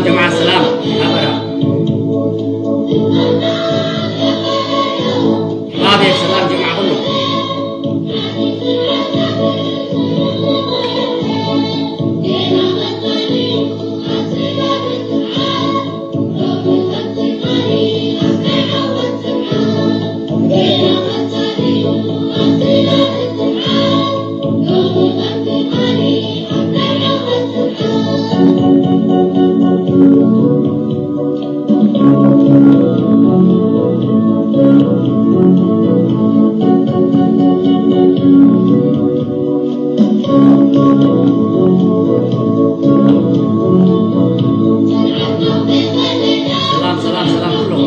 ጀማዓ ሰላም ሓበራ። ኣቤት ሰላም ጀማዓ ኩሉ። ሰላም ሰላም ሰላም ኩሎም።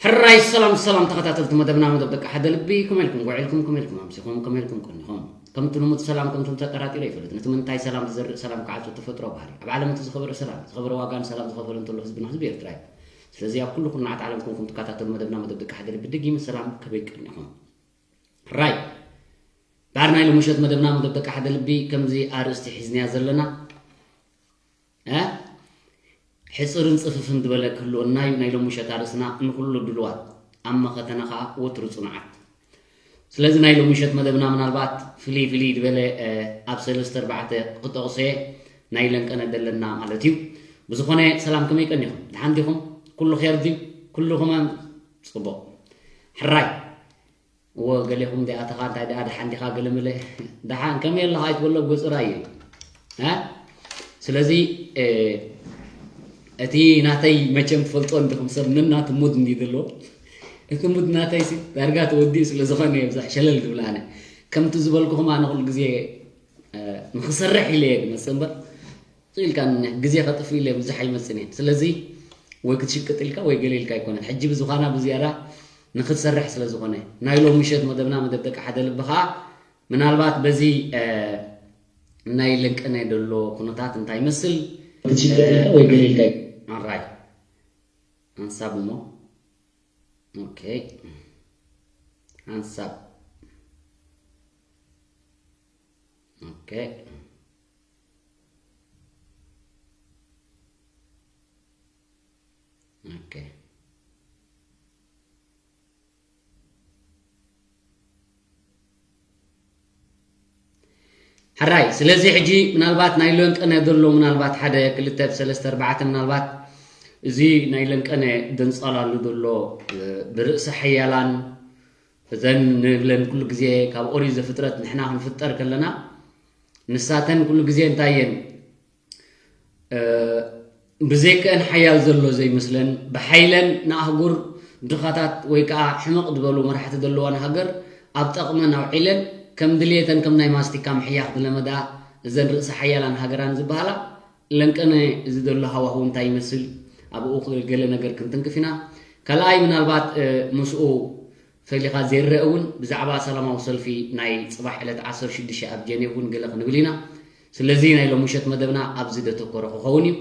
ሕራይ ሰላም ሰላም ተኸታተልቲ መደብና መደብ ደቂ ሓደ ልቢ፣ ከመይ ኢልኩም ውዒልኩም፣ ከመይ ኢልኩም ኣምሲኹም፣ ከመይ ኢልኩም ቀኒኹም? ከምቲ ልሙድ ሰላም ከምቶም ተጠራጢሩ ይፈልጥ። ነቲ ምንታይ ሰላም ዝዘርእ ሰላም ክዓጹ ተፈጥሮ ባህሪ። ኣብ ዓለም እቲ ዝኸበረ ሰላም፣ ዝኸበረ ዋጋ ንሰላም ዝኸፈለ እንተሎ ህዝብና ህዝቢ ኤርትራ እዩ። ስለዚ ኣብ ኩሉ ኩርናዓት ዓለም ኮንኩም ትከታተሉ መደብና መደብ ደቂ ሓደ ልቢ ደጊመ ሰላም ከመይ ቀኒኹም? ሕራይ ዳር ናይ ሎሚ ምሸት መደብና መደብ ደቂ ሓደ ልቢ ከምዚ ኣርእስቲ ሒዝናያ ዘለና እ? ሕጽርን ጽፍፍን ዝበለ ክህልወና እዩ ናይ ሎሚ ምሸት ኣርእስና። ንኹሉ ድልዋት ኣብ መኸተና ከኣ ወትሩ ጽኑዓት። ስለዚ ናይ ሎሚ ምሸት መደብና ምናልባት ፍልይ ፍልይ ዝበለ እ፣ ኣብ ሰለስተ ኣርባዕተ ክጠቕሶ እየ ናይ ለንቀነ ደለና ማለት እዩ። ብዝኾነ ሰላም ከመይ ቀኒኹም? ደሓን ዲኹም? ኩሉ ኼር ድዩ? ኩሉ ከማን ጽቡቕ። ሕራይ እዎ ገሌኹም ዲኣተኻ እንታይ ደኣ ደሓን ዲኻ ገለ መለ ደሓን ከመይ ኣለኻ ኣይትበሎ ገጹ ራእየ እ ስለዚ እ፣ እቲ ናተይ መቸም ትፈልጦ እንዲኹም ሰብ ነናቱ ሙድ እንዲ ዘለዎ እቲ ሙድ ናተይ ሲ ዳርጋ ተወዲኡ ስለ ዝኾነ እየ ብዙሕ ሸለል ዝብል ኣነ ከምቲ ዝበልኩኹም ኣነ ኩሉ ግዜ እ፣ ንኽሰርሕ ኢለ እየ ዝመጽእ እምበር ኢልካ ግዜ ከጥፍ ኢለ ብዙሕ ኣይመጽን እየ። ስለዚ ወይ ክትሽቅጥ ኢልካ ወይ ገለ ኢልካ ኣይኮነን። ሕጂ ብዝዃና ብዝያዳ ንክትሰርሕ ስለ ዝኾነ ናይ ሎም ምሸት መደብና መደብ ደቂ ሓደ ልቢ ከዓ ምናልባት በዚ እ፣ ናይ ለንቀነ ደሎ ኩነታት እንታይ ይመስል ክትሽቅጥ ኢልካ ወይ ገለ ኢልካ ኣይ- ኣራይ ሓንሳብ እሞ ኦኬ ሓንሳብ ኦኬ ኦኬ ሕራይ ስለዚ ሕጂ ምናልባት ናይ ለንቀነ ዘሎ ምናልባት ሓደ ክልተ ሰለስተ ኣርባዕተ ምናልባት እዚ ናይ ለንቀነ ደንፃላሉ ዘሎ ብርእሲ ሓያላን እዘን ንብለን ኩሉ ግዜ ካብ ኦሪት ዘፍጥረት ንሕና ክንፍጠር ከለና ንሳተን ኩሉ ግዜ እንታይ እየን ብዘይከአን ሓያል ዘሎ ዘይመስለን ብሓይለን ንኣህጉር ድኻታት ወይ ከዓ ሕመቕ ዝበሉ መራሕቲ ዘለዋን ሃገር ኣብ ጠቕመን ኣውዒለን ከም ድልየተን ከም ናይ ማስቲካ ምሕያኽ ዝለመዳ እዘን ርእሰ ሓያላን ሃገራን ዝበሃላ ለንቀነ እዚ ዘሎ ሃዋህው እንታይ ይመስል ኣብኡ ገለ ነገር ክንትንክፍ ኢና ካልኣይ ምናልባት ምስኡ ፈሊኻ ዘይረአ እውን ብዛዕባ ሰላማዊ ሰልፊ ናይ ፅባሕ ዕለት ዓሰርተ ሽዱሽተ ኣብ ጀኔቭ እውን ገለ ክንብል ኢና። ስለዚ ናይ ሎምሸት መደብና ኣብዚ ዘተኮረ ክኸውን እዩ።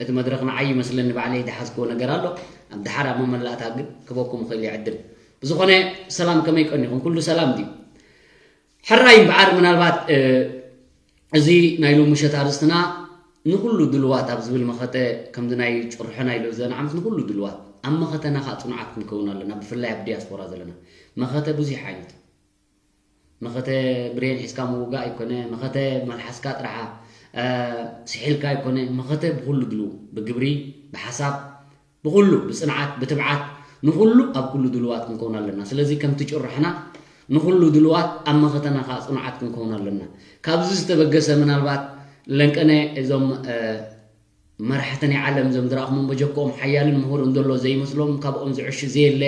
እቲ መድረኽ ንዓይ ይመስለኒ ባዕለይ ዝሓዝክዎ ነገር ኣሎ። ኣብ ድሓር ኣብ መመላእታ ግን ክበኩም ክእል ይዕድል። ብዝኾነ ሰላም ከመይ ቀኒኹም? ኩሉ ሰላም ድዩ? ሕራይ እምበኣር ምናልባት እዚ ናይ ሎምሸት ኣርእስትና ንኹሉ ድልዋት ኣብ ዝብል መኸተ ከምዚ ናይ ጭርሖ ናይ ሎዘን ዓመት ንኹሉ ድልዋት ኣብ መኸተና ከዓ ፅኑዓት ክንከውን ኣለና። ብፍላይ ኣብ ዲያስፖራ ዘለና መኸተ ብዙሕ ዓይነት መኸተ ብሬን ሒዝካ ምውጋእ ኣይኮነ፣ መኸተ መልሓስካ ጥራሓ ስሒልካ ኣይኮነ፣ መኸተ ብኹሉ ድልው ብግብሪ ብሓሳብ ብኹሉ ብፅንዓት ብትብዓት ንኹሉ ኣብ ኩሉ ድልዋት ክንከውን ኣለና። ስለዚ ከምቲ ጭርሖና ንኹሉ ድልዋት ኣብ መኸተና ከዓ ፅኑዓት ክንከውን ኣለና። ካብዚ ዝተበገሰ ምናልባት ለንቀነ እዞም መራሕቲ ናይ ዓለም እዞም ዝረኣኹም በጀክኦም ሓያልን ምሁርን ዘሎ ዘይመስሎም ካብኦም ዝዕሹ ዘየለ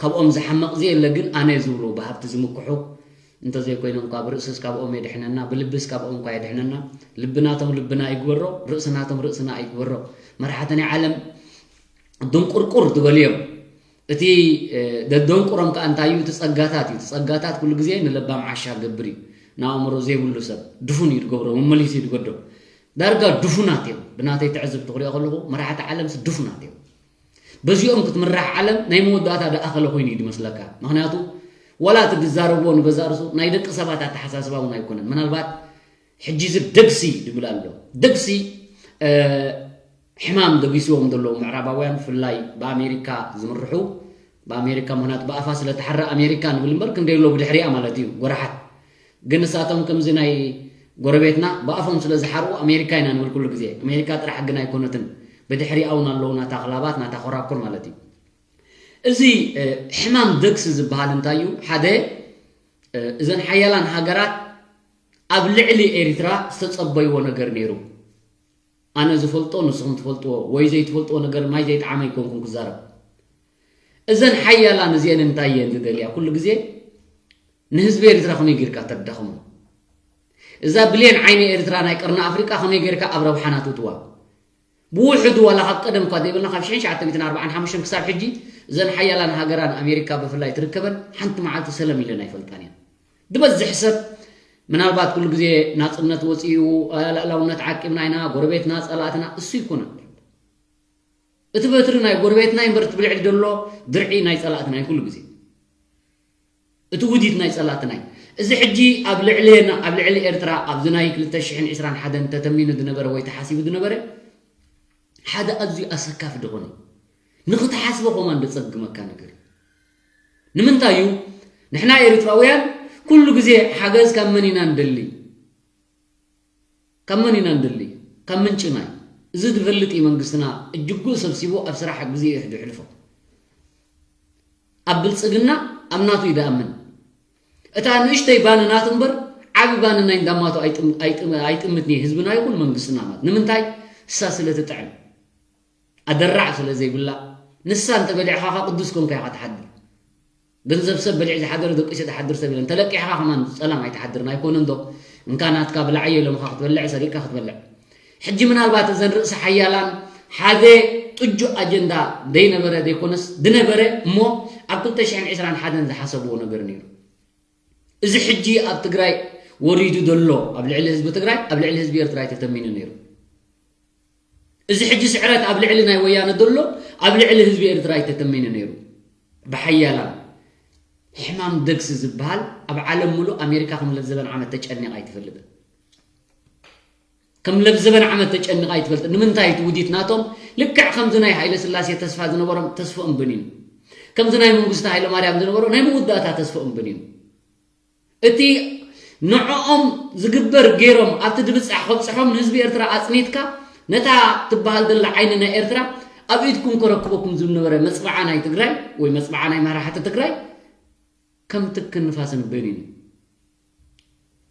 ካብኦም ዝሓመቕ ዘየለ ግን ኣነ ዝብሉ ብሃብቲ ዝምክሑ እንተዘይኮይኖም እኳ ብርእስስ ካብኦም የድሕነና ብልብስ ካብኦም እኳ የድሕነና። ልቢ ናቶም ልብና ይግበሮ፣ ርእሲ ናቶም ርእስና ይግበሮ። መራሕቲ ናይ ዓለም ድንቁርቁር ዝበልዮም እቲ ደደንቁሮም ከዓ እንታይ እዩ? እቲ ፀጋታት እዩ። እቲ ፀጋታት ኩሉ ግዜ ንለባም ዓሻ ገብር እዩ። ንኣእምሮ ዘይብሉ ሰብ ድፉን እዩ ዝገብሮ፣ መመሊሱ እዩ ዝገዶ። ዳርጋ ድፉናት እዮም። ብናተይ ትዕዝብቲ ክሪኦ ከለኹ መራሕቲ ዓለምስ ድፉናት እዮም። በዚኦም ክትምራሕ ዓለም ናይ መወዳእታ ደኣኸለ ኮይኑ እዩ ዝመስለካ። ምክንያቱ ዋላ እቲ ዝዛረብዎ ንገዛእ ርሱ ናይ ደቂ ሰባት ኣተሓሳስባ እውን ኣይኮነን። ምናልባት ሕጂ እዚ ደግሲ ዝብል ኣሎ። ደግሲ ሕማም ደጊስዎም ዘለዉ ምዕራባውያን ብፍላይ ብኣሜሪካ ዝምርሑ ብኣሜሪካ ምክንያቱ ብኣፋ ስለተሓረ ኣሜሪካ ንብል እምበር ክንደይ ኣሎ ብድሕሪኣ ማለት እዩ ጎራሓት። ግን ንሳቶም ከምዚ ናይ ጎረቤትና ብኣፎም ስለ ዝሓርኡ ኣሜሪካ ኢና ንብል ኩሉ ግዜ። ኣሜሪካ ጥራሕ ግን ኣይኮነትን፣ ብድሕሪኣ እውን ኣለዉ ናታ ክላባት ናታ ኮራኩር ማለት እዩ። እዚ ሕማም ደግሲ ዝበሃል እንታይ እዩ? ሓደ እዘን ሓያላን ሃገራት ኣብ ልዕሊ ኤርትራ ዝተጸበይዎ ነገር ነይሩ። ኣነ ዝፈልጦ ንስኹም ትፈልጥዎ ወይ ዘይትፈልጥዎ ነገር ማይ ዘይጠዓመ ኣይኮንኩም ክዛረብ። እዘን ሓያላን እዚአን እንታይ እየን ዝደልያ? ኩሉ ግዜ ንህዝቢ ኤርትራ ከመይ ጌርካ ተዳኽሞ? እዛ ብሌን ዓይኒ ኤርትራ ናይ ቀርኒ ኣፍሪቃ ከመይ ጌርካ ኣብ ረብሓና ትእትዋ? ብውሕዱ ዋላ ካብ ቀደም እኳ ዘይብልና ካብ ሽሕን ትሽዓተ ሚእትን ኣርባዓን ሓሙሽተን ክሳብ ሕጂ እዘን ሓያላን ሃገራን ኣሜሪካ ብፍላይ ትርከበን ሓንቲ መዓልቲ ሰለም ኢለን ኣይፈልጣን እየን። ዝበዝሕ ሰብ ምናልባት ኩሉ ግዜ ናፅነት ወፂኡ ልእላውነት ዓቂብና ኢና ጎረቤትና ፀላእትና እሱ ይኮነን። እቲ በትሪ ናይ ጎረቤትና እምበር እቲ ብልዕሊ ዘሎ ድርዒ ናይ ፀላእትና እዩ ኩሉ ግዜ። እቲ ውዲት ናይ ፀላእትና እዩ። እዚ ሕጂ ኣብ ልዕልና ኣብ ልዕሊ ኤርትራ ኣብዚ ናይ ክልተ ሽሕን ዕስራን ሓደን ተተሚኑ ዝነበረ ወይ ተሓሲቡ ዝነበረ ሓደ ኣዝዩ ኣሰካፊ ዝኾነ ንክትሓስቦ ከማን ዘፀግመካ ነገር እዩ። ንምንታይ እዩ? ንሕና ኤርትራውያን ኩሉ ግዜ ሓገዝ ካብ መን ኢና ንደሊ? ካብ መን ኢና ንደሊ? ካብ ምንጭና እዩ። እዚ ዝፈልጥ እዩ መንግስትና እጅጉ ሰብሲቡ ኣብ ስራሕ ግዜ እዩ የሕልፎ። ኣብ ብልፅግና ኣብ ናቱ እዩ ዝኣምን። እታ ንእሽተይ ባኒ ናቱ እምበር ዓቢ ባኒ ናይ እንዳማቱ ኣይጥምትን ህዝብና ይኹን መንግስትና ማለት ንምንታይ እሳ ስለ ትጥዕም ኣደራዕ ስለ ዘይብላ ንሳ እንተበሊዕኻ ካ ቅዱስ ኮንካ ኢኻ ትሓድር። ገንዘብ ሰብ በሊዕ ዝሓደረ ደቂሱ ዝሓድር ሰብ የለን። ተለቂሕኻ ከማን ፀላም ኣይትሓድርን ኣይኮነ እንዶ እንካ ናትካ ብላዓዮ ኢሎምኻ ክትበልዕ ሰሪቅካ ክትበልዕ። ሕጂ ምናልባት እዘን ርእሲ ሓያላን ሓደ ጥጁእ ኣጀንዳ ዘይነበረ ዘይኮነስ ዝነበረ እሞ ኣብ ክልተ ሽሕን ዕስራን ሓደን ዝሓሰብዎ ነገር ነይሩ። እዚ ሕጂ ኣብ ትግራይ ወሪዱ ዘሎ ኣብ ልዕሊ ህዝቢ ትግራይ ኣብ ልዕሊ ህዝቢ ኤርትራ ተተሚኑ ነይሩ። እዚ ሕጂ ስዕረት ኣብ ልዕሊ ናይ ወያነ ዘሎ ኣብ ልዕሊ ህዝቢ ኤርትራ ተተሚኑ ነይሩ። ብሓያላን ሕማም ደግሲ ዝበሃል ኣብ ዓለም ሙሉእ ኣሜሪካ ከም ለዘበን ዓመት ተጨኒቓ ኣይትፈልጥን። ከም ለብዘበን ዓመት ተጨኒቓ ኣይትፈልጥን። ንምንታይ እቲ ውዲት ናቶም ልክዕ ከምዚ ናይ ሃይለ ስላሴ ተስፋ ዝነበሮም ተስፍኦም ብን እዩ። ከምዚ ናይ መንግስቲ ሃይለ ማርያም ዝነበሮ ናይ መወዳእታ ተስፍኦም ብን እዩ። እቲ ንዕኦም ዝግበር ገይሮም ኣብቲ ድብፃሕ ከብፅሖም ንህዝቢ ኤርትራ ኣፅኒትካ ነታ ትበሃል ዘላ ዓይኒ ናይ ኤርትራ ኣብ ኢድኩም ከረክበኩም ዝብል ነበረ መፅበዓ ናይ ትግራይ ወይ መፅበዓ ናይ መራሕቲ ትግራይ ከም ትክን ንፋስን በይኑ እዩ።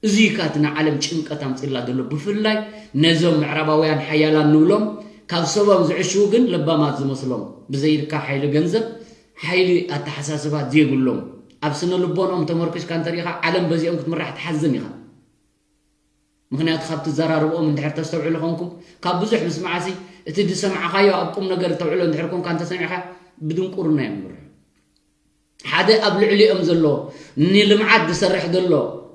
እዚ እዩ እቲ ንዓለም ጭንቀት ኣምፅላ ዘሎ ብፍላይ ነዞም ምዕራባውያን ሓያላን ንብሎም ካብ ሰቦም ዝዕሽዉ ግን ለባማት ዝመስሎም ብዘይርካ ሓይሊ ገንዘብ ሓይሊ ኣተሓሳስባ ዘይብሎም ኣብ ስነ ልቦንኦም ተመርኪስካ እንተሪኢኻ ዓለም በዚኦም ክትምራሕ ትሓዝን ኢኻ። ምክንያቱ ካብ ትዘራርብኦም እንድሕር ተስተውዕሉ ኮንኩም ካብ ብዙሕ ምስማዕሲ እቲ ዝሰማዕኻዮ ኣብ ቁም ነገር ተውዕሎ እንድሕር ኮንካ እንተሰሚዕካ ብድንቁርና እዮም ዝምርሑ። ሓደ ኣብ ልዕሊኦም ዘሎ ንልምዓት ዝሰርሕ ዘሎ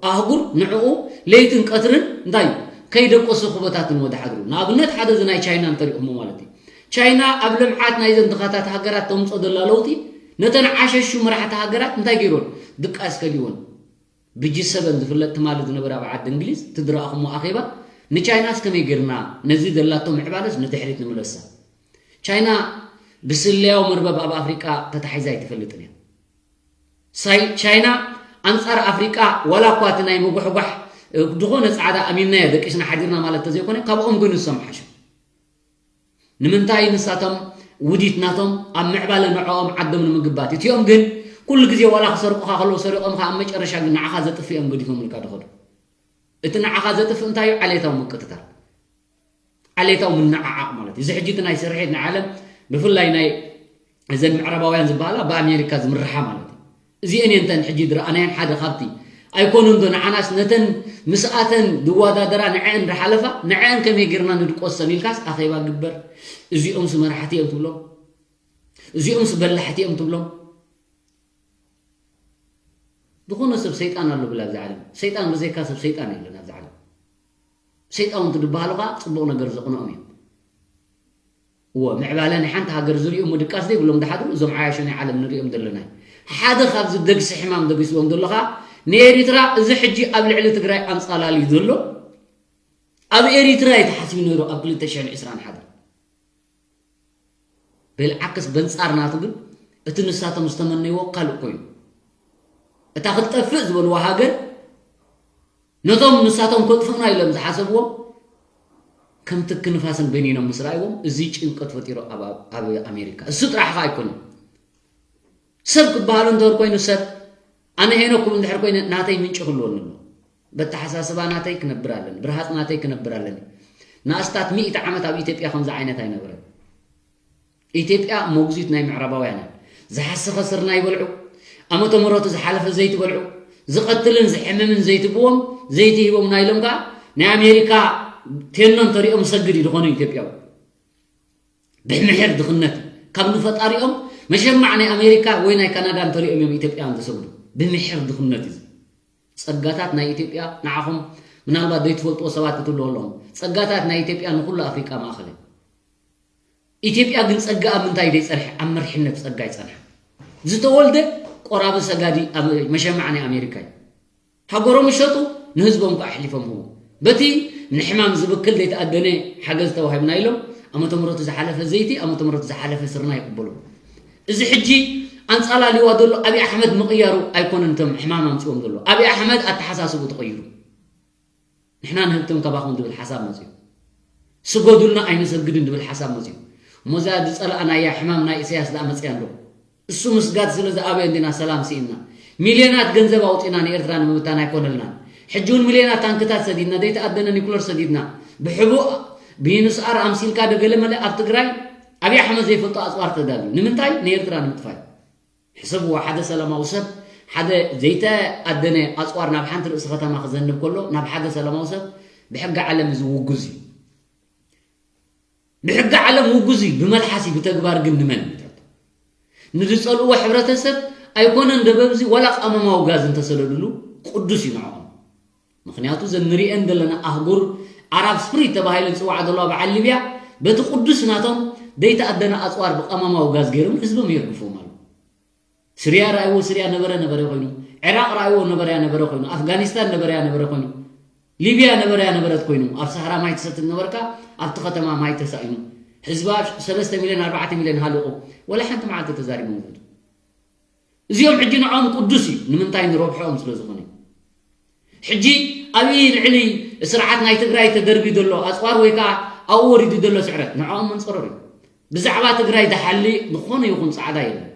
ኣህጉር ንዕኡ ለይትን ቀትርን እንታይ እዩ ከይደቀሱ ክበታትን ወደ ሓድሩ። ንኣብነት ሓደ እዚ ናይ ቻይና እንተሪእኹሞ ማለት እዩ። ቻይና ኣብ ልምዓት ናይዘን ድኻታት ሃገራት ተምፅኦ ዘላ ለውጢ ነተን ዓሸሹ መራሕቲ ሃገራት እንታይ ገይሮን ድቃስ ከሊዎን። ብጂ ሰበን ዝፍለጥ ትማሊ ዝነበረ ኣብ ዓዲ እንግሊዝ ትድረእኹሞ ኣኼባ ንቻይናስ ከመይ ጌርና ነዚ ዘላቶ ምዕባለስ ንድሕሪት ንምለሳ። ቻይና ብስለያዊ መርበብ ኣብ ኣፍሪቃ ተታሒዛ ኣይትፈልጥን እያ። ሳይ ቻይና ኣንጻር ኣፍሪቃ ዋላ እኳ እቲ ናይ ምጉሕጓሕ ዝኾነ ጻዕዳ ኣሚንናዮ ደቂስና ሓዲርና ማለት ተዘይኮነ ካብኦም ግን ንሶም ሓሹ። ንምንታይ ንሳቶም ውዲት ናቶም ኣብ ምዕባለ ንዕኦም ዓዶም ንምግባት እቲኦም ግን ኩሉ ግዜ ዋላ ክሰርቁኻ ከለዉ ሰሪቖምካ ኣብ መጨረሻ ግን ንዓኻ ዘጥፍኦም ገዲፎምልካ ድኸዱ። እቲ ንዓኻ ዘጥፍእ እንታይ እዩ? ዓሌታዊ ምቅትታል፣ ዓሌታዊ ምንዓዓቕ ማለት እዩ። እዚ ሕጂ እቲ ናይ ስርሒት ናይ ዓለም ብፍላይ ናይ እዘን ምዕራባውያን ዝበሃላ ብኣሜሪካ ዝምርሓ ማለት እዩ። እዚአን እየን እተን ሕጂ ዝረኣናየን ሓደ ካብቲ ኣይኮኑን ዶ ንዓናስ ነተን ምስኣተን ዝወዳደራ ንዐአን ዝሓለፋ ንዐአን ከመይ ጌርና ንድቆሰን ኢልካስ ኣኼባ ግበር። እዚኦምስ መራሕቲ እዮም ትብሎም፣ እዚኦምስ በላሕቲ እዮም ትብሎም። ዝኾነ ሰብ ሰይጣን ኣሎ ብላ ኣብዚ ዓለም ሰይጣን ብዘይካ ሰብ ሰይጣን የለን ኣብዚ ዓለም። ሰይጣውንቲ ዝበሃሉ ከዓ ፅቡቕ ነገር ዘቕንኦም እዮም። እዎ ምዕባለ ናይ ሓንቲ ሃገር ዝርእዩ ምድቃስ ዘይብሎም ድሓድሩ እዞም ዓያሾ ናይ ዓለም ንርእዮም ዘለና እዩ። ሓደ ካብዚ ደግሲ ሕማም ደጊስዎም ዘሎ ከዓ ንኤሪትራ እዚ ሕጂ ኣብ ልዕሊ ትግራይ ኣንፃላልዩ ዘሎ ኣብ ኤሪትራ እዩ ተሓሲቡ ነይሩ ኣብ ክልተ ሽሕን ዕስራን ሓደ። ብልዓክስ በንፃር ናቱ ግን እቲ ንሳቶም ዝተመነይዎ ካልእ ኮይኑ እታ ክትጠፍእ ዝበልዋ ሃገር ነቶም ንሳቶም ከጥፍኡና ኢሎም ዝሓሰብዎም ከም ትኪ ንፋስን በኒኖም ምስ ረኣይዎም እዚ ጭንቀት ፈጢሩ ኣብ ኣሜሪካ። እሱ ጥራሕ ኸ ኣይኮነን። ሰብ ክበሃል እንተር ኮይኑ ሰብ ኣነ ሄኖኩም እንድሕር ኮይነ ናተይ ምንጪ ክህልወኒ ኣሎ። በተሓሳስባ ናተይ ክነብር ኣለኒ፣ ብርሃፅ ናተይ ክነብር ኣለኒ። ንኣስታት ሚእቲ ዓመት ኣብ ኢትዮጵያ ከምዚ ዓይነት ኣይነበረን። ኢትዮጵያ መጉዚት ናይ ምዕራባውያን እያ። ዝሓሰኸ ስርና ይበልዑ፣ ኣመተ ምሕረቱ ዝሓለፈ ዘይቲ በልዑ፣ ዝቐትልን ዝሕምምን ዘይቲ ብዎም ዘይቲ ሂቦም ናይሎም ከዓ ናይ ኣሜሪካ ቴኖ እንተሪኦም ሰግድ እዩ ዝኾኑ ኢትዮጵያዊ። ብምሕር ድኽነት ካብ ንፈጣሪኦም መሸማዕ ናይ ኣሜሪካ ወይ ናይ ካናዳ እንተሪኦም እዮም ኢትዮጵያውያን ዘሰግዱ። ብምሕር ድኽነት እዩ። ጸጋታት ናይ ኢትዮጵያ ንዓኹም ምናልባት ዘይትፈልጥዎ ሰባት ክትህልዎ ኣለኹም። ጸጋታት ናይ ኢትዮጵያ ንኹሉ ኣፍሪቃ ማእኸል እዩ። ኢትዮጵያ ግን ጸጋ ኣብ ምንታይ ደይጸንሐ? ኣብ መሪሕነት ጸጋ ይጸንሐ። ዝተወልደ ቆራቢ ሰጋዲ ኣብ መሸማዕ ናይ ኣሜሪካ እዩ። ሃገሮም ይሸጡ፣ ንህዝቦም ከዓ ኣሕሊፎም ህቡ። በቲ ንሕማም ዝብክል ዘይተኣደነ ሓገዝ ተዋሂብና ኢሎም ኣመተ ምሕረቱ ዝሓለፈ ዘይቲ ኣመተ ምሕረቱ ዝሓለፈ ስርና ይቅበሉ። እዚ ሕጂ ኣንጻላልዋ ዘሎ ኣብይ ኣሕመድ ምቕያሩ ኣይኮነን እቶም ሕማም ኣምፅዎም ዘሎ ኣብይ ኣሕመድ ኣተሓሳስቡ ተቐይሩ። ንሕና ንህብትም ካባኹም ዝብል ሓሳብ መፅዩ። ስገዱልና ኣይንሰግድን ዝብል ሓሳብ መፅዩ። እሞ እዛ ዝፀላእናያ ሕማም ናይ ኢሳያስ ዝኣመፅያ ኣሎ። እሱ ምስጋድ ስለ ዝኣበየ እንዲና ሰላም ስኢንና። ሚልዮናት ገንዘብ ኣውፂና ንኤርትራ ንምብታን ኣይኮነልናን። ሕጂ እውን ሚልዮናት ታንክታት ሰዲድና ዘይተኣደነ ኒኩለር ሰዲድና ብሕቡእ ብዩንስኣር ኣምሲልካ ደገለ መለ ኣብ ትግራይ ኣብይ ኣሕመድ ዘይፈልጦ ኣፅዋር ተዳልዩ ንምንታይ ንኤርትራ ንምጥፋይ። ሕሰብዎ ሓደ ሰላማዊ ሰብ ሓደ ዘይተኣደነ ኣፅዋር ናብ ሓንቲ ርእሲ ከተማ ክዘንብ ከሎ ናብ ሓደ ሰላማዊ ሰብ ብሕጊ ዓለም እዚ ውጉዝ እዩ። ብሕጊ ዓለም ውጉዝ እዩ ብመልሓስ እዩ ብተግባር ግን ንመን እዩ ተርቶ? ንዝፀልእዎ ሕብረተሰብ ኣይኮነን ደበብዚ ዋላ ቀመማዊ ጋዝ እንተሰደድሉ ቅዱስ እዩ ንዕኦም። ምኽንያቱ እዘን ንሪኤን ዘለና ኣህጉር ዓራብ ስፕሪት ተባሂለን ዝፅዋዓ ዘለዋ በዓል ሊብያ በቲ ቅዱስ ናቶም ዘይተኣደነ ኣፅዋር ብቐመማዊ ጋዝ ገይሮም ንህዝቦም የርግፍዎም ኣሎ። ስርያ ረኣይዎ ስርያ ነበረ ነበረ ኮይኑ፣ ዕራቕ ረኣይዎ ነበረያ ነበረ ኮይኑ፣ ኣፍጋኒስታን ነበረያ ነበረ ኮይኑ፣ ሊብያ ነበረያ ነበረት ኮይኑ፣ ኣብ ሰሃራ ማይ ትሰቲ ነበርካ ኣብቲ ከተማ ማይ ተሳኢኑ ህዝባ ሰለስተ ሚልዮን ኣርባዕተ ሚልዮን ሃሊቑ ወላ ሓንቲ መዓልቲ ተዛሪቦም ይፈልጡ። እዚኦም ሕጂ ንዖም ቅዱስ እዩ ንምንታይ ንረብሖኦም ስለ ዝኾነ። ሕጂ ኣብይ ልዕሊ ስርዓት ናይ ትግራይ ተደርቢ ዘሎ ኣፅዋር ወይ ከዓ ኣብኡ ወሪዱ ዘሎ ስዕረት ንዕኦም መንፀሮር እዩ። ብዛዕባ ትግራይ ዝሓሊ ዝኾነ ይኹን ፃዕዳ የለን።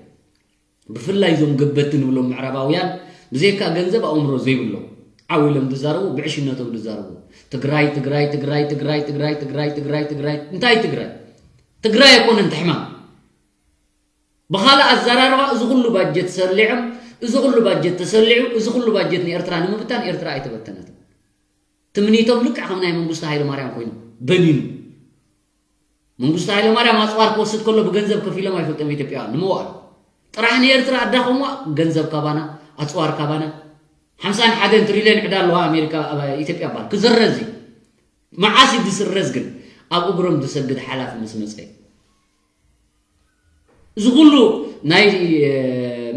ብፍላይ እዞም ገበቲ ንብሎም ምዕራባውያን ብዘይካ ገንዘብ ኣእምሮ ዘይብሎም ዓው ኢሎም ዝዛረቡ ብዕሽነቶም ዝዛረቡ ትግራይ ትግራይ ትግራይ ትግራይ ትግራይ ትግራይ ትግራይ ትግራይ እንታይ ትግራይ ትግራይ ኣይኮነን ትሕማም ብኻልእ ኣዘራርባ እዚ ኩሉ ባጀት ሰሊዖም እዚ ኩሉ ባጀት ተሰሊዑ እዚ ኩሉ ባጀት ንኤርትራ ንምብታን ኤርትራ ኣይተበተነትን ትምኒቶም ልክዕ ከም ናይ መንግስቱ ሃይለማርያም ኮይኑ በኒኑ መንግስቱ ሃይለማርያም ኣፅዋር ክወስድ ከሎ ብገንዘብ ከፊሎም ኣይፈልጦም ኢትዮጵያውያን ንምዋል ጥራሕ ንኤርትራ ኣዳኸምዋ። ገንዘብ ካባና፣ ኣፅዋር ካባና። ሓምሳን ሓደን ትሪልዮን ዕዳ ኣለዋ ኣሜሪካ ኢትዮጵያ ባል ክዝረዝ እዩ። መዓስ እዩ ዝስረዝ ግን? ኣብ እግሮም ዝሰግድ ሓላፊ ምስ መፀ። እዚ ኩሉ ናይ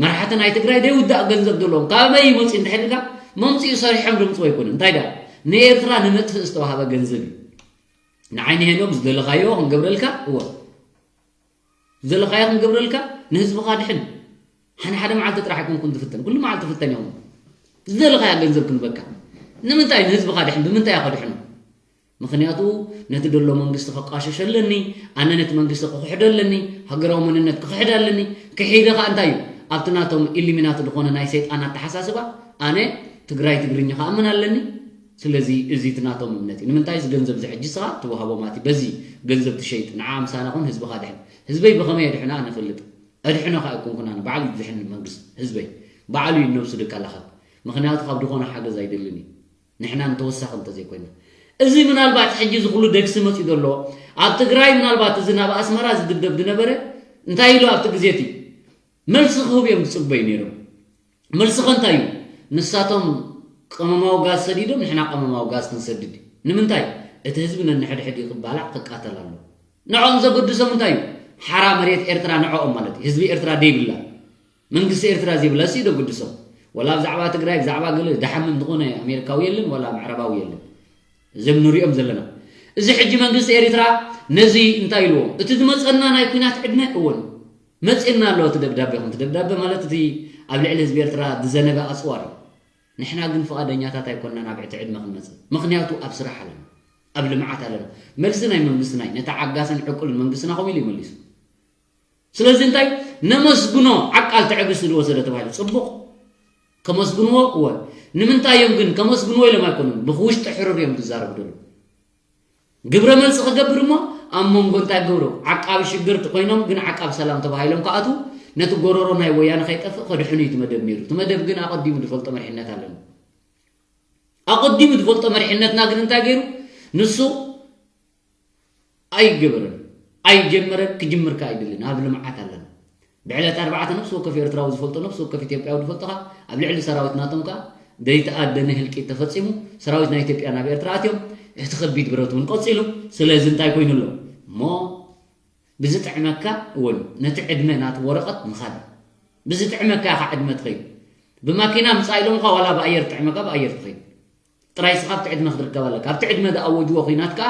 መራሕቲ ናይ ትግራይ ዘይውዳእ ገንዘብ ዘለዎም ካበይ ይመፅእ እንድሕር ኢልካ፣ መምፅኡ ሰሪሖም ድምፅዎ ኣይኮኑን። እንታይ ዳ ንኤርትራ ንመጥፍእ ዝተዋሃበ ገንዘብ እዩ። ንዓይኒ ሄኖግ ዝደለኻዮ ክንገብረልካ እወ፣ ዝደለኻዮ ክንገብረልካ፣ ንህዝብኻ ድሕን። ሓነ ሓደ መዓልቲ ጥራሕ ኣይኮንኩን ዝፍተን፣ ኩሉ መዓልቲ ፍተን እዮም። ዝደለኻያ ገንዘብ ክንበካ። ንምንታይ ንህዝብኻ ድሕን? ብምንታይ እያ ከድሕኖ? ምኽንያቱ ነቲ ደሎ መንግስቲ ከቃሸሸ ኣለኒ፣ ኣነ ነቲ መንግስቲ ክኽሕዶ ኣለኒ፣ ሃገራዊ መንነት ክኽሕድ ኣለኒ። ክሒደ ኸኣ እንታይ እዩ? ኣብቲ ናቶም ኢሊሚናት ዝኾነ ናይ ሰይጣን ኣተሓሳስባ ኣነ ትግራይ ትግርኛ ክኣምን ኣለኒ። ስለዚ እዚ እቲ ናቶም እምነት እዩ። ንምንታይ እዚ ገንዘብ እዚ ሕጂ ስኻ ትወሃቦ ማለት እዩ። በዚ ገንዘብ ትሸይጥ ንዓ ምሳና ኹን ህዝብኻ ድሕን። ህዝበይ ብኸመይ የድሕና ኣነ እፈልጥ። ኣድሕኖ ኸኣ ኣይኮንኩን ኣነ ባዕሉ እዩ ዝድሕን መንግስቲ ህዝበይ። ባዕሉ እዩ ነብሱ ደቃላኸብ። ምኽንያቱ ካብ ዝኾነ ሓገዝ ኣይደልን እዩ። ንሕና ንተወሳኺ እንተዘይኮይና። እዚ ምናልባት ሕጂ እዚ ኩሉ ደግሲ መፂኡ ዘሎ ኣብ ትግራይ ምናልባት እዚ ናብ ኣስመራ ዝድብደብ ዝነበረ እንታይ ኢሉ ኣብቲ ግዜ እቲ መልሲ ክህቡ እዮም ዝፅበዩ ነይሮም። መልሲ ከ እንታይ እዩ? ንሳቶም ቀመማዊ ጋዝ ሰዲዶም ንሕና ቀመማዊ ጋዝ ክንሰድድ እዩ። ንምንታይ? እቲ ህዝቢ ነንሕድሕድ እዩ ክባላዕ ክቃተል ኣሎ። ንዕኦም ዘገድሶም እንታይ እዩ? ሓራ መሬት ኤርትራ ንዕኦም ማለት እዩ። ህዝቢ ኤርትራ ደይብላ መንግስቲ ኤርትራ ዘይብላ ሲ ዶ ግድሶም? ወላ ብዛዕባ ትግራይ ብዛዕባ ገለ ድሓምም ዝኾነ ኣሜሪካዊ የለን ወላ ምዕራባዊ የለን። እዞም ንሪኦም ዘለና እዚ ሕጂ መንግስቲ ኤርትራ ነዚ እንታይ ኢልዎ? እቲ ዝመፀና ናይ ኩናት ዕድመ እውን መፂና ኣሎ። እቲ ደብዳቤ ከምቲ ደብዳቤ ማለት እቲ ኣብ ልዕሊ ህዝቢ ኤርትራ ዝዘነበ ኣፅዋር እዩ። ንሕና ግን ፍቓደኛታት ኣይኮንና ናብ እቲ ዕድመ ክንመፅእ። ምኽንያቱ ኣብ ስራሕ ኣለና፣ ኣብ ልምዓት ኣለና። መልሲ ናይ መንግስቲ ናይ ነቲ ዓጋስን ዕቁልን መንግስትና ከምኡ ኢሉ ይመሊሱ። ስለዚ እንታይ ነመስግኖ ዓቃል ትዕግስቲ ዝወሰደ ተባሂሉ ፅቡቕ ከመስግንዎ እወ ንምንታይ እዮም ግን ከመስግንዎ ኢሎም ኣይኮኑን ብውሽጢ ሕሩር እዮም ዝዛረቡ ዘለዉ ግብረ መልሲ ክገብር እሞ ኣብ መንጎ እንታይ ገብሩ ዓቃቢ ሽግር ኮይኖም ግን ዓቃብ ሰላም ተባሂሎም ከኣቱ ነቲ ጎረሮ ናይ ወያነ ከይጠፍእ ከድሕኑ እዩ ትመደብ ነይሩ ትመደብ ግን ኣቐዲሙ ዝፈልጦ መሪሕነት ኣለኒ ኣቐዲሙ ዝፈልጦ መሪሕነትና ግን እንታይ ገይሩ ንሱ ኣይገበረን ኣይጀመረን ክጅምር ከኣ ኣይድልን ኣብ ልምዓት ኣለና ብዕለት ኣርባዕተ ነብሲ ወከፍ ኤርትራዊ ዝፈልጦ ነብሲ ወከፍ ኢትዮጵያዊ ዝፈልጦ ከኣ ኣብ ልዕሊ ሰራዊት ናቶም ከኣ ዘይተኣደነ ህልቂት ተፈጺሙ ሰራዊት ናይ ኢትዮጵያ ናብ ኤርትራ ኣትዮም እቲ ከቢድ ብረት እውን ቀጺሉ ስለዚ እንታይ ኮይኑ ኣሎ እሞ ብዝጥዕመካ እውን ነቲ ዕድመ ናቲ ወረቐት ምኻድ ብዝጥዕመካ ኢኻ ዕድመ ትኸይድ ብማኪና ምጻእ ኢሎምኻ ዋላ ብኣየር ጥዕመካ ብኣየር ትኸይድ ጥራይ ስኻ ኣብቲ ዕድመ ክትርከብ ኣለካ ኣብቲ ዕድመ ዝኣወጅዎ ኹናት ከኣ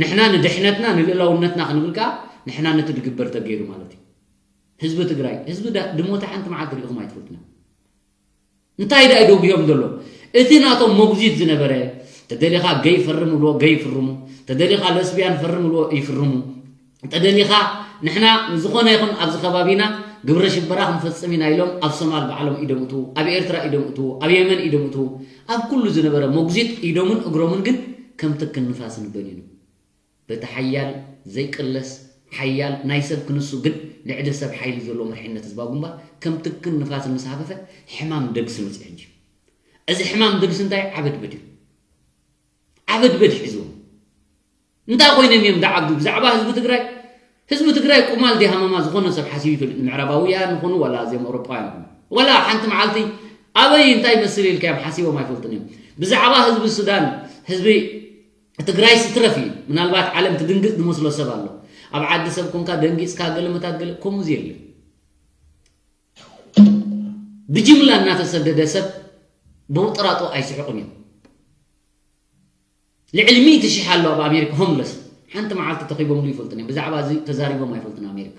ንሕና ንድሕነትና ንልእላውነትና ክንብል ከኣ ንሕና ነቲ ድግበር ተገይሩ ማለት እዩ ህዝቢ ትግራይ ህዝቢ ድሞተ ሓንቲ መዓልቲ ሪኢኹም ኣይትፈልጡና እንታይ ዳ ደጉዮም ዘሎ እቲ ናቶም መጉዚት ዝነበረ ተደሊኻ ገይ ፈርም ብልዎ ገይ ይፍርሙ ተደሊኻ ለስቢያን ፈርም ብልዎ ይፍርሙ ተደሊኻ ንሕና ዝኾነ ይኹን ኣብዚ ከባቢና ግብረ ሽበራ ክንፈጽም ኢና ኢሎም ኣብ ሶማል ባዕሎም ኢዶም እትዉ ኣብ ኤርትራ ኢዶም እትዉ ኣብ የመን ኢዶም እትዉ ኣብ ኩሉ ዝነበረ መጉዚት ኢዶምን እግሮምን ግን ከም ትክን ንፋስ ንበን እዩ በቲ ሓያል ዘይቅለስ ሓያል ናይ ሰብ ክንሱ ግን ልዕሊ ሰብ ሓይሊ ዘለዎ መርሒነት ህዝባዊ ግንባር ከም ትክን ንፋስ ምስ ሃፈፈ ሕማም ደግሲ መፅእ ሕጂ እዚ ሕማም ደግሲ እንታይ ዓበድበድ እዩ ዓበድበድ ሒዝዎም እንታይ ኮይኖም እዮም ዝዓብዱ ብዛዕባ ህዝቢ ትግራይ ህዝቢ ትግራይ ቁማል ዲ ሃመማ ዝኾነ ሰብ ሓሲቡ ይፈልጥ ንምዕራባውያን ይኹኑ ዋላ እዚኦም ኣውሮጳውያን ይኹኑ ዋላ ሓንቲ መዓልቲ ኣበይ እንታይ ይመስል ኢልካ እዮም ሓሲቦም ኣይፈልጡን እዮም ብዛዕባ ህዝቢ ሱዳን ህዝቢ ትግራይ ስትረፍ እዩ ምናልባት ዓለም ትድንግፅ ዝመስሎ ሰብ ኣሎ ኣብ ዓዲ ሰብ ኮንካ ደንጊፅካ ገለ መታት ገለ ከምኡ የለን ብጅምላ እናተሰደደ ሰብ ብውጥራጦ ኣይስሕቁን እዮም ልዕሊ ሚእቲ ሽሕ ኣሎ ኣብ ኣሜሪካ ሆምለስ ሓንቲ መዓልቲ ተኺቦምሉ ይፈልጡን እዮም ብዛዕባ እዚ ተዛሪቦም ኣይፈልጡን ኣሜሪካ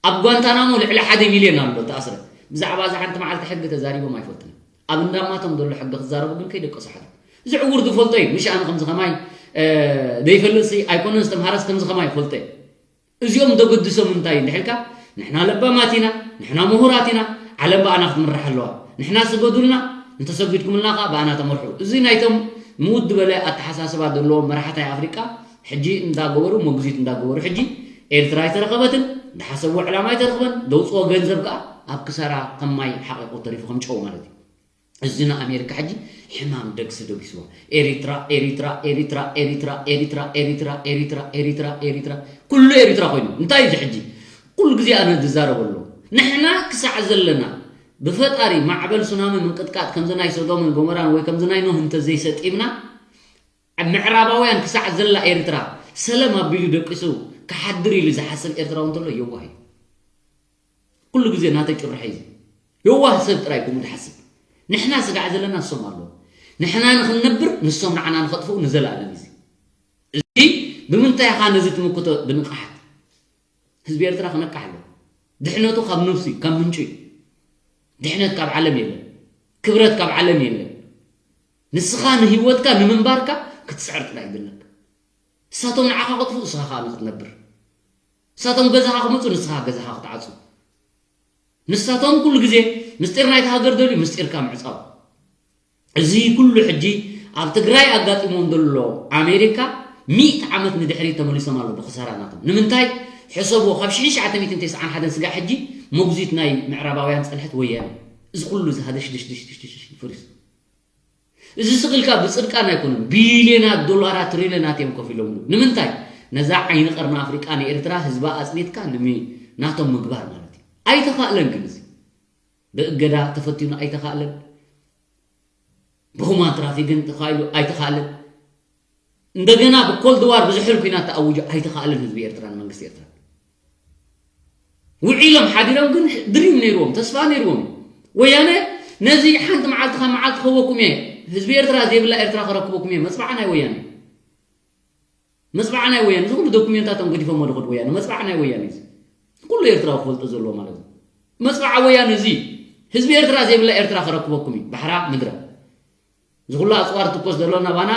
ኣብ ጓንታናሞ ልዕሊ ሓደ ሚልዮን ኣሎ ተኣስረ ብዛዕባ እዚ ሓንቲ መዓልቲ ሕጊ ተዛሪቦም ኣይፈልጡን እዮም ኣብ እንዳማቶም ዘሎ ሕጊ ክዛረቡ ግን ከይደቀሱ ሓሉ እዚ ዕውር ዝፈልጦ እዩ ምሽ ኣነ ከምዚ ከማይ ዘይፈልጥሲ ኣይኮነን ዝተምሃረስ ከምዚ ከማይ ይፈልጦ እዩ እዚኦም ዘገድሶም እንታይ እንድሕልካ ንሕና ለባማት ኢና ንሕና ምሁራት ኢና ዓለም ብኣና ክትምራሕ ኣለዋ ንሕና ስገዱልና እንተሰጊድኩምልና ከዓ ብኣና ተመርሑ እዚ ናይቶም ምውድ በለ ኣተሓሳስባ ዘለዎም መራሕታይ ኣፍሪቃ ሕጂ እንዳገበሩ መጉዚት እንዳገበሩ ሕጂ ኤርትራ ኣይተረኸበትን ዝሓሰብዎ ዕላማ ኣይተረኽበን ዘውፅኦ ገንዘብ ከዓ ኣብ ክሳራ ከም ማይ ሓቂቁ ተሪፉ ከም ጨው ማለት እዩ እዚ ንኣሜሪካ ሕጂ ሕማም ደግሲ ደጊስዋ። ኤሪትራ ኤሪትራ ኤሪትራ ኤሪትራ ኤሪትራ ኤሪትራ ኤሪትራ ኤሪትራ ኤሪትራ ኩሉ ኤሪትራ ኮይኑ እንታይ እዩ እዚ ሕጂ? ኩሉ ግዜ ኣነ ዝዛረበሉ ንሕና ክሳዕ ዘለና ብፈጣሪ ማዕበል ሱናሚ ምንቅጥቃጥ ከምዚ ናይ ሶዶምን ጎመራን ወይ ከምዚ ናይ ኖህ እንተዘይሰጢምና ኣብ ምዕራባውያን ክሳዕ ዘላ ኤርትራ ሰለም ኣቢሉ ደቂሱ ክሓድር ኢሉ ዝሓስብ ኤርትራዊ እንተሎ የዋህ እዩ። ኩሉ ግዜ እናተጭርሐ እዩ። የዋህ ሰብ ጥራይ ከምኡ ዝሓስብ። ንሕና ስጋዕ ዘለና ንሶም ኣለዉ። ንሕና ንኽንነብር ንሶም ንዓና ንኸጥፍኡ ንዘለኣለም እዩ። እዚ ብምንታይ ኢኻ ነዚ ትምክቶ? ብንቕሓት። ህዝቢ ኤርትራ ክነቅሕ ኣለዎ። ድሕነቱ ካብ ነብሱ እዩ፣ ካብ ምንጩ እዩ። ድሕነት ካብ ዓለም የለን። ክብረት ካብ ዓለም የለን። ንስኻ ንህይወትካ ንምንባርካ ክትስዕር ጥራይ ይድለካ። ንሳቶም ንዓኻ ክጥፍኡ ንስኻ ከዓ ንክትነብር። ንሳቶም ገዛኻ ክመፁ ንስኻ ገዛኻ ክትዓፁ። ንሳቶም ኩሉ ግዜ ምስጢር ናይቲ ሃገር ደልዩ ምስጢርካ ምዕፃው። እዚ ኩሉ ሕጂ ኣብ ትግራይ ኣጋጢሞም ዘሎ ኣሜሪካ ሚእቲ ዓመት ንድሕሪት ተመሊሶም ኣሎ ብክሳራ ናቶም። ንምንታይ? ሕሰብዎ፣ ካብ ሽሕን ትሽዓተ ሚእትን ተስዓን ሓደን ስጋዕ ሕጂ መጉዚት ናይ ምዕራባውያን ፀንሐት ወያነ። እዚ ኩሉ እዚ ሃደሽደሽደሽደሽ ፍሪስ እዚ ስቕ ኢልካ ብፅድቃን ኣይኮኑን። ቢልዮናት ዶላራት ትሪልዮናት እዮም ከፊሎምሉ። ንምንታይ? ነዛ ዓይኒ ቀርኒ ኣፍሪቃ ንኤርትራ ህዝባ ኣፅኒትካ ንሚ ናቶም ምግባር ማለት እዩ። ኣይተኻእለን ግን እዚ ብእገዳ ተፈቲኑ ኣይተኻእለን። ብሁማን ትራፊክን ተኻኢሉ ኣይተኻእለን። እንደገና ብኮልድ ዋር ብዝሕል ኩናት ተኣውጁ ኣይተኻእለን። ህዝቢ ኤርትራን መንግስቲ ኤርትራ ውዒሎም ሓዲሮም ግን ድሪም ነይርዎም፣ ተስፋ ነይርዎም። ወያነ ነዚ ሓንቲ መዓልቲ ካብ መዓልቲ ክህበኩም እየ፣ ህዝቢ ኤርትራ ዘይብላ ኤርትራ ከረክበኩም እየ። መፅባዓ ናይ ወያነ መፅባዓ ናይ ወያነ እዚ ኩሉ ዶኩሜንታቶም ገዲፎም ወደኸዱ ወያነ መፅባዓ ናይ ወያነ እዚ ኩሉ ኤርትራዊ ክፈልጦ ዘለዎ ማለት እዩ። መፅባዓ ወያነ እዚ ህዝቢ ኤርትራ ዘይብላ ኤርትራ ከረክበኩም እዩ ባሕራ ምድራ። እዚ ኩሉ ኣፅዋር ትኮስ ዘሎ ናባና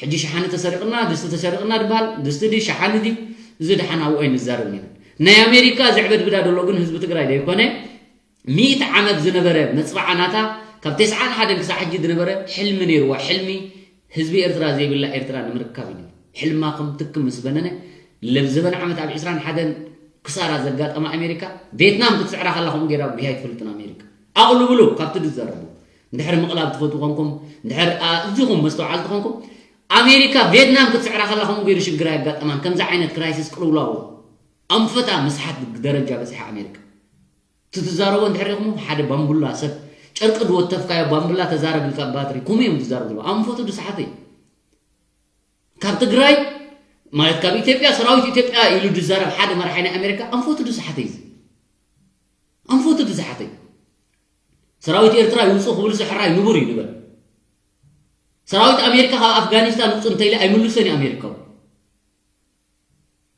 ሕጂ ሸሓኒ ተሰሪቕና ድስቲ ተሰሪቕና ድበሃል ድስቲ ድዩ ሸሓኒ ድዩ? እዚ ደሓን ኣብኡ ኣይንዛረብን ኢና። ናይ ኣሜሪካ ዘዕበድብዳ ዘሎ ግን ህዝቢ ትግራይ ዘይኮነ ሚእቲ ዓመት ዝነበረ መፅባዓ ናታ ካብ ተስዓን ሓደን ክሳዕ ሕጂ ዝነበረ ሕልሚ ነይርዋ። ሕልሚ ህዝቢ ኤርትራ ዘይብላ ኤርትራ ንምርካብ እዩ። ሕልማ ከም ትክም ምስ በነነ ለብ ዘበን ዓመት ኣብ ዕስራን ሓደን ክሳራ ዘጋጠማ ኣሜሪካ ቬትናም ክትስዕራ ከላ ከምኡ ገይራ ጉያ ኣይትፈልጥን ኣሜሪካ። ኣቕልብሉ ካብቲ ዝዛረቡ እንድሕር ምቕላብ ትፈትዉ ኮንኩም እንድሕር እዚኹም መስተውዓልቲ ኮንኩም ኣሜሪካ ቬትናም ክትስዕራ ከላ ከምኡ ገይሩ ሽግር ኣየጋጠማን። ከምዚ ዓይነት ክራይሲስ ቅልውላው ኣንፈታ ምስሓት ደረጃ በፂሓ ኣሜሪካ። ትትዛረቦ እንድሕር ኢኹም ሓደ ባምቡላ ሰብ ጨርቂ ዝወተፍካዮ ባምቡላ ተዛረብ ኢልካ ባትሪ ኩመ እዮም ትዛረቡ ዘለዉ ኣንፈቱ ድስሓተ እዩ። ካብ ትግራይ ማለት ካብ ኢትዮጵያ ሰራዊት ኢትዮጵያ ኢሉ ዝዛረብ ሓደ መራሒ ናይ ኣሜሪካ ኣንፈቱ ድስሓተ እዩ። ኣንፈቱ ድስሓተ እዩ። ሰራዊት ኤርትራ ይውፁ ክብል ሕራይ ንቡር እዩ ንበል። ሰራዊት ኣሜሪካ ካብ ኣፍጋኒስታን ውፁ እንተኢለ ኣይምልሶን እዩ ኣሜሪካ።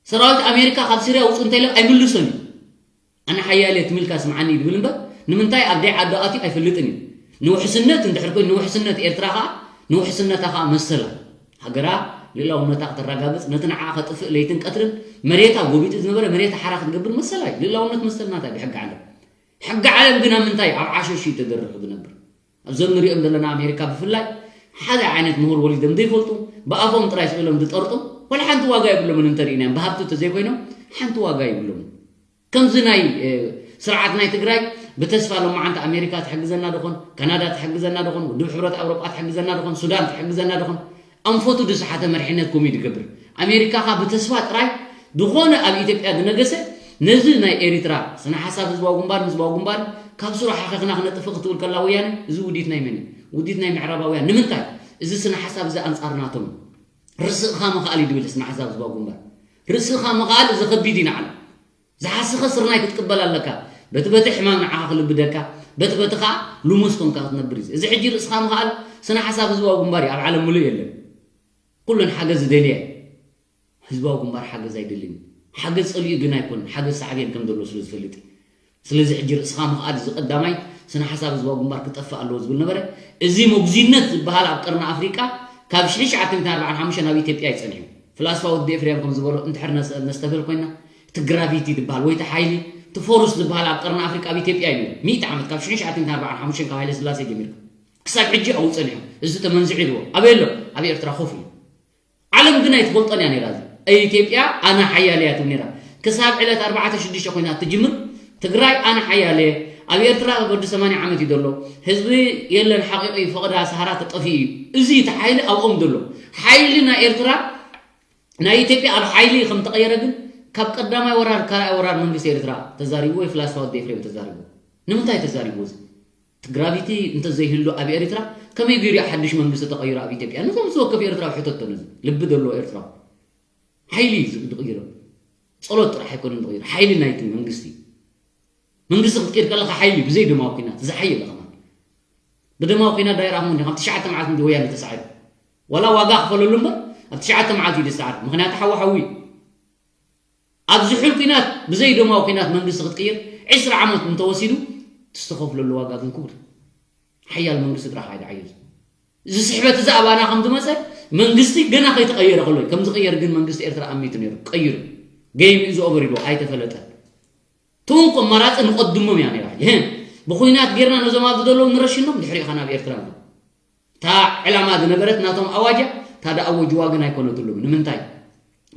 ሰራዊት ኣሜሪካ ካብ ሲርያ ውፁ እንተኢለ ኣይምልሶን እዩ። ኣነ ሓያል እየ ትም ኢልካ ስምዓኒ ይብል እምበር ንምንታይ ኣብ ደይ ዓዲ ኣትዩ ኣይፈልጥን እዩ። ንውሕስነት እንድሕር ኮይኑ ንውሕስነት ኤርትራ ከዓ ንውሕስነታ ከዓ መሰላ ሃገራ ልእላውነታ ከተረጋግፅ ነቲ ንዓ ከጥፍእ ለይትን ቀትርን መሬታ ጎቢጡ ዝነበረ መሬታ ሓራ ክትገብር መሰላ እዩ። ልእላውነት መሰል ናታ እዩ ብሕጊ ዓለም። ሕጊ ዓለም ግን ኣብ ምንታይ ኣብ ዓሸሽ እዩ ተደሪኹ ዝነብር። ኣብዞም ንሪኦም ዘለና ኣሜሪካ ብፍላይ ሓደ ዓይነት ምሁር ወሊዶም ዘይፈልጡ ብኣፎም ጥራይ ስኢሎም ዝጠርጡ ወላ ሓንቲ ዋጋ የብሎምን እንተሪእናዮም ብሃብቲ እንተዘይኮይኖም ሓንቲ ዋጋ የብሎምን። ከምዚ ናይ ስርዓት ናይ ትግራይ ብተስፋ ሎማዓንቲ ኣሜሪካ ትሕግዘና ዶኾን ካናዳ ትሕግዘና ዶኾን ውድብ ሕብረት ኣውሮጳ ትሕግዘና ዶኾን ሱዳን ትሕግዘና ዶኾን ኣንፈቱ ድስሓተ መሪሕነት ኮም እዩ ዝገብር። ኣሜሪካ ካ ብተስፋ ጥራይ ዝኾነ ኣብ ኢትዮጵያ ዝነገሰ ነዚ ናይ ኤሪትራ ስነ ሓሳብ ህዝባዊ ግንባር ህዝባዊ ግንባር ካብ ስሩ ሓኺኽና ክነጥፍእ ክትብል ከላ ወያነ እዚ ውዲት ናይ መን እዩ? ውዲት ናይ ምዕራባውያን። ንምንታይ? እዚ ስነ ሓሳብ እዚ ኣንጻር ናቶም እዩ። ርስእኻ ምኽኣል እዩ ዝብል ስነ ሓሳብ ህዝባዊ ግንባር። ርስእኻ ምኽኣል እዚ ከቢድ እዩ ንዓና። ዝሓስኸ ስርናይ ክትቅበል ኣለካ። በቲ በቲ ሕማም ንዓኻ ክልብደካ፣ በቲ በቲ ኸዓ ልሙስ ኮንካ ክትነብር እዩ። እዚ ሕጂ ርእስኻ ምኽኣል ስነ ሓሳብ ህዝባዊ ግንባር እዩ። ኣብ ዓለም ምሉእ የለን። ኩለን ሓገዝ ዝደልያ እዩ። ህዝባዊ ግንባር ሓገዝ ኣይደልን እዩ። ሓገዝ ፀሊኡ ግን ኣይኮንን። ሓገዝ ሳዕቤን ከም ዘለዎ ስለ ዝፈልጥ እዩ። ስለዚ ሕጂ ርእስኻ ምኽኣል እዚ ቀዳማይ ስነ ሓሳብ ህዝባዊ ግንባር ክጠፍእ ኣለዎ ዝብል ነበረ። እዚ መጉዚነት ዝበሃል ኣብ ቀርኒ ኣፍሪቃ ካብ ሽሕን ትሽዓተ ሚእትን ኣርባዓን ሓሙሽተን ኣብ ኢትዮጵያ እዩ ጸኒሑ። ፍላስፋ ወዲ ኤፍሬም ከም ዝበሎ እንድሕር ነስ- ነስተብህል ኮይና እቲ ግራቪቲ ዝበሃል ወይ እቲ ሓይሊ እቲ ፎርስ ዝበሃል ኣብ ቀርኒ ኣፍሪቃ ኣብ ኢትዮጵያ እዩ ነይሩ። ሚእቲ ዓመት ካብ ሽሕን ትሽዓተ ሚእትን ኣርባዓን ሓሙሽተን ካብ ሃይለ ስላሴ ጀሚርካ ክሳብ ሕጂ ኣብኡ ጸኒሑ። እዚ ተመንዚዑ ይልዎ ኣበይ ኣሎ? ኣብ ኤርትራ ኮፍ ኢሉ። ዓለም ግን ኣይትፈልጦን እያ ነይራ። እዚ ኢትዮጵያ ኣነ ሓያል እያ ትብል ነይራ። ክሳብ ዕለት ኣርባዕተ ሽዱሽተ ኮይና ትጅምር ትግራይ ኣነ ሓያል እየ፣ ኣብ ኤርትራ ወዲ ሰማንያ ዓመት እዩ ዘሎ። ህዝቢ የለን ሓቂቑ እዩ፣ ፈቐዳ ሰሃራ ተጠፊኡ እዩ። እዚ እቲ ሓይሊ ኣብኦም ዘሎ። ሓይሊ ናይ ኤርትራ፣ ናይ ኢትዮጵያ ኣብ ሓይሊ ከም ተቐየረ ግን ካብ ቀዳማይ ወራር ካልኣይ ወራር መንግስቲ ኤርትራ ተዛሪቡ ወይ ፍላስፋ ወዲ ኤፍሬም ተዛሪቡ። ንምንታይ ተዛሪቡ? እዚ እቲ ግራቪቲ እንተዘይህሉ ኣብ ኤርትራ ከመይ ገይሩ ሓድሽ መንግስቲ ተቐይሩ ኣብ ኢትዮጵያ? ነዞም ዝወከፍ ኤርትራዊ ሕተቶ። ነዚ ልቢ ዘለዎ ኤርትራዊ ሓይሊ እዩ ዝቕይሮ። ጸሎት ጥራሕ ኣይኮነን ዝቕይሮ፣ ሓይሊ ናይቲ መንግስቲ። መንግስቲ ክትቀይር ከለኻ ሓይሊ ብዘይ ደማዊ ኲናት ዝሓየለ ከማን። ብደማዊ ኲናት ዳይራ ኣኽሞ እንዲኻ ኣብ ትሽዓተ መዓልቲ እንዲ ወያነ ተሳዒሩ። ዋላ ዋጋ ክፈለሉ እምበር ኣብ ትሽዓተ መዓልቲ እዩ ዝሰዓር። ምኽንያቱ ሓዊ ሓዊ እዩ። ኣብ ዝሑል ኲናት ብዘይ ደማዊ ኲናት መንግስቲ ክትቅይር ዕስራ ዓመት እንተወሲዱ፣ እቲ ዝተኸፍለሉ ዋጋ ግን ክቡር። ሓያል መንግስቲ ጥራሕ ኣይደዓዮ። እዚ ስሕበት እዚ ኣባና ከም ዝመፀ መንግስቲ ገና ከይተቐየረ ከሎ እዩ። ከም ዝቕየር ግን መንግስቲ ኤርትራ ኣሚቱ ነይሩ። ቀይሩ። ጌም ኢዝ ኦቨር ኢሉ ኣይተፈለጠ። ትውን እኮ ኣማራፂ ንቐድሞም እያ ነይራ። ይህን ብኹናት ጌርና ነዞም ኣብዚ ዘለዉ ንረሽኖም ድሕሪኡ ኸ ናብ ኤርትራ ንኸ እታ ዕላማ ዝነበረት ናቶም ኣዋጃ እታ ደኣወጅዋ ግን ኣይኮነትሉም። ንምንታይ?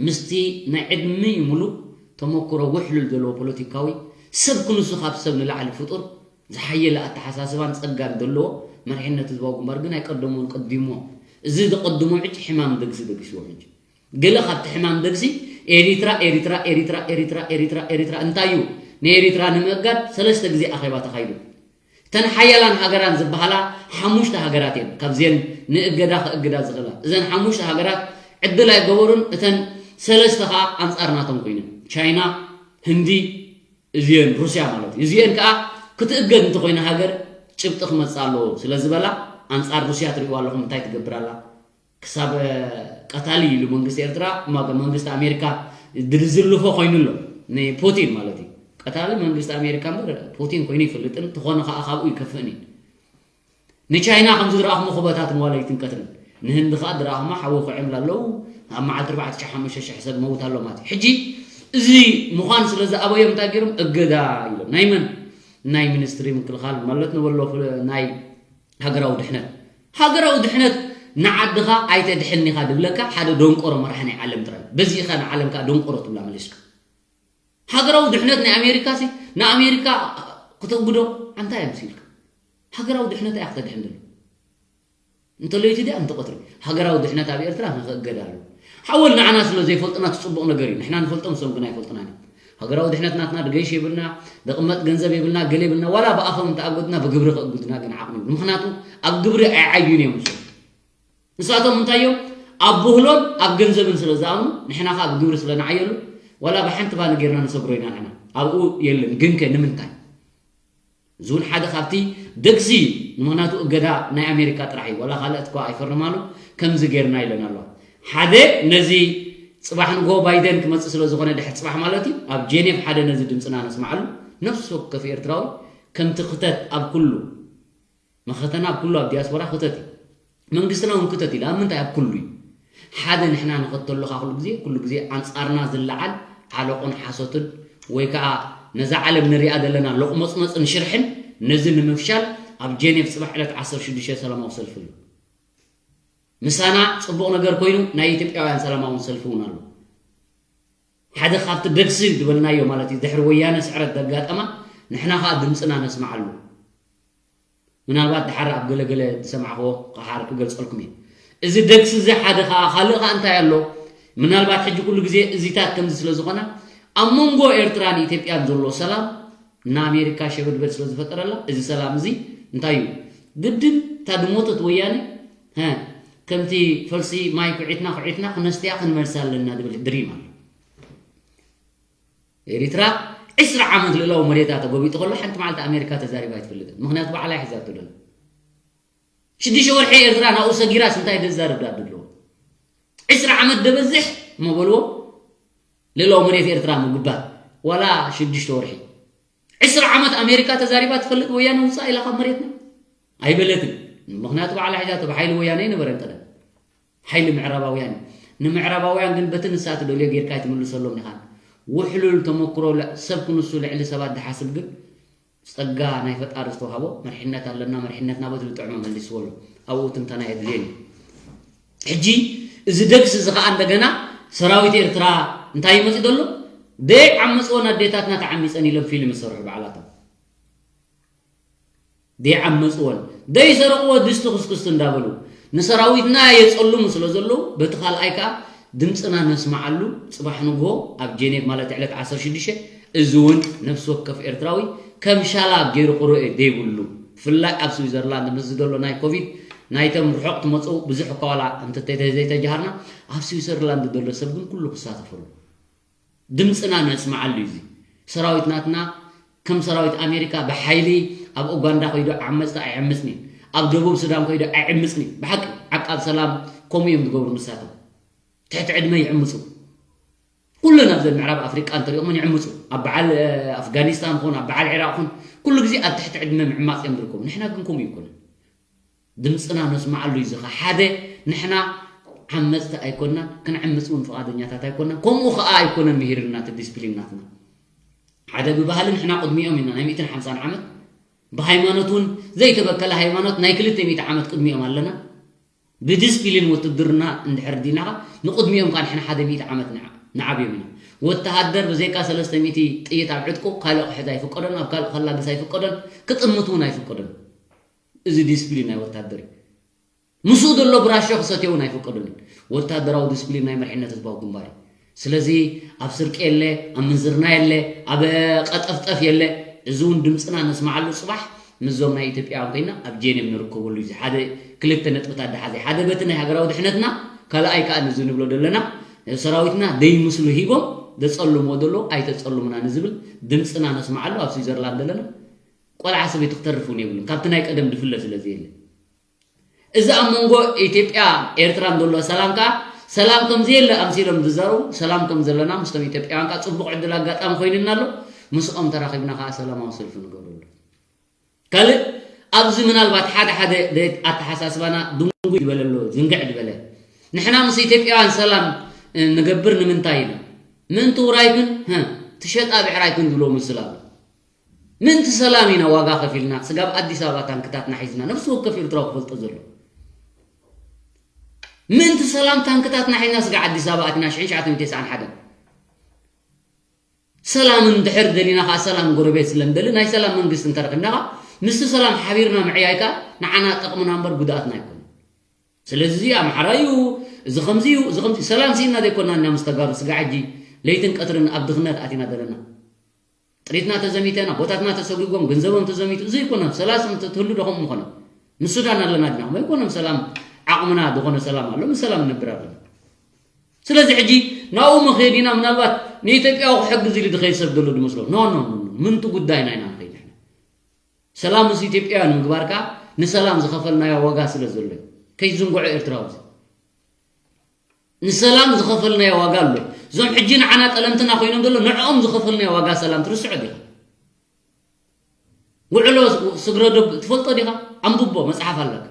ምስቲ ናይ ዕድሚ ሙሉእ ተመክሮ ውሕሉል ዘለዎ ፖለቲካዊ ሰብ ክንሱ ካብ ሰብ ንላዕሊ ፍጡር ዝሓየለ ኣተሓሳስባን ጸጋን ዘለዎ መሪሕነት ህዝባዊ ግንባር ግን ኣይቀደሞን ቀዲሞ። እዚ ዝቐድሞ ዕጭ ሕማም ደግሲ ደጊስዎም ሕጂ። ገለ ካብቲ ሕማም ደግሲ ኤሪትራ ኤሪትራ ኤሪትራ ኤሪትራ ኤሪትራ ኤሪትራ እንታይ እዩ? ንኤሪትራ ንምእጋድ ሰለስተ ግዜ ኣኼባ ተኻይዱ። እተን ሓያላን ሃገራን ዝበሃላ ሓሙሽተ ሃገራት እየን ካብዘን ንእገዳ ክእግዳ ዝኽእላ። እዘን ሓሙሽተ ሃገራት ዕድል ኣይገበሩን። እተን ሰለስተ ኸኣ ኣንጻር ናቶም ኮይነን፣ ቻይና፣ ህንዲ፣ እዚአን ሩስያ ማለት እዩ። እዚአን ከኣ ክትእገድ እንተኾይነ ሃገር ጭብጢ ክመጽእ ኣለዎ ስለ ዝበላ ኣንጻር ሩስያ ትርእይዋ ኣለኹም እንታይ ትገብር ኣላ? ክሳብ ቀታሊ ኢሉ መንግስቲ ኤርትራ መንግስቲ ኣሜሪካ ዝልፎ ኮይኑ ኣሎ። ንፑቲን ማለት እዩ። ቀታሊ መንግስቲ ኣሜሪካ እምበር ፑቲን ኮይኑ ይፈልጥን ተኾነ ከዓ ካብኡ ይከፍእን እዩ። ንቻይና ከም ዝረኣኹሞ ክበታትን ዋላ ይትንቀትን ንህንዲ ከዓ ዝረኣኹማ ሓዊ ክዕምላ ኣለዉ። ኣብ መዓልቲ ኣርባዕተ ሽሕ ሓሙሽተ ሽሕ ሰብ መውት ኣሎ ማለት እዩ። ሕጂ እዚ ምዃን ስለ ዝኣበዮም እንታይ ገይሮም እገዳ ኢሎም ናይ መን ናይ ሚኒስትሪ ምክልኻል ማለት ንበሎ ናይ ሃገራዊ ድሕነት። ሃገራዊ ድሕነት ንዓድኻ ኣይተድሕን ኢኻ ድብለካ ሓደ ደንቆሮ መራሒ ናይ ዓለም ጥራይ። በዚ ኢኻ ንዓለም ከዓ ደንቆሮ ትብላ መሊስካ። ሃገራዊ ድሕነት ናይ ኣሜሪካ ሲ ንኣሜሪካ ክተግዶ ኣንታይ እያ መሲልካ? ሃገራዊ ድሕነት እያ ክተድሕን ደሎ። እንተለይቲ ድያ እንተቐትሪ ሃገራዊ ድሕነት ኣብ ኤርትራ ንክእገድ ኣለዎ። ሓወል ንዓና ስለ ዘይፈልጥና እቲ ፅቡቕ ነገር እዩ። ንሕና ንፈልጦም እሶም ግን ኣይፈልጡናን እዮም። ሃገራዊ ድሕነት ናትና ድገይሽ የብልና፣ ደቕመጥ ገንዘብ የብልና፣ ገለ የብልና። ዋላ ብኣፎም እንተኣገዱና ብግብሪ ክእግዱና ግን ዓቕሚ የብሉ። ምኽንያቱ ኣብ ግብሪ ኣይዓዩን እዮም እሶም። ንሳቶም እንታይ እዮም ኣብ ብህሎን ኣብ ገንዘብን ስለ ዝኣምኑ ንሕና ከዓ ብግብሪ ስለ ንዓየሉ ዋላ ብሓንቲ ባኒ ጌርና ንሰግሮ ኢና ንሕና። ኣብኡ የለን ግንከ ንምንታይ? እዚ እውን ሓደ ካብቲ ደግሲ እዩ። ንምኽንያቱ እገዳ ናይ ኣሜሪካ ጥራሕ እዩ። ዋላ ካልኦት እኳ ኣይፈርማሉ ከምዚ ጌርና ኢለን ኣለዋ። ሓደ ነዚ ፅባሕ ንግሆ ባይደን ክመፅእ ስለ ዝኾነ ድሕር ፅባሕ ማለት እዩ ኣብ ጄኔቭ ሓደ ነዚ ድምፅና ነስማዓሉ ነፍሲ ወከፍ ኤርትራዊ ከምቲ ክተት ኣብ ኩሉ መኸተና ኣብ ኩሉ ኣብ ዲያስፖራ ክተት እዩ። መንግስትና እውን ክተት ኢለ ኣብ ምንታይ ኣብ ኩሉ እዩ ሓደ ንሕና ንኸተሉ ካ ኩሉ ግዜ ኩሉ ግዜ ኣንጻርና ዝለዓል ዓለቆን ሓሶትን ወይ ከዓ ነዛ ዓለም ንሪኣ ዘለና ሎቕመፅመፅን ሽርሕን ነዚ ንምፍሻል ኣብ ጄኔቭ ፅባሕ ዕለት ዓሰርተ ሽዱሽተ ሰላማዊ ሰልፊ ኣሎ። ምሳና ፅቡቕ ነገር ኮይኑ ናይ ኢትዮጵያውያን ሰላማውን ሰልፊ እውን ኣሎ። ሓደ ካብቲ ደግሲ ዝበልናዮ ማለት እዩ ድሕሪ ወያነ ስዕረት ዘጋጠማ ንሕና ከዓ ድምፅና ነስምዓሉ። ምናልባት ድሓር ኣብ ገለገለ ዝሰማዕኽዎ ክሓር ክገልፀልኩም እየ። እዚ ደግሲ እዚ ሓደ ከዓ ካልእ ከዓ እንታይ ኣሎ? ምናልባት ሕጂ ኩሉ ግዜ እዚታት ከምዚ ስለ ዝኾነ ኣብ መንጎ ኤርትራን ኢትዮጵያን ዘሎ ሰላም ንኣሜሪካ ሸበድበድ ስለ ዝፈጠረላ እዚ ሰላም እዚ እንታይ እዩ ግድን እታ ድሞተት ወያነ ከምቲ ፈልሲ ማይ ኩዒትና ኩዒትና ክነስትያ ክንመልሳ ኣለና ዝብል ድሪም ኣሎ። ኤሪትራ ዕስራ ዓመት ልእላዊ መሬታ ተጎቢጡ ከሎ ሓንቲ መዓልቲ ኣሜሪካ ተዛሪባ ኣይትፈልጥን። ምክንያቱ ባዕላ ሒዛቶ ደላ ሽዱሽተ ወርሒ ኤርትራ ናብኡ ሰጊራስ እንታይ ደዛርብ ዳ ኣለዎ? ዕስራ ዓመት ደበዝሕ እሞ በልዎ ልእላዊ መሬት ኤርትራ ምግባር ዋላ ሽዱሽተ ወርሒ። ዕስራ ዓመት ኣሜሪካ ተዛሪባ ትፈልጥ ወያነ ውፃእ ኢላ ካብ መሬትና ኣይበለትን። ምክንያቱ ባዕላ ሒዛቶ ብሓይሊ ወያነ ኣይነበረን ቀደም ሓይሊ ምዕራባውያን እዩ። ንምዕራባውያን ግን በቲ ንሳ ትደልዮ ጌርካ ኣይትምልሰሎም ኢኻን። ውሕሉል ተመክሮ ሰብ ክንሱ ልዕሊ ሰባት ዝሓስብ ግን ጸጋ ናይ ፈጣሪ ዝተዋህቦ መሪሕነት ኣለና፣ መሪሕነትና በቲ ዝጥዕሞ መልስዎ ኣሎ። ኣብኡ ትንተና የድልየን እዩ። ሕጂ እዚ ደግሲ እዚ ኸዓ እንደገና ሰራዊት ኤርትራ እንታይ ይመጽእ ዘሎ? ደይ ዓመጽወን ኣዴታትና ተዓሚጸን ኢሎም ፊልም ዝሰርሑ ባዕላቶም። ደይዓመፅዎን ደይሰረቕዎ ድስቲ ክስክስቲ እንዳበሉ ንሰራዊትና የፀልሙ ስለ ዘለዉ፣ በቲ ካልኣይ ከዓ ድምፅና ነስማዓሉ። ፅባሕ ንግሆ ኣብ ጄኔቭ ማለት ዕለት ዓሰርተ ሽዱሽተ፣ እዚ እውን ነፍሲ ወከፍ ኤርትራዊ ከም ሻላ ገይሩ ክርኦ ደይብሉ። ብፍላይ ኣብ ስዊዘርላንድ ምስዚ ዘሎ ናይ ኮቪድ፣ ናይቶም ርሑቕ ትመፁ ብዙሕ እኳ ዋላ እንተተዘይተጀሃርና፣ ኣብ ስዊዘርላንድ ዘሎ ሰብ ግን ኩሉ ክሳተፈሉ። ድምፅና ነስማዓሉ እዩ። እዚ ሰራዊት ናትና ከም ሰራዊት ኣሜሪካ ብሓይሊ ኣብ ኡጋንዳ ከይዱ ዓመፅቲ ኣይዕምፅን እዩ። ኣብ ደቡብ ሱዳን ከይዱ ኣይዕምፅን እዩ። ብሓቂ ዓቃብ ሰላም ከምኡ እዮም ዝገብሩ ንሳቶም። ትሕቲ ዕድመ ይዕምፁ። ኩለን ኣብዘን ምዕራብ ኣፍሪቃ እንተሪኦምን ይዕምፁ። ኣብ በዓል ኣፍጋኒስታን ኹን ኣብ በዓል ዒራቅ ኹን ኩሉ ግዜ ኣብ ትሕቲ ዕድመ ምዕማፅ እዮም ዝርከቡ። ንሕና ግን ከምኡ ይኮነ። ድምፅና ነስማዓሉ እዩ። እዚ ኸ ሓደ ንሕና ዓመፅቲ ኣይኮንና፣ ክንዕምፅ እውን ፍቓደኛታት ኣይኮንና። ከምኡ ኸዓ ኣይኮነን ምሂርና እቲ ዲስፕሊን ናትና። ሓደ ብባህሊ ንሕና ቅድሚኦም ኢና፣ ናይ ሚእትን ሓምሳን ዓመት። ብሃይማኖት እውን ዘይተበከለ ሃይማኖት ናይ ክልተ ሚእቲ ዓመት ቅድሚኦም ኣለና። ብዲስፕሊን ውትድርና እንድሕር ዲናኻ ንቅድሚኦም ከዓ ንሕና ሓደ ሚእቲ ዓመት ንዓ- ንዓብዮም ኢና። ወተሃደር ብዘይካ ሰለስተ ሚእቲ ጥይት ኣብ ዕጥቁ ካልእ ክሕዝ ኣይፍቀዶን፣ ኣብ ካልእ ከላግስ ኣይፍቀዶን፣ ክጥምት እውን ኣይፍቀዶን። እዚ ዲስፕሊን ናይ ወታደር እዩ። ምስኡ ዘሎ ብራሾ ክሰትዮ እውን ኣይፍቀዶን እዩ። ወታደራዊ ዲስፕሊን ናይ መሪሕነት ህዝባዊ ግንባር እዩ። ስለዚ ኣብ ስርቂ የለ፣ ኣብ ምንዝርና የለ፣ ኣብ ቀጠፍጠፍ የለ። እዚ እውን ድምፅና ነስማዓሉ። ፅባሕ ምስዞም ናይ ኢትዮጵያውያን ኮይና ኣብ ጄኔቭ ንርከበሉ እዩ። ሓደ ክልተ ነጥብታት ደሓዘ። ሓደ በቲ ናይ ሃገራዊ ድሕነትና፣ ካልኣይ ከዓ ንዚ ንብሎ ዘለና ሰራዊትና ደይምስሉ ሂቦም ዘፀልምዎ ዘሎ ኣይተፀልሙና ንዝብል ድምፅና ነስማዓሉ። ኣብ ስዊዘርላንድ ዘለና ቆልዓ ሰበይቲ ክተርፍ እውን የብሉን። ካብቲ ናይ ቀደም ድፍለ ስለ ዘየለ። እዚ ኣብ መንጎ ኢትዮጵያ ኤርትራን ዘሎ ሰላም ከኣ ሰላም ከም ዘየለ ኣምሲሎም ዝዛረቡ፣ ሰላም ከም ዘለና ምስቶም ኢትዮጵያውያን ከኣ ጽቡቕ ዕድል ኣጋጣሚ ኮይኑና ኣሎ። ምስኦም ተራኺብና ከኣ ሰላማዊ ሰልፊ ንገብረሉ። ካልእ ኣብዚ ምናልባት ሓደ ሓደ ደ- ኣተሓሳስባና ድንጉይ ዝበለ ኣሎ፣ ዝንግዕ ዝበለ። ንሕና ምስ ኢትዮጵያውያን ሰላም እ፣ ንገብር ንምንታይ ኢና? ምእንቲ ውራይክን ህ፣ ትሸጣ ብዕራይክን ዝብሎ ምስል ኣሎ። ምእንቲ ሰላም ኢና ዋጋ ከፊልና፣ ስጋብ ኣዲስ ኣበባ ታንክታትና ሒዝና፣ ነፍሲ ወከፍ ኤርትራዊ ክፈልጦ ዘሎ። ምእንቲ ሰላም ታንክታትና ሒዝና ስጋብ ኣዲስ ኣበባ ኣቲና ሽሕን ትሽዓተ ሚእትን ተስዓን ሓደን። ሰላም እንድሕር ደሊና ኸዓ ሰላም ጎረቤት ስለ ንደሊ ናይ ሰላም መንግስቲ እንተረኺብና ኸዓ ምስቲ ሰላም ሓቢርና ምዕያይ ከኣ ንዓና ጠቕምና እምበር ጉድኣትና ኣይኮነን። ስለዚ እዚ ኣምሓራ እዩ፣ እዚ ከምዚ እዩ፣ እዚ ከምዚ እዩ። ሰላም ስኢና ዘይኮና እኛ ምስ ተጋሩ ስጋ ሕጂ ለይትን ቀትርን ኣብ ድኽነት ኣቲና ዘለና። ጥሪትና ተዘሚተና፣ ቦታትና ተሰጒጎም፣ ገንዘቦም ተዘሚቱ፣ እዚ ኣይኮነን። ሰላም እንተ ትህሉ ዶ ከምኡ ምኾነ? ምስ ሱዳን ኣለና ዲና? ከምኡ ኣይኮነን። ሰላም ዓቕምና ዝኾነ ሰላም ኣሎ፣ ምስ ሰላም ንነብር ኣለና። ስለዚ ሕጂ ናብኡ መኸዲና ምናልባት ንኢትዮጵያዊ ክሕግዝ ኢሉ ዝኸይድ ሰብ ዘሎ ዝመስሎ። ኖ፣ ኖ፣ ኖ፣ ኖ። ምንቱ ጉዳይና ኢና ንኸይድ ንሕና። ሰላም ምስ ኢትዮጵያውያን ምግባር ከኣ ንሰላም ዝኸፈልናዮ ዋጋ ስለ ዘሎ እዩ። ከይትዝንግዖ ኤርትራዊ እዚ። ንሰላም ዝኸፈልናዮ ዋጋ ኣሎ። እዞም ሕጂ ንዓና ጠለምትና ኮይኖም ዘሎ ንዕኦም ዝኸፈልናዮ ዋጋ ሰላም ትርስዖ ዲኻ? ውዕሎ ስግረዶብ ትፈልጦ ዲኻ? ኣንብቦ መጽሓፍ ኣለካ።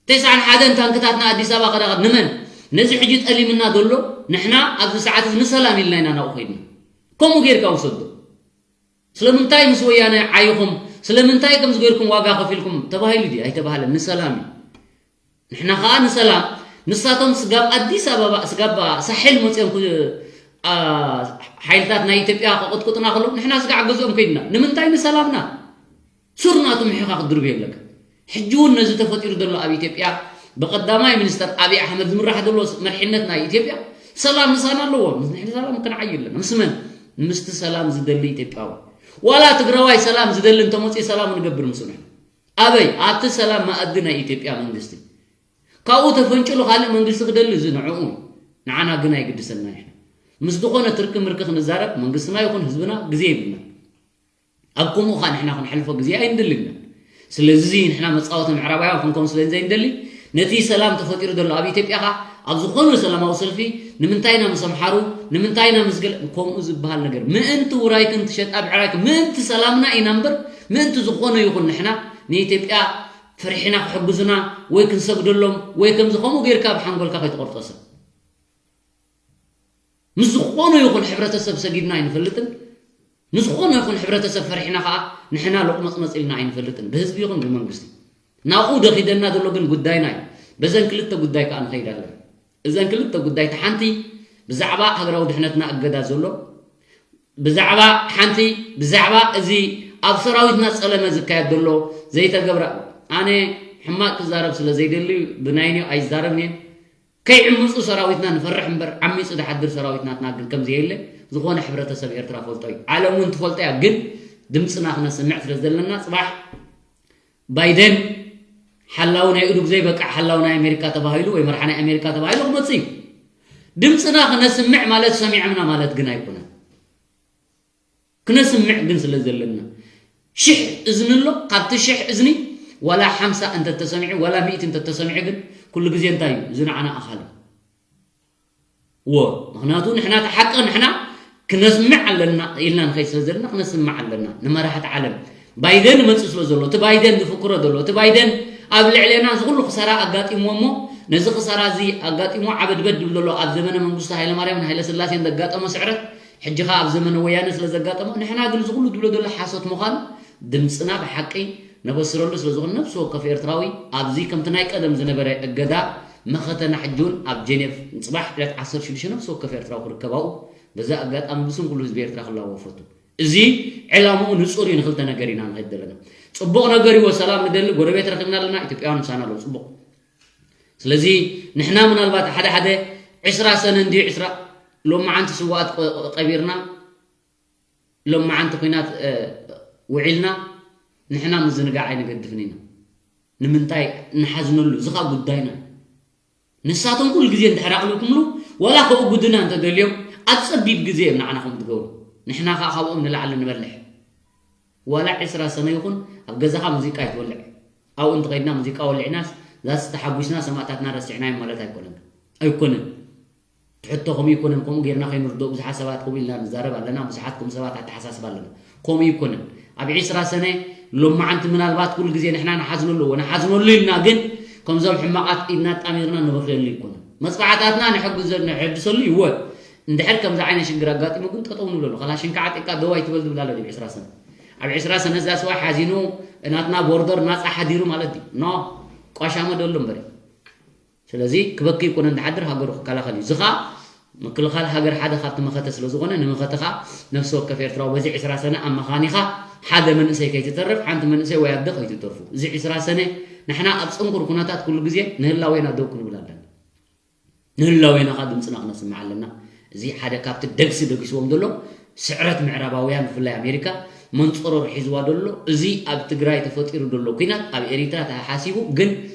ተስዓን ሓደን ታንክታትና ኣዲስ ኣበባ ከዳ ንመን? ነዚ ሕጂ ጠሊምና ዘሎ ንሕና ኣብዚ ሰዓት እዚ ንሰላም ኢልና ኢና ናብኡ ከይድና። ከምኡ ጌርካ ውሰዶ። ስለምንታይ ምስ ወያነ ዓይኹም? ስለምንታይ ከምዚ ጌርኩም ዋጋ ከፊልኩም? ተባሂሉ ድዩ? ኣይተባህለን። ንሰላም እዩ። ንሕና ኸኣ ንሰላም፣ ንሳቶም ስጋብ ኣዲስ ኣበባ፣ ስጋብ ሳሕል መጺኦም ክ- ኣ- ሓይልታት ናይ ኢትዮጵያ ከቐጥቅጡና ከለዉ ንሕና ስጋዕ ገዝኦም ከይድና። ንምንታይ? ንሰላምና። ሱር ናቱ ምሒኻ ክትድርብዮ ኣለካ። ሕጂ እውን ነዚ ተፈጢሩ ዘሎ ኣብ ኢትዮጵያ ብቐዳማይ ሚኒስተር ኣብይ ኣሕመድ ዝምራሕ ዘሎ መሪሕነት ናይ ኢትዮጵያ ሰላም ምሳና ኣለዎ። ንሕና ሰላም ክንዓይ ኣለና። ምስ መን? ምስቲ ሰላም ዝደሊ ኢትዮጵያዊ። ዋላ ትግራዋይ ሰላም ዝደሊ እንተመፅኡ ሰላም ንገብር ምስኡ ንሕና። ኣበይ? ኣብቲ ሰላም መኣዲ ናይ ኢትዮጵያ መንግስቲ። ካብኡ ተፈንጭሉ ካልእ መንግስቲ ክደሊ እዚ ንዕኡ እዩ። ንዓና ግን ኣይግድሰና። ንሕና ምስ ዝኾነ ትርኪ ምርኪ ክንዛረብ መንግስትና ይኹን ህዝብና ግዜ የብልና። ኣብ ከምኡ ኸዓ ንሕና ክንሕልፎ ግዜ ኣይንደልን ኢና። ስለዚ ንሕና መጻወቲ ምዕራባውያን ክንከውን ስለ ዘይንደሊ፣ ነቲ ሰላም ተፈጢሩ ዘሎ ኣብ ኢትዮጵያ ኸዓ ኣብ ዝኾነ ሰላማዊ ሰልፊ ንምንታይ ኢና ምስ ኣምሓሩ፣ ንምንታይ ኢና ምስ ገለ፣ ከምኡ ዝበሃል ነገር፣ ምእንቲ ውራይክን ትሸጣ ብዕራይክን፣ ምእንቲ ሰላምና ኢና እምበር፣ ምእንቲ ዝኾነ ይኹን ንሕና ንኢትዮጵያ ፈሪሕና ክሕግዙና ወይ ክንሰግደሎም ወይ ከምዚ ከምኡ ጌርካ ብሓንጎልካ ከይትቐርጾ ሰብ። ምስ ዝኾነ ይኹን ሕብረተሰብ ሰጊድና ኣይንፈልጥን። ንዝኾነ ይኹን ሕብረተሰብ ፈሪሕና ኸዓ ንሕና ሎቕመጽመጽ ኢልና ኣይንፈልጥን፣ ብህዝቢ ይኹን ብመንግስቲ። ናብኡ ደኺደና ዘሎ ግን ጉዳይና እዩ። በዘን ክልተ ጉዳይ ከኣ ንኸይድ ኣለና። እዘን ክልተ ጉዳይ፣ እቲ ሓንቲ ብዛዕባ ሃገራዊ ድሕነትና እገዳ ዘሎ፣ ብዛዕባ ሓንቲ፣ ብዛዕባ እዚ ኣብ ሰራዊትና ጸለመ ዝካየድ ዘሎ ዘይተገብረ ኣነ ሕማቅ ክዛረብ ስለ ዘይደሊ ብናይኒ ኣይዛረብን እየ። ከይዕምፁ ሰራዊትና ንፈርሕ እምበር ዓሚፁ ዝሓድር ሰራዊት ናትና ግን ከም ዘየለ ዝኾነ ሕብረተሰብ ኤርትራ ፈልጦ እዩ። ዓለም እውን ትፈልጦ እያ። ግን ድምፅና ክነስምዕ ስለ ዘለና ጽባሕ ባይደን ሓላው ናይ እዱግ ዘይበቃዕ ሓላው ናይ ኣሜሪካ ተባሂሉ ወይ መርሓ ናይ ኣሜሪካ ተባሂሉ ክመፅእ እዩ። ድምፅና ክነስምዕ ማለት ሰሚዖምና ማለት ግን ኣይኮነን። ክነስምዕ ግን ስለ ዘለና ሽሕ እዝኒ ኣሎ። ካብቲ ሽሕ እዝኒ ዋላ ሓምሳ እንተተሰሚዑ ዋላ ሚእቲ እንተተሰሚዑ ግን ኩሉ ግዜ እንታይ እዩ? እዚ ንዓና ኣኻል እዩ። እዎ፣ ምኽንያቱ ንሕና እቲ ሓቂ ንሕና ክነስምዕ ኣለና ኢልና ንኸይድ ስለ ዘለና ክነስምዕ ኣለና ንመራሕቲ ዓለም። ባይደን ይመፅእ ስለ ዘሎ እቲ ባይደን ዝፍክሮ ዘሎ እቲ ባይደን ኣብ ልዕሌና እዚ ኩሉ ክሳራ ኣጋጢምዎ እሞ ነዚ ክሳራ እዚ ኣጋጢሞ ዓበድበድ ዝብል ዘሎ ኣብ ዘመነ መንግስቱ ሃይለማርያምን ሃይለስላሴን ዘጋጠሞ ስዕረት ሕጂ ኸዓ ኣብ ዘመነ ወያነ ስለ ዘጋጠሞ ንሕና ግን እዚ ኩሉ ዝብሎ ዘሎ ሓሶት ምዃኑ ድምፅና ብሓቂ ነበስረሉ ስለ ዝኾነ ነብሲ ወከፍ ኤርትራዊ ኣብዚ ከምቲ ናይ ቀደም ዝነበረ እገዳ መኸተና ሕጂ እውን ኣብ ጀኔቭ ንፅባሕ ዕለት ዓሰርተ ሽዱሽተ ነብሲ ወከፍ ኤርትራዊ ክርከብ ኣብኡ በዚ ኣጋጣሚ ብስም ኩሉ ህዝቢ ኤርትራ ክላወ ፈቱ። እዚ ዕላምኡ ንፁር እዩ። ንክልተ ነገር ኢና ንኸይድ ዘለና። ፅቡቕ ነገር ይዎ ሰላም ንደሊ ጎረቤት ረኺብና ኣለና። ኢትዮጵያውያን ምሳና ኣለዉ። ፅቡቕ ስለዚ ንሕና ምናልባት ሓደ ሓደ ዕስራ ሰነ እንድዩ ዕስራ ሎማዓንቲ ስዋኣት ቀ- ቀቢርና ሎማዓንቲ ኩናት እ፣ ውዒልና ንሕና ምዝንጋዕ ኣይንገድፍን ኢና። ንምንታይ ንሓዝነሉ እዚ ኸዓ ጉዳይና ንሳቶም ኩሉ ግዜ እንድሕር ኣቕሊኩምሉ ዋላ ከእጉዱና እንተደልዮም ኣብ ፀቢብ ግዜ እዮም ንዓና ከም ዝገብሩ ንሕና ከዓ ካብኦም ንላዕሊ ንበልሕ ዋላ ዕስራ ሰነ ይኹን ኣብ ገዛኻ ሙዚቃ ኣይትወልዕ ኣብኡ እንተኸይድና ሙዚቃ ወሊዕናስ ዛስ ተሓጒስና ሰማእታትና ረሲዕናዮም ማለት ኣይኮነን ኣይኮነን ትሕቶ ከምኡ ይኮነን ከምኡ ጌርና ከይንርድኦ ብዙሓት ሰባት ከምኡ ኢልና ንዛረብ ኣለና ብዙሓት ከምኡ ሰባት ኣተሓሳስባ ኣለና ከምኡ ይኮነን ኣብ ዒስራ ሰነ ሎማዓንቲ ምናልባት ኩሉ ግዜ ንሕና ንሓዝነሉ እወ ንሓዝነሉ ኢልና ግን ከምዞም ሕማቃት ኢድና ኣጣሚርና ንበኽየሉ ይኮነን መፅባዕታትና ንሕግዘ ንሕድሰሉ ይወ እንድሕር ከምዚ ዓይነት ሽግር ኣጋጢሙ ግን ጠጠው ንብለሉ ካላሽንካ ዓጢቅካ ደው ኣይትበል ዝብል ኣሎ ድዩ ዒስራ ሰነ ኣብ ዒስራ ሰነ እዛ ስዋ ሓዚኑ ናትና ቦርደር ናፃ ሓዲሩ ማለት ድዩ ኖ ቋሻመ ደሎ እምበር እዩ ስለዚ ክበኪ ይኮነን ዝሓድር ሃገሩ ክከላኸል እዩ። እዚ ኸኣ ምክልኻል ሃገር ሓደ ካብቲ መኸተ ስለ ዝኾነ ንመኸተ ኸኣ ነፍሲ ወከፍ ኤርትራዊ በዚ ዕስራ ሰነ ኣብ መኻኒኻ ሓደ መንእሰይ ከይትተርፍ ሓንቲ መንእሰይ ወይ ኣደ ከይትተርፉ። እዚ ዕስራ ሰነ ንሕና ኣብ ጽንኩር ኩነታት ኩሉ ግዜ ንህላዌና ደው ክንብል ኣለና። ንህላዌና ኸኣ ድምጽና ክነስምዕ ኣለና። እዚ ሓደ ካብቲ ደግሲ ደጊስዎም ዘሎ ስዕረት ምዕራባውያን ብፍላይ ኣሜሪካ መንጸሮር ሒዝዋ ደሎ እዚ ኣብ ትግራይ ተፈጢሩ ደሎ ኩናት ኣብ ኤሪትራ ተሓሲቡ ግን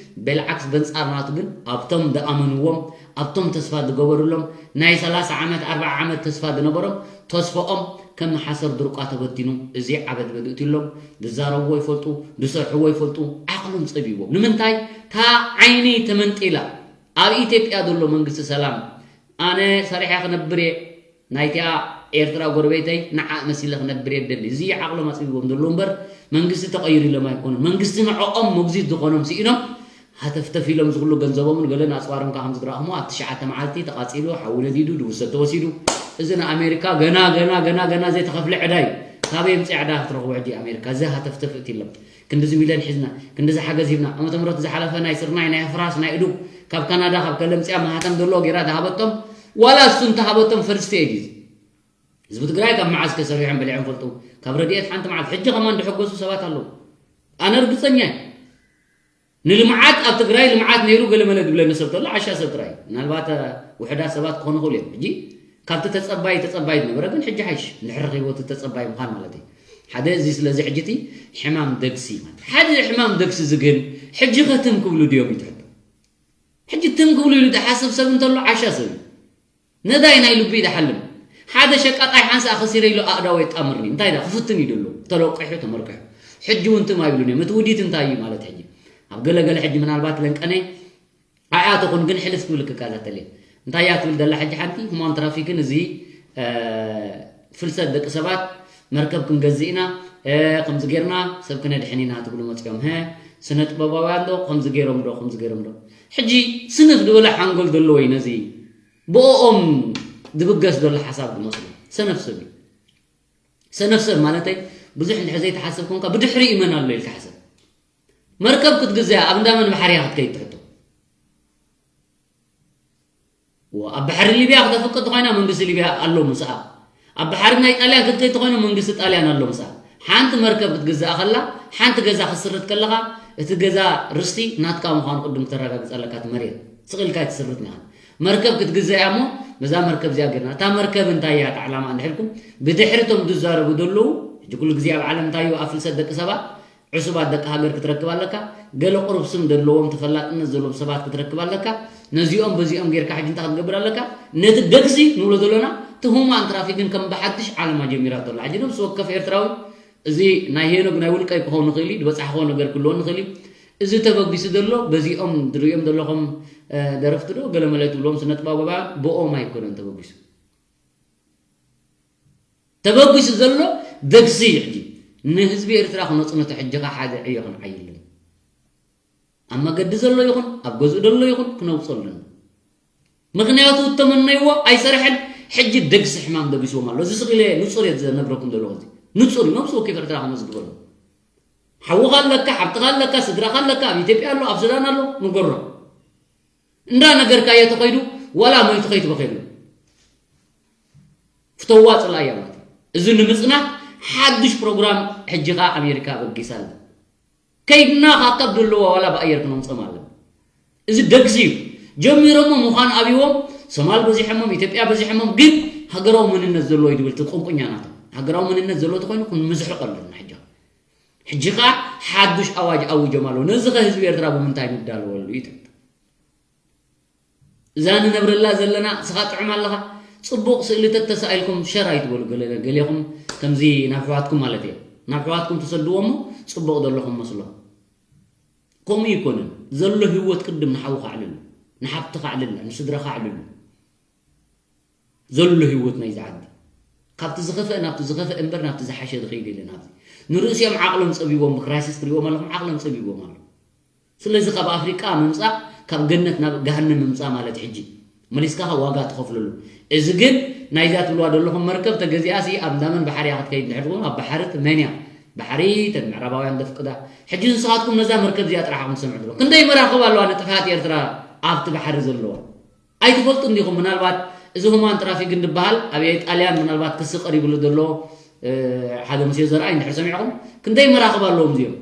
በልዓክስ በንጻር ናቱ ግን ኣብቶም ደኣመንዎም ኣብቶም ተስፋ ዝገበሩሎም ናይ ሰላሳ ዓመት ኣርባዓ ዓመት ተስፋ ዝነበሮም ተስፈኦም ከም ሓሰር ድርቋ ተበቲኑ እዚ ዓበድ በድእትሎም ዝዛረብዎ ይፈልጡ ዝሰርሕዎ ይፈልጡ ዓቕሎም ጸቢዎም ንምንታይ ታ ዓይኒ ተመንጢላ ኣብ ኢትዮጵያ ዘሎ መንግስቲ ሰላም ኣነ ሰሪሐ ክነብር እየ ናይቲኣ ኤርትራ ጎረቤተይ ንዓ መሲለ ክነብር እየ ደሊ እዚ ዓቕሎም ኣፅቢቦም ዘለዉ እምበር መንግስቲ ተቐይሩ ኢሎም ኣይኮኑን መንግስቲ ንዕኦም መጉዚት ዝኾኖም ስኢኖም ሃተፍተፍ ኢሎም ዝኽሉ ገንዘቦምን ገለን ኣፅዋሮም ከዓ ከምዝትረኣኹሞ ኣብ ትሽዓተ መዓልቲ ተቓፂሉ ሓዊ ነዲዱ ድውሰት ተወሲዱ እዚ ንኣሜሪካ ገና ገና ገና ገና ዘይተኸፍለ ዕዳ እዩ ካበይ ምፅእ ዕዳ ክትረኽቦ ሕጂ ኣሜሪካ እዚ ሃተፍተፍ እቲ ኢሎም ክንድዚ ሚልዮን ሒዝና ክንድዚ ሓገዝ ሂብና ዓመተ ምህረት ዝሓለፈ ናይ ስርናይ ናይ ኣፍራስ ናይ እዱግ ካብ ካናዳ ካብ ከለምፅያ ማህተም ዘለዎ ገይራ ዝሃበቶም ዋላ እሱ እንተሃበቶም ፈርስቲ ኤድ እዩ ህዝቢ ትግራይ ካብ መዓዝ ከሰሪሖም በሊዖም ፈልጡ ካብ ረድኤት ሓንቲ መዓልቲ ሕጂ ከማን ዝሐጎሱ ሰባት ኣለዉ ኣነ ርግፀኛ እየ ንልምዓት ኣብ ትግራይ ልምዓት ነይሩ ገለመለ ዝብለኒ ሰብ ተሎ ዓሻ ሰብ ጥራይ ምናልባት ውሕዳት ሰባት ክኾኑ ክእሉ እዮም ሕጂ ካብቲ ተፀባይ ተፀባይ ዝነበረ ግን ሕጂ ሓይሽ እንድሕር ረኺቦ እቲ ተፀባይ ምዃን ማለት እዩ ሓደ እዚ ስለዚ ሕጂ እቲ ሕማም ደግሲ ማለት ሓደ ሕማም ደግሲ እዚ ግን ሕጂ ከ ትም ክብሉ ድዮም ይትሕቶ ሕጂ ትም ክብሉ ኢሉ ዝሓስብ ሰብ እንተሎ ዓሻ ሰብ እዩ ነዳይ ናይ ልቡ ይድሓልም ሓደ ሸቃጣይ ሓንሳእ ከሲረ ኢሉ ኣእዳው የጣምርኒ እንታይ ዳ ክፍትን እዩ ደሎ ተለቂሑ ተመርቂሑ ሕጂ እውን ትም ኣይብሉን እዮም እቲ ውዲት እንታይ እዩ ማለት ሕጂ ኣብ ገለገለ ሕጂ ምናልባት ለንቀነ ኣይኣተኹን ግን ሕልፍ ክብል ክከታተል እየ እንታይ እያ ትብል ዘላ ሕጂ ሓንቲ ሁማን ትራፊክን እዚ ፍልሰት ደቂ ሰባት መርከብ ክንገዝእ ኢና ከምዚ ጌርና ሰብ ክነድሕን ኢና ትብሉ መፅኦም ሀ ስነ ጥበባውያን ዶ ከምዚ ገይሮም ዶ ከምዚ ገይሮም ዶ ሕጂ ስንፍ ዝበለ ሓንጎል ዘለዎ እዩ ነዚ ብኦም ዝብገስ ዘሎ ሓሳብ ዝመስሉ ሰነፍ ሰብ እዩ ሰነፍ ሰብ ማለተይ ብዙሕ እንድሕር ዘይተሓሰብ ኮንካ ብድሕሪ ይመን ኣሎ ኢልካ ሓሰብ መርከብ ክትግዘያ ኣብ እንዳመን ባሕርያ ክትከይድ ትሕቶ ኣብ ባሕሪ ሊብያ ክተፍቅድ ተኾይና መንግስቲ ሊብያ ኣሎ ምስኣ ኣብ ባሕሪ ናይ ጣልያን ክትከይድ ተኾይኑ መንግስቲ ጣልያን ኣሎ ምስኣ ሓንቲ መርከብ ክትግዛእ ከላ፣ ሓንቲ ገዛ ክትስርት ከለኻ፣ እቲ ገዛ ርስቲ ናትካ ምዃኑ ቅድም ክተረጋግጽ ኣለካ። እቲ መሬት ስቕ ኢልካ ኣይትስርትን ኢኻ። መርከብ ክትግዛእ እያ እሞ፣ በዛ መርከብ እዚኣ ጌርና። እታ መርከብ እንታይ እያ እታ ዕላማ እንድሕልኩም፣ ብድሕሪ እቶም ዝዛረቡ ዘለዉ፣ ሕጂ ኩሉ ግዜ ኣብ ዓለም እንታይ እዩ ኣብ ፍልሰት ደቂ ሰባት፣ ዕሱባት ደቂ ሃገር ክትረክብ ኣለካ። ገለ ቁሩብ ስም ዘለዎም ተፈላጥነት ዘለዎም ሰባት ክትረክብ ኣለካ። ነዚኦም በዚኦም ጌርካ ሕጂ እንታይ ክትገብር ኣለካ? ነቲ ደግሲ ንብሎ ዘለና እቲ ሁማን ትራፊክን ከም ብሓድሽ ዓለማ ጀሚራቶ ኣላ። ሕጂ ነብሲ ወከፍ ኤርትራዊ እዚ ናይ ሄኖግ ናይ ውልቀይ ክኸውን ይኽእል እዩ፣ ዝበጻሕክዎ ነገር ክህልወኒ ይኽእል እዩ። እዚ ተበጊሱ ዘሎ በዚኦም ትርእዮም ዘለኹም፣ እ፣ ደረፍቲ ዶ ገለ መለ ትብልዎም ስነ ጥበባውያን ብኦም ኣይኮነን ተበጊሱ። ተበጊሱ ዘሎ ደግሲ እዩ። ሕጂ ንህዝቢ ኤርትራ ክነጽንቶ ሕጂ ኸኣ ሓደ ዕዮ ክንዓይልን ኣብ መገዲ ዘሎ ይኹን ኣብ ገዝኡ ዘሎ ይኹን ክነውጽኦ ኣለና። ምኽንያቱ እተመነይዎ ኣይሰርሐን። ሕጂ ደግሲ ሕማም ደጊስዎም ኣሎ። እዚ ስቕ ኢለ ንጹር እየ ዝነግረኩም ዘለኹ። እዚ ንጹር እዩ። ነብሲ ወከፍ ኤርትራ ከመዝግበሉ። ሓውኻ ኣለካ፣ ሓብትኻ ኣለካ፣ ስድራኻ ኣለካ፣ ኣብ ኢትዮጵያ ኣሎ፣ ኣብ ሱዳን ኣሎ፣ ንገሮ። እንዳ ነገርካዮ ተኸይዱ ዋላ መይቱ ከይትበኸሉ። ፍተዋ ጽላእያ ማለት እዩ። እዚ ንምጽናት ሓድሽ ፕሮግራም ሕጂ ኸኣ ኣሜሪካ ኣበጊሳ ኣላ። ከይድና ካብ ካብ ዘለዋ ዋላ ብኣየር ክነምጾም ኣለና። እዚ ደግሲ እዩ። ጀሚሮሞ ምዃን ኣብይዎም፣ ሶማል በዚሖሞም፣ ኢትዮጵያ በዚሖሞም፣ ግን ሃገራዊ መንነት ዘለዎ እዩ ዝብል እቲ ቁንቁኛ ናቶም። ሃገራዊ መንነት ዘለዎ ተኾይኑ ክንምዝሕቆ ኣለና። ሕጂ፣ ሕጂ ኸኣ ሓዱሽ ኣዋጅ ኣውጆም ኣለዉ። ነዚ ኸ ህዝቢ ኤርትራ ብምንታይ ንዳለወሉ እዩ? እዛ ንነብረላ ዘለና እስኻ ጥዑም ኣለኻ። ጽቡቕ ስእሊ ተተሳኢልኩም ሸር ኣይትበሉ። ገለ-፣ ገሌኹም ከምዚ ናብ ኣሕዋትኩም ማለት እየ። ናብ ኣሕዋትኩም ትሰድዎ እሞ ጽቡቕ ዘለኹም መስሎ። ከምኡ ይኮንን። ዘሎ ህይወት ቅድም ንሓውኻ ኣዕልሉ፣ ንሓብትኻ ኣዕልላ፣ ንስድራኻ ኣዕልሉ። ዘሎ ህይወት ናይዚ ዓዲ። ካብቲ ዝኸፍአ ናብቲ ዝኸፍአ እምበር ናብቲ ዝሓሸ ዝኸይድ የለን ኣብዚ። ንርእሲኦም ዓቕሎም ጸቢቦም ብክራይሲስ ትሪእዎም ኣለኹም፣ ዓቕሎም ጸቢቦም ኣሎ። ስለዚ ካብ ኣፍሪቃ ምምጻእ ካብ ገነት ናብ ገሃነም ምምጻእ ማለት ሕጂ መሊስካ ካብ ዋጋ ትኸፍለሉ። እዚ ግን ናይዛ ትብልዋ ዘለኹም መርከብ ተገዚኣሲ ኣብ እንዳመን ባሕሪ እያ ክትከይድ እንድሕር ትኾኑ ኣብ ባሕሪ መን እያ? ባሕሪ ተን ምዕራባውያን ዘፍቅዳ። ሕጂ ንስኻትኩም ነዛ መርከብ እዚኣ ጥራሕ ኢኹም ትሰምዑ ዘለኹም። ክንደይ መራኽብ ኣለዋ ንጥፍኣት ኤርትራ ኣብቲ ባሕሪ ዘለዋ? ኣይትፈልጡ እንዲኹም። ምናልባት እዚ ሁማን ትራፊክ እንድበሃል ኣብ ጣልያን ምናልባት ክሲ ቀሪብሉ ዘሎ፣ እ፣ ሓደ ሙሴ ዘርኣይ እንድሕር ሰሚዕኹም ክንደይ መራኽብ ኣለዎም እዚኦም?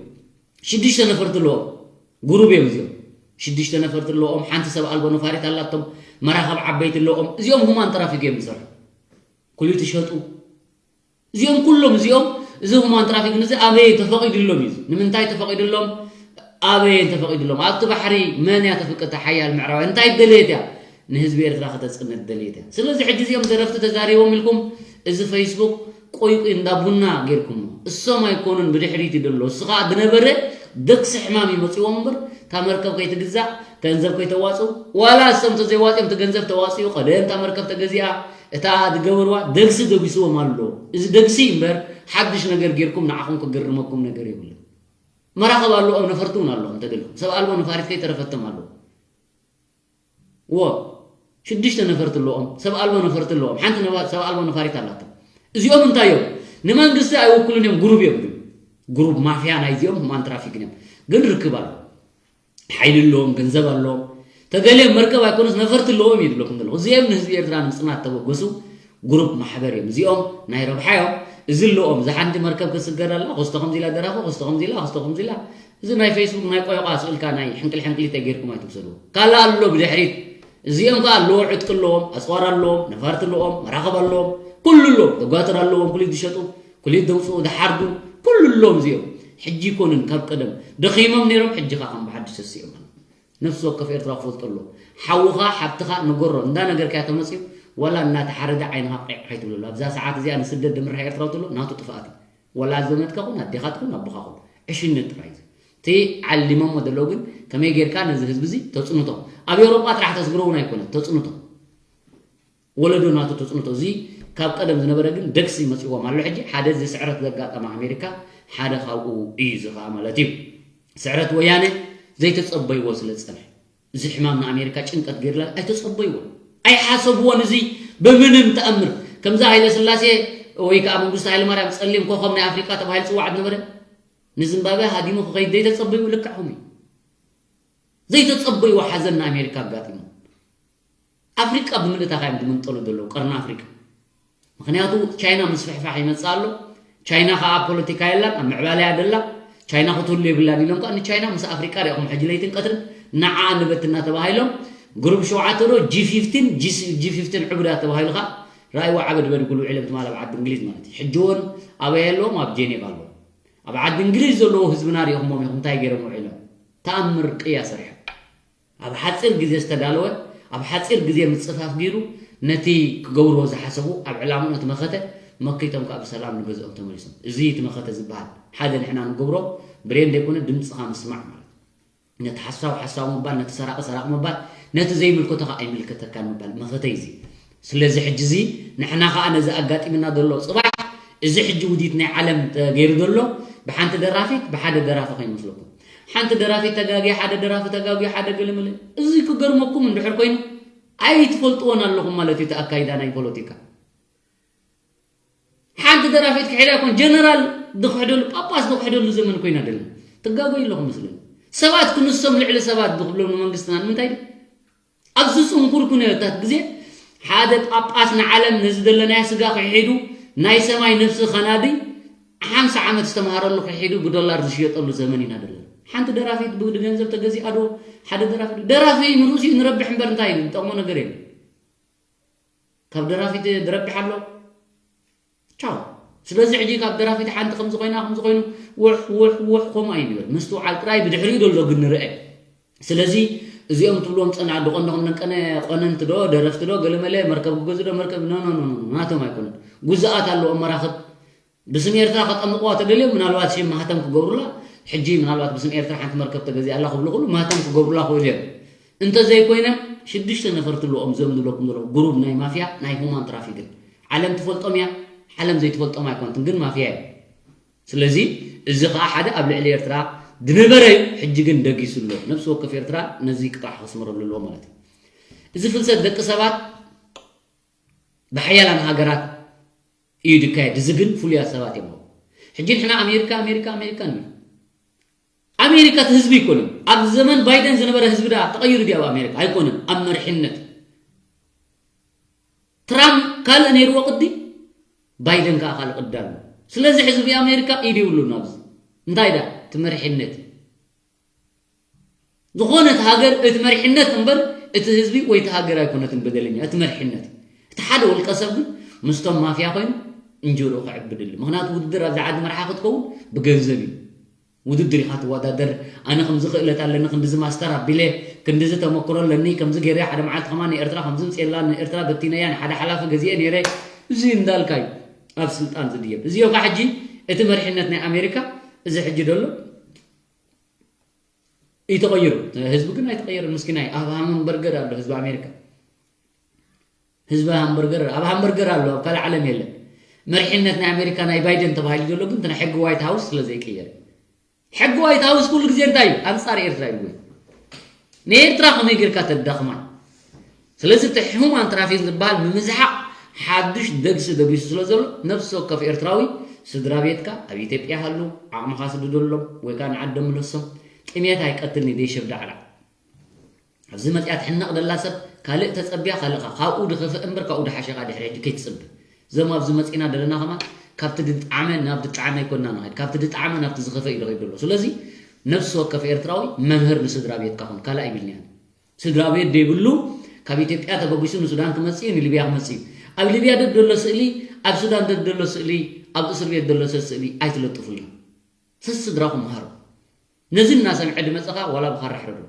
ሽዱሽተ ነፈርቲ ኣለዎም። ጉሩብ እዮም እዚኦም። ሽዱሽተ ነፈርቲ ኣለዎም። ሓንቲ ሰብ ኣልቦ ነፋሪት ኣላቶም። መራኽብ ዓበይቲ ኣለዎም። እዚኦም ሁማን ትራፊክ እዮም ዝሰርሑ። ኩሊት ይሸጡ። እዚኦም ኩሎም እዚኦም እዚ ሁማን ትራፊክ እዚ ኣበየ ተፈቒድሎም እዩ? ንምንታይ ተፈቒድሎም? ኣበየ ተፈቒድሎም? ኣብቲ ባሕሪ መን እያ ተፍቅድ? ሓያል ምዕራባውያን። እንታይ ደለየት እያ? ንህዝቢ ኤርትራ ከተጽንት ደለየት እያ። ስለዚ ሕጂ እዚኦም ደረፍቲ ተዛሪቦም ኢልኩም እዚ ፌስቡክ ቆይቁይ እንዳ ቡና ጌርኩሞ። እሶም ኣይኮኑን ብድሕሪት ደሎ። እሱ ኸኣ ዝነበረ ደቅሲ ሕማም እዩ መጺዎም እምበር፣ እታ መርከብ ከይትግዛእ፣ ገንዘብ ከይተዋጽኡ፣ ዋላ እሶም ተዘይዋጽኦም እቲ ገንዘብ ተዋጽኡ፣ ቀደም እታ መርከብ ተገዚኣ፣ እታ ዝገበርዋ ደግሲ ደጊስዎም ኣሎ። እዚ ደግሲ እምበር፣ ሓድሽ ነገር ጌርኩም ንዓኹም ክግርመኩም ነገር የብሉን። መራኸብ ኣለዎም፣ ነፈርቲ እውን ኣለዎም፣ እንተደልኩም። ሰብ ኣልቦ ነፋሪት ከይተረፈቶም ኣለዉ። ዎ፣ ሽዱሽተ ነፈርቲ ኣለዎም፣ ሰብ ኣልቦ ነፈርቲ ኣለዎም፣ ሓንቲ ነባ-፣ ሰብ ኣልቦ ነፋሪት ኣላቶም። እዚኦም እንታይ እዮም? ንመንግስቲ ኣይውክሉን እዮም፣ ግሩብ እዮም ግን። ግሩብ ማፍያ ናይዚኦም ሁማን ትራፊክ እዮም። ግን ርክብ ኣሎ። ሓይሊ ኣለዎም፣ ገንዘብ ኣለዎም። ተገሊኦም መርከብ ኣይኮኑስ ነፈርቲ ኣለዎም እዩ ዝብለኩም ዘለኹ። እዚኦም ንህዝቢ ኤርትራ ንምጽናት ተበገሱ ግሩፕ ማሕበር እዮም። እዚኦም ናይ ረብሓ እዮም። እዚ ኣለዎም፣ እዛ ሓንቲ መርከብ ክትስገር ኣላ፣ ክስቶ ከምዚ ኢላ ደራፊ፣ ክስቶ ከምዚ ኢላ፣ ክስቶ ከምዚ ኢላ። እዚ ናይ ፌስቡክ ናይ ቆይቋ ስእልካ ናይ ሕንቅል ሕንቅሊተ ጌርኩም ኣይትውሰድዎ። ካልእ ኣሎ ብድሕሪት። እዚኦም ከኣ ኣለዎ፣ ዕጥቂ ኣለዎም፣ ኣጽዋር ኣለዎም፣ ነፋርቲ ኣለዎም፣ መራኸብ ኣለዎም፣ ኩሉ ኣለዎም። ደጓትር ኣለዎም፣ ኩሊት ዝሸጡ፣ ኩሊት ዘውጽኡ፣ ዝሓርዱ፣ ኩሉ ኣለዎም እዚኦም። ሕጂ ይኮኑን ካብ ቀደም ደኺሞም ነይሮም፣ ሕጂ ከኣ ከም ብሓድሽ ተሲኦም ኣለዉ። ነፍሲ ወከፍ ኤርትራዊ ክፈልጦ ኣለዎ። ሓውኻ፣ ሓብትኻ ንገሮ፣ እንዳነገርካዮ ተመጽዩ፣ ዋላ እናተሓረደ ዓይንኻ ቂዕ ኣይትብለሉ። ኣብዛ ሰዓት እዚኣ ንስደት ዝምርሕ ኤርትራዊ ተሎ፣ ናቱ ጥፍኣት እዩ። ዋላ ዘመድካ ኩን፣ ኣዴኻ ትኹን፣ ኣቦኻ ኩን። ዕሽነት ጥራይ እዩ። እቲ ዓሊሞሞ ዘለዉ ግን፣ ከመይ ጌርካ ነዚ ህዝቢ እዚ ተጽንቶ? ኣብ ኤውሮጳ ጥራሕ ተስግሮ እውን ኣይኮነን፣ ተጽንቶ። ወለዶ ናቱ ተጽንቶ። እዚ ካብ ቀደም ዝነበረ ግን ደግሲ መጺዎም ኣሎ። ሕጂ ሓደ እዚ ስዕረት ዘጋጠማ ኣሜሪካ ሓደ ካብኡ እዩ። እዚ ከኣ ማለት እዩ ስዕረት ወያነ ዘይተጸበይዎ ስለ ዝጸንሐ፣ እዚ ሕማም ንኣሜሪካ ጭንቀት ገይርላ ኣይተጸበይዎን፣ ኣይሓሰብዎን። እዚ ብምንም ተኣምር ከምዛ ሃይለ ስላሴ ወይ ከኣ መንግስቱ ሃይለ ማርያም ጸሊም ኮኸብ ናይ ኣፍሪቃ ተባሂሉ ጽዋዕ ዝነበረ ንዝምባብያ ሃዲሙ ክኸይድ ዘይተጸበይዎ ልክዕኹም እዩ። ዘይተጸበይዎ ሓዘን ንኣሜሪካ ኣጋጢሙ። ኣፍሪቃ ብምልእታ ካዮም ዝምንጠሉ ዘለዉ፣ ቀርኒ ኣፍሪቃ። ምኽንያቱ ቻይና ምስፍሕፋሕ ይመጽእ ኣሎ፣ ቻይና ከዓ ኣብ ፖለቲካ የላን፣ ኣብ ምዕባለ እያ ደላ። ቻይና ክትህሉ የብላን ኢሎም ከዓ ንቻይና ምስ ኣፍሪቃ ሪኦም ሕጂ ለይትን ቀትርን ንዓ ንበትና ተባሂሎም ግሩፕ ሸውዓተ ዶ ጂ ፊፍቲን ጂ ፊፍቲን ዕቡዳት ተባሂሉ ከዓ ራእይዎ ዓበድ በድ ጉሉ ውዒሎም ትማል ኣብ ዓዲ እንግሊዝ ማለት እዩ። ሕጂ እውን ኣበይ ኣለዎም? ኣብ ጄኔቭ ኣለዎም። ኣብ ዓዲ እንግሊዝ ዘለዉ ህዝብና ሪኦኹሞም ኢኹም እንታይ ገይሮም ውዒሎም? ተኣምር ቅያ ሰሪሖም። ኣብ ሓፂር ግዜ ዝተዳለወ ኣብ ሓፂር ግዜ ምፅፋፍ ገይሩ ነቲ ክገብርዎ ዝሓሰቡ ኣብ ዕላምኡ ነቲ መኸተ መኪቶም ከዓ ብሰላም ንገዝኦም ተመሊሶም። እዚ እቲ መኸተ ዝበሃል ሓደ ንሕና ንገብሮ ብሬን ዘይኮነ ድምፅኻ ምስማዕ ማለት እዩ። ነቲ ሓሳዊ ሓሳዊ ምባል፣ ነቲ ሰራቂ ሰራቂ ምባል፣ ነቲ ዘይምልከቶ ከዓ ኣይምልከተካን ምባል መኸተ እዩ እዚ። ስለዚ ሕጂ እዚ ንሕና ከዓ ነዚ ኣጋጢምና ዘሎ ፅባሕ እዚ ሕጂ ውዲት ናይ ዓለም ተገይሩ ዘሎ ብሓንቲ ደራፊት ብሓደ ደራፊ ከይመስለኩም። ሓንቲ ደራፊት ተጋግየ ሓደ ደራፊ ተጋግዩ ሓደ ገለመለ እዚ ክገርመኩም እንድሕር ኮይኑ ኣይትፈልጥዎን ኣለኹም ማለት እዩ። እቲ ኣካይዳ ናይ ፖለቲካ ሓንቲ ደራፊት ክሕዳ ይኮን ጀነራል ዝክሕደሉ ጳጳስ ዝክሕደሉ ዘመን ኮይና ደለና። ትጋገዩ ኣለኹም መስለኒ። ሰባት ክንሶም ልዕሊ ሰባት ዝክብሎም ንመንግስትና ንምንታይ ድዩ? ኣብዚ ጽንኩር ኩነታት ግዜ ሓደ ጳጳስ ንዓለም ነዚ ዘለናዮ ስጋ ክሒዱ ናይ ሰማይ ነፍሲ ከናዲ ሓምሳ ዓመት ዝተምሃረሉ ክሒዱ ብዶላር ዝሽየጠሉ ዘመን ኢና ዘለና። ሓንቲ ደራፊት ብግዲ ገንዘብ ተገዚኣ ዶ ሓደ ደራፊ ደራፊ ንርእሱ እዩ ንረብሕ እምበር እንታይ እዩ ዝጠቕሞ ነገር የለን። ካብ ደራፊት ድረብሕ ኣሎ ቻው። ስለዚ ሕጂ ካብ ደራፊት ሓንቲ ከምዚ ኮይና ከምዚ ኮይኑ ውሕ ውሕ ውሕ ከምኡ ኣይንበል ምስትውዓል ጥራይ ብድሕሪኡ ዘሎ ግን ንርአ። ስለዚ እዚኦም ትብልዎም ጸና ዶ ቆንዶ ከም ደንቀነ ቆነንቲ ዶ ደረፍቲ ዶ ገለመለ መርከብ ክገዙ ዶ መርከብ ኖ ኖ ኖ ኖ ናቶም ኣይኮነን። ጉዛኣት ኣለዎም መራኽብ ብስም ኤርትራ ከጠምቕዋ ተደልዮም ምናልባት ሽም ማህተም ክገብሩላ ሕጂ ምናልባት ብስም ኤርትራ ሓንቲ መርከብ ተገዚኣ ኣላ ክብሉ ክሉ ማህተም ክገብሩላ ክእሉ እዮም። እንተዘይኮይነ ሽዱሽተ ነፈርቲ ኣለዎም እዚኦም ዝብለኩም ዘለኹ ግሩብ ናይ ማፍያ ናይ ሁማን ትራፊክን ዓለም ትፈልጦም እያ። ዓለም ዘይትፈልጦም ኣይኮነትን ግን ማፍያ እዮም። ስለዚ እዚ ከዓ ሓደ ኣብ ልዕሊ ኤርትራ ዝነበረ እዩ። ሕጂ ግን ደጊሱ ኣሎ። ነብሲ ወከፍ ኤርትራ ነዚ ቅጣሕ ከስምረሉ ኣለዎ ማለት እዩ። እዚ ፍልሰት ደቂ ሰባት ብሓያላን ሃገራት እዩ ዝካየድ። እዚ ግን ፍሉያት ሰባት እዮም። ሕጂ ንሕና ኣሜሪካ ኣሜሪካ ኣሜሪካ ንብል። ኣሜሪካ እቲ ህዝቢ ኣይኮነን። ኣብ ዘመን ባይደን ዝነበረ ህዝቢ ዳ ተቐይሩ ድዩ ኣብ ኣሜሪካ? ኣይኮነን። ኣብ መሪሕነት ትራምፕ ካልእ ነይርዎ ቅዲ፣ ባይደን ከዓ ካልእ ቅዲ ኣሎ። ስለዚ ህዝቢ ኣሜሪካ ኢድ ይብሉን ኣብዚ እንታይ ዳ እቲ መሪሕነት እዩ። ዝኾነት ሃገር እቲ መሪሕነት እምበር እቲ ህዝቢ ወይ እቲ ሃገር ኣይኮነትን በደለኛ፣ እቲ መሪሕነት እዩ። እቲ ሓደ ውልቀ ሰብ ግን ምስቶም ማፍያ ኮይኑ እንጀርኡ ክዕብድል እዩ። ምክንያቱ ውድድር ኣብዚ ዓዲ መርሓ ክትከውን ብገንዘብ እዩ። ውድድር ኢኻ ትወዳደር። ኣነ ከምዚ ክእለት ኣለኒ፣ ክንድዚ ማስተር ኣቢለ፣ ክንድዚ ተመክሮ ኣለኒ፣ ከምዚ ገይረ ሓደ መዓልቲ ከማን ንኤርትራ ከምዚ ምፅኤላ፣ ንኤርትራ በቲነያ፣ ንሓደ ሓላፊ ገዚኤ ነይረ፣ እዚ እንዳልካ እዩ ኣብ ስልጣን ዝድየብ። እዚ እኳ ሕጂ እቲ መሪሕነት ናይ ኣሜሪካ እዚ ሕጂ ደሎ እዩ ተቐይሩ። ህዝቢ ግን ኣይተቐየረን። ምስኪናይ ኣብ ሃምበርገር ኣሎ ህዝቢ ኣሜሪካ። ህዝቢ ሃምበርገር ኣብ ሃምበርገር ኣሎ፣ ኣብ ካልእ ዓለም የለን። መሪሕነት ናይ ኣሜሪካ ናይ ባይደን ተባሂሉ ዘሎ ግን እቲ ናይ ሕጊ ዋይት ሃውስ ስለ ዘይቀየረ። ሕጊ ዋይት ሃውስ ኩሉ ግዜ እንታይ እዩ? ኣንጻር ኤርትራ እዩ። ንኤርትራ ከመይ ጌርካ ተዳኽማ? ስለዚ እቲ ሁማን ትራፊክ ዝበሃል ንምዝሓቕ ሓዱሽ ደግሲ ደጊሱ ስለ ዘሎ ነብሲ ወከፍ ኤርትራዊ ስድራ ቤትካ ኣብ ኢትዮጵያ ሃሉ ዓቕምኻ ስድደሎም ወይ ከዓ ንዓዶም ምለሶም። ጥሜት ኣይቀትልን እዩ ደይሸብ ዳዕላ ኣብዚ መፅያ ትሕነቕ ደላ ሰብ ካልእ ተፀቢያ ካልእኻ ካብኡ ድኸፍእ እምበር ካብኡ ድሓሸኻ ድሕሪ ሕጂ ከይትፅበ። እዞም ኣብዚ መፂና ደለና ከማን ካብቲ ድጣዕመ ናብ ድጣዕመ ኣይኮና ንኸድ ካብቲ ድጣዕመ ናብቲ ዝኸፈ እዩ ድኸይድ ደሎ። ስለዚ ነብሲ ወከፍ ኤርትራዊ መምህር ንስድራ ቤትካ ኹን ካልእ ኣይብልንያን። ስድራ ቤት ደይብሉ ካብ ኢትዮጵያ ተበጊሱ ንሱዳን ክመፅእ እዩ ንሊብያ ክመፅእ እዩ። ኣብ ሊብያ ደድ ደሎ ስእሊ ኣብ ሱዳን ደድ ደሎ ስእሊ ኣብ እስር ቤት ደሎ ሰብ ስእሊ ኣይትለጥፉልና። ስስ ስድራኹም መሃሩ። ነዚ እናሰምዐ ድመፀኻ ዋላ ብኻራ ሕረዱ።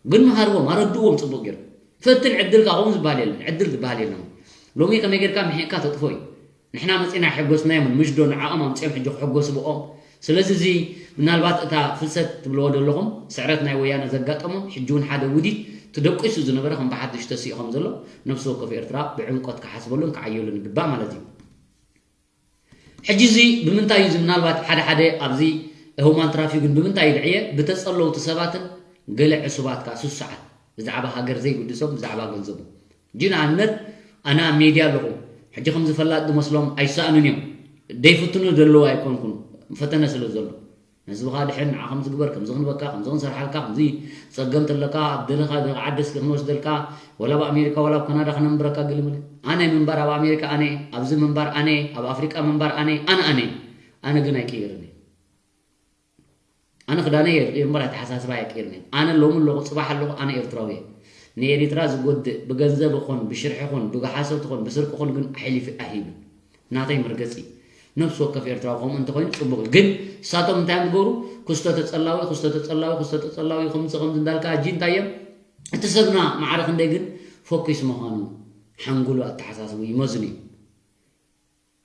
ግን መሃርዎም ኣረድእዎም ፅቡቅ ገይሩ። ፈትን ዕድልካ ከምኡ ዝበሃል የለን። ዕድል ዝበሃል የለን። ሎሚ ከመይ ጌርካ ምሒቅካ ተጥፎ እዩ። ንሕና መፂና የሐጎስናዮም ምሽ ዶ ንዓኦም ኣምፅኦም ሕጂ ክሕጎሱ ብኦም። ስለዚ እዚ ምናልባት እታ ፍልሰት ትብልዎ ዘለኹም ስዕረት ናይ ወያነ ዘጋጠሞም ሕጂ እውን ሓደ ውዲት ትደቂሱ ዝነበረ ከም ብሓድሽ ተሲኡ ከም ዘሎ ነብሲ ወከፍ ኤርትራ ብዕምቆት ክሓስበሉን ክዓየሉን ይግባእ ማለት እዩ። ሕጂ እዚ ብምንታይ እዩ እዚ ምናልባት ሓደ ሓደ ኣብዚ ሁማን ትራፊክን ብምንታይ ይልዕየ ብተጸለውቲ ሰባትን ገለ ዕሱባት ከኣ ስሱዓት ብዛዕባ ሃገር ዘይግድሶም ብዛዕባ ገንዘቦም ሕጂ ንኣብነት ኣነ ኣብ ሜድያ ኣለኹ ሕጂ ከምዚ ፈላጥ ዝመስሎም ኣይሰኣኑን እዮም ደይፍትኑ ዘለዉ ኣይኮንኩን ፈተነ ስለ ዘሎ ንህዝብኻ ድሕን ንዓ ከምዚ ግበር፣ ከምዚ ክንበካ፣ ከምዚ ክንሰርሓልካ፣ ከምዚ ጸገም ተለካ ኣብ ደለኻ ዓዲ እስኪ ክንወስደልካ፣ ወላ ኣብ ኣሜሪካ ወላ ኣብ ካናዳ ክነንብረካ ግልምል። ኣነ ምንባር ኣብ ኣሜሪካ ኣነ፣ ኣብዚ ምንባር ኣነ፣ ኣብ ኣፍሪቃ ምንባር ኣነ፣ ኣነ ኣነ። ኣነ ግን ኣይቅይርን እየ። ኣነ ክዳነይ የርቂ እምበር ኣተሓሳስባ ኣይቅይርን እየ። ኣነ ሎሚ ኣለኹ፣ ጽባሕ ኣለኹ፣ ኣነ ኤርትራዊ እየ። ንኤሪትራ ዝጎድእ ብገንዘብ ይኹን ብሽርሒ ይኹን ብሓሶት ይኹን ብስርቂ ይኹን ግን ኣሕሊፊ ኣይህብን። ናተይ መርገጺ። ነፍሲ ወከፍ ኤርትራዊ ከምኡ እንተኾይኑ ጽቡቕ እዩ። ግን እሳቶም እንታይ እዮም ዝገብሩ? ክስቶ ተጸላዊ፣ ክስቶ ተጸላዊ፣ ክስቶ ተጸላዊ፣ ከምዚ ከምዚ እንዳልካ ሕጂ እንታይ እዮም? እቲ ሰብና ማዕረ ክንደይ ግን ፈኲስ ምዃኑ ሓንጉሉ ኣተሓሳስቡ ይመዝኑ እዩ።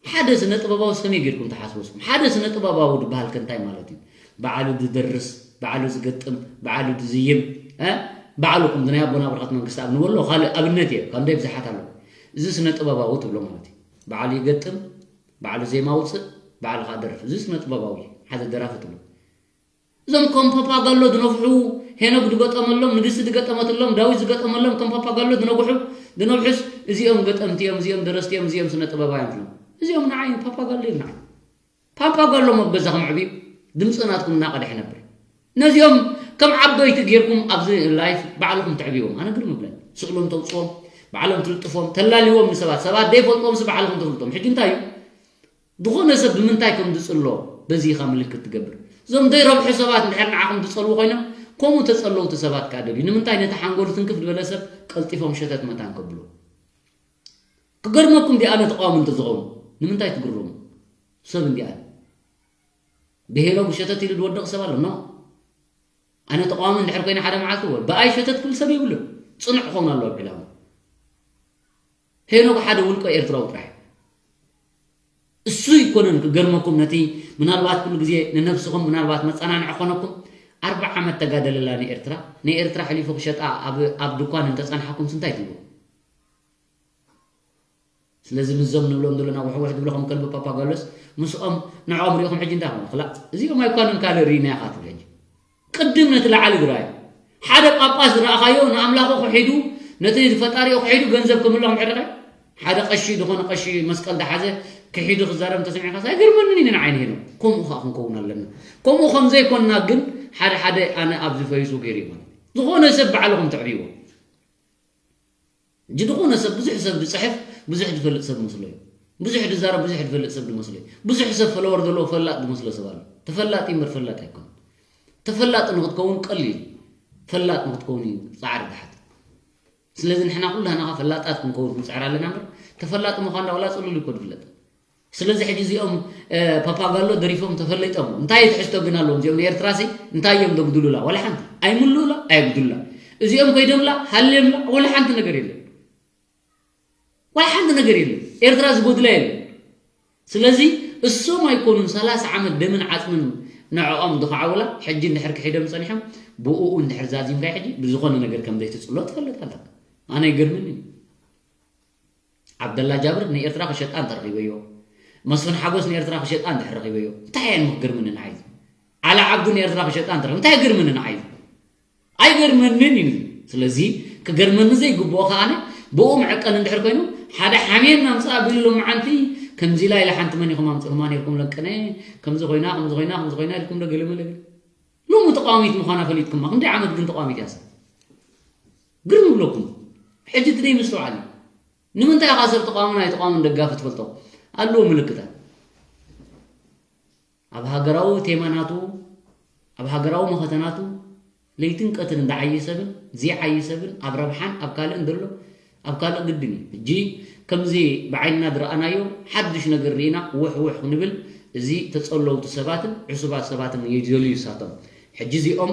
ሓደ ስነ ጥበባዊ ከመይ ጌርኩም ትሓስቡ ንስኹም? ሓደ ስነ ጥበባዊ ዝበሃል ከ እንታይ ማለት እዩ? ባዕሉ ዝደርስ፣ ባዕሉ ዝገጥም፣ ባዕሉ ዝዝይም፣ እ? ባዕሉ ከም ናይ ኣቦና ብርኸት መንግስትኣብ ንበሎ ካልእ ኣብነት እየ፣ ካብ ንደይ ብዙሓት ኣለዉ። እዚ ስነ ጥበባዊ ትብሎ ማለት እዩ። ባዕሉ ይገጥም፣ ባዕሉ ዜማ ውፅእ፣ ባዕሉ ከዓ ደርፍ። እዚ ስነ ጥበባዊ ሓደ ደራፊ ትብሎ። እዞም ከም ፓፓጋሎ ዝነፍሑ፣ ሄኖክ ዝገጠመሎም፣ ንግስቲ ዝገጠመትሎም፣ ዳዊት ዝገጠመሎም ከም ፓፓጋሎ ዝነግሑ፣ ዝነብሑስ እዚኦም ገጠምቲ እዮም፣ እዚኦም ደረስቲ እዮም፣ እዚኦም ስነ ጥበባውያን እዮም። እዚኦም ንዓይ ፓፓጋሎ እዮም ንዓይ። ፓፓጋሎ ኣብ ገዛኹም ዕብዩ፣ ድምፂ ናትኩም እናቐድሐ ነብር። ነዚኦም ከም ዓበይቲ ጌርኩም ኣብዚ ላይፍ ባዕልኹም ተዕብይዎም። ኣነ ግርም ይብለኒ። ስእሎም ተውፅዎም፣ ባዕሎም ትልጥፎም፣ ተላልዎም ንሰባት፣ ሰባት ዘይፈልጥዎም ስ ባዕልኹም ተፍልጦም። ሕጂ እንታይ እዩ? ዝኾነ ሰብ ብምንታይ ከም ዝጽሎ በዚ ኢኻ ምልክት ትገብር። እዞም ዘይረብሑ ሰባት እንድሕር ንዓኹም ዝጸልዉ ኮይኖም፣ ከምኡ ተጸለውቲ ሰባት ከኣ ደልዩ። ንምንታይ ነቲ ሓንጎሉ ትንክፍ ዝበለ ሰብ ቀልጢፎም ሸተት መታን ከብሉ? ክገርመኩም ዲኣ ነቲ ተቃዋሚ እንተዝኸውን፣ ንምንታይ ትግረሙ? ሰብ እንዲኣ ብሄኖግ ሸተት ኢሉ ዝወድቕ ሰብ ኣሎ? ኖ። ኣነ ተቃዋሚ እንድሕር ኮይነ ሓደ መዓልቲ እወ፣ ብኣይ ሸተት ክብል ሰብ የብሉን። ጽኑዕ ክኸውን ኣለዎ ኣብ ዕላማ። ሄኖክ ሓደ ውልቀ ኤርትራዊ ጥራሕ እዩ። እሱ ይኮነን ክገርመኩም፣ ነቲ ምናልባት ኩሉ ግዜ ንነብስኹም ምናልባት መጸናንዒ ኮነኩም፣ ኣርብዓ ዓመት ተጋደለላ ንኤርትራ፣ ንኤርትራ ሕሊፉ ክሸጣ ኣብ፣ ኣብ ድኳን እንተጸንሓኩም እንታይ ትብሉ? ስለዚ ምስዞም ንብሎም ዘለና ውሕውሕ ዝብሉ ከም ከልቢ ፓፓጋሎስ ምስኦም ንዕኦም ሪኢኹም ሕጂ እንታይ ኾነ? ክላእ እዚኦም ኣይኮኑን ካልእ ርኢና ኢኻ ትብል ሕጂ። ቅድም ነቲ ላዕሊ ዝረኣዩ። ሓደ ጳጳስ ዝረኣኻዮ ንኣምላኹ ክሒዱ፣ ነቲ ፈጣሪኡ ክሒዱ ገንዘብ ክምሎም ሕርኸ? ሓደ ቀሺ ዝኾነ ቀሺ መስቀል ዝሓዘ ክሒዱ ክዛረብ እንተሰሚዕካስ ኣይገርመንን እዩ ንዓይ ንሄኖም። ከምኡ ኸኣ ክንከውን ኣለና። ከምኡ ከም ዘይኮንና ግን ሓደ ሓደ ኣነ ኣብዚ ፈይሱ ገይሩ እዩ ማለት እዩ። ዝኾነ ሰብ ባዕልኹም ተዕብይዎ። ሕጂ ዝኾነ ሰብ ብዙሕ ሰብ ዝጽሕፍ ብዙሕ ዝፈልጥ ሰብ መስሎ እዩ። ብዙሕ ዝዛረብ ብዙሕ ዝፈልጥ ሰብ ዝመስሎ እዩ። ብዙሕ ሰብ ፈለወር ዘለዎ ፈላጥ ዝመስሎ ሰብ ኣሎ። ተፈላጢ እምበር ፈላጥ ኣይኮነን። ተፈላጢ ንክትከውን ቀሊል እዩ። ፈላጥ ንክትከውን እዩ ጻዕሪ ዝሓትት። ስለዚ ንሕና ኩላህና ኸ ፈላጣት ክንከውን ክንጽዕር ኣለና እምበር ተፈላጢ ምዃን ዳውላ ጽሉል እኮ ዝፍለጥ። ስለዚ ሕጂ እዚኦም እ፣ ፓፓጋሎ ደሪፎም ተፈለጦም። እንታይ ትሕዝቶ ግን ኣለዎም እዚኦም ንኤርትራ ሲ እንታይ እዮም ዘጉድሉላ? ዋላ ሓንቲ ኣይምልኡላ ኣየጉድሉላ። እዚኦም ከይዶምላ ሃልዮምላ ዋላ ሓንቲ ነገር የለን። ዋላ ሓንቲ ነገር የለን። ኤርትራ ዝጎድላ የለን። ስለዚ እሶም ኣይኮኑን ሰላሳ ዓመት ደምን ዓጽምን ንዕኦም ዝኸዓውላ ሕጂ እንድሕር ክሒዶም ጸኒሖም ብእኡ እንድሕር ዛዚምካ ሕጂ ብዝኾነ ነገር ከም ዘይትጽሎ ትፈልጥ ኣለካ። ኣነ ይገርምኒ። ዓብደላ ጃብር ንኤርትራ ክሸጣ እንተረኺበዮ፣ መስፍን ሓጎስ ንኤርትራ ክሸጣ እንድሕር ረኺበዮ፣ እንታይ እየን ምክገርምኒ ንዓይ? ዓላ ዓብዱ ንኤርትራ ክሸጣ እንተረኺበ እንታይ ይገርምኒ ንዓይ? ኣይገርመንን እዩ። ስለዚ ክገርመኒ ዘይግብኦ ከኣ ብኡ መዐቀኒ እንድሕር ኮይኑ ሓደ ሓሜን ናምጽእ ኣቢሉ ሎመዓንቲ ከምዚ ኢላ ኢላ ሓንቲ መን ኢኹም ኣምጽእኹማ ነይርኩም ለቅነ ከምዚ ኮይና ከምዚ ኮይና ከምዚ ኮይና ኢልኩም ዶ ገለመለ ገለ ሎሚ ተቃዋሚት ምዃና ፈሊጥኩማ ክንደይ ዓመት ግን ተቃዋሚት እያ ሰብ ግርም ይብለኩም ሕጂ እቲ ደይ ምስትውዓል እዩ ንምንታይ ኢኻ ሰብ ተቃውሞን ኣይተቃውሞን ደጋፊ ትፈልጦ ኣለዎ ምልክታት ኣብ ሃገራዊ ቴማ ናቱ ኣብ ሃገራዊ መኸተ ናቱ ለይትን ቀትርን ዝዓዪ ሰብን ዘይዓዪ ሰብን ኣብ ረብሓን ኣብ ካልእን ዘሎ ኣብ ካልእ ግድን እዩ ሕጂ ከምዚ ብዓይንና ዝረኣናዮ ሓድሽ ነገር ርኢና ውሕ ውሕ ክንብል እዚ ተጸለውቲ ሰባትን ዕሱባት ሰባትን ይደልዩ እሳቶም ሕጂ እዚኦም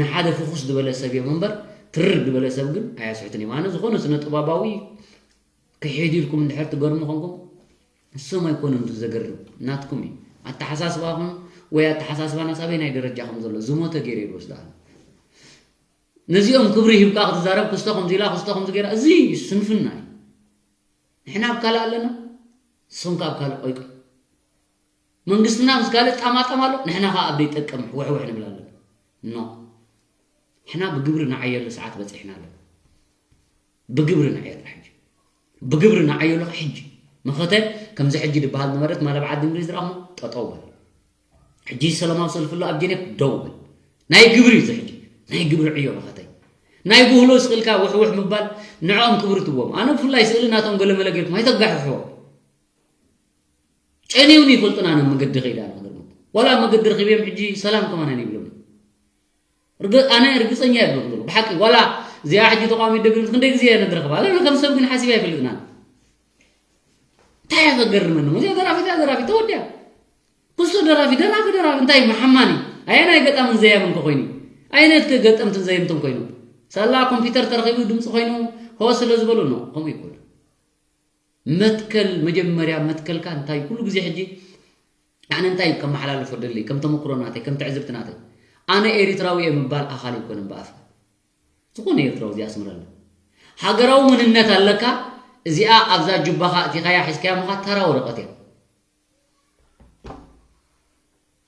ንሓደ ፍኹስ ዝበለ ሰብ እዮም እምበር ትርር ዝበለ ሰብ ግን ኣያስሕትን እዮም ኣነ ዝኾነ ስነ ጥበባዊ ክሒድ ኢልኩም እንድሕር ትገርሙ ኮንኩም እሶም ኣይኮኑን እቲ ዘገርም ናትኩም እዩ ኣተሓሳስባኹም ወይ ኣተሓሳስባ ናሳበይ ናይ ደረጃኹም ዘሎ ዝሞተ ገይረ ይወስዶ ኣነ ነዚኦም ክብሪ ሂብካ ክትዛረብ ክስቶ ከምዚ ኢላ ክስቶ ከምዚ ገይራ እዚ ስንፍና እዩ ንሕና ኣብ ካልእ ኣለና ንስኹም ከ ኣብ ካልእ ቆይቆይ መንግስትና ምስ ካልእ ጣማጣም ኣሎ ንሕና ከ ኣብ ዘይጠቅም ውሕውሕ ንብል ኣለና ኖ ንሕና ብግብሪ ንዓየሉ ሰዓት በፂሕና ኣለና ብግብሪ ንዓየሉ ሕጂ ብግብሪ ንዓየሉ ሕጂ መኸተ ከምዚ ሕጂ ዝበሃል ዝነበረ ትማሊ ኣብ ዓዲ እንግሊዝ ዝረኣኹሞ ጠጠው በል ሕጂ ሰላማዊ ሰልፊ ኣሎ ኣብ ጀኔቭ፣ ደው በል። ናይ ግብሪ እዩ እዚ ሕጂ፣ ናይ ግብሪ ዕዮ መኸተይ። ናይ ብህሎ ስቕ ኢልካ ውሕውሕ ምባል ንዕኦም ክብሪ ትቦም። ኣነ ብፍላይ ስእሊ ናቶም ገለመለ ጌርኩም ኣይተጋሕሕዎም። ጨንዮም ይፈልጡና፣ ኣነ መገዲ ከይዳ ንክገርመኩም። ዋላ ኣብ መገዲ ረኺበዮም ሕጂ ሰላም ከማን ይብሎም። ርግ-፣ ኣነ ርግጸኛ እየ ዝብለኩም ዘለኹ። ብሓቂ ዋላ እዚኣ ሕጂ ተቃዋሚ ደብሪት ክንደይ ግዜ እየ ንድረኽባ። ኣነ ከም ሰብ ግን ሓሲበ ኣይፈልጥናን። እንታይ እየ ከገርመኒ? እዚኣ ደራፊት እያ፣ ደራፊት ተወዲያ። ክሱ ደራፊ፣ ደራፊ፣ ደራፊ፣ እንታይ መሓማኒ? ኣየናይ ገጣምን ዘያምን ከ ኮይኑ? ኣየነት ከ ገጠምትን ዘየምትን ኮይኑ? ሳላ ኮምፒውተር ተረኺቡ ድምፂ ኮይኑ ሆ ስለ ዝበሉ ነው። ከምኡ ይኮን። መትከል፣ መጀመርያ መትከልካ እንታይ? ኩሉ ግዜ ሕጂ ኣነ እንታይ ከመሓላልፎ ደሊ፣ ከም ተመክሮ ናተይ፣ ከም ትዕዝብቲ ናተይ፣ ኣነ ኤሪትራዊ እየ ምባል ኣኻል ኣይኮነን ብኣፍካ። ዝኾነ ኤርትራዊ እዚኣ ኣስምረልና። ሃገራዊ መንነት ኣለካ፣ እዚኣ ኣብዛ ጁባኻ ኣእቲኻያ ሒዝካያ ምኻ ተራ ወረቐት እያ።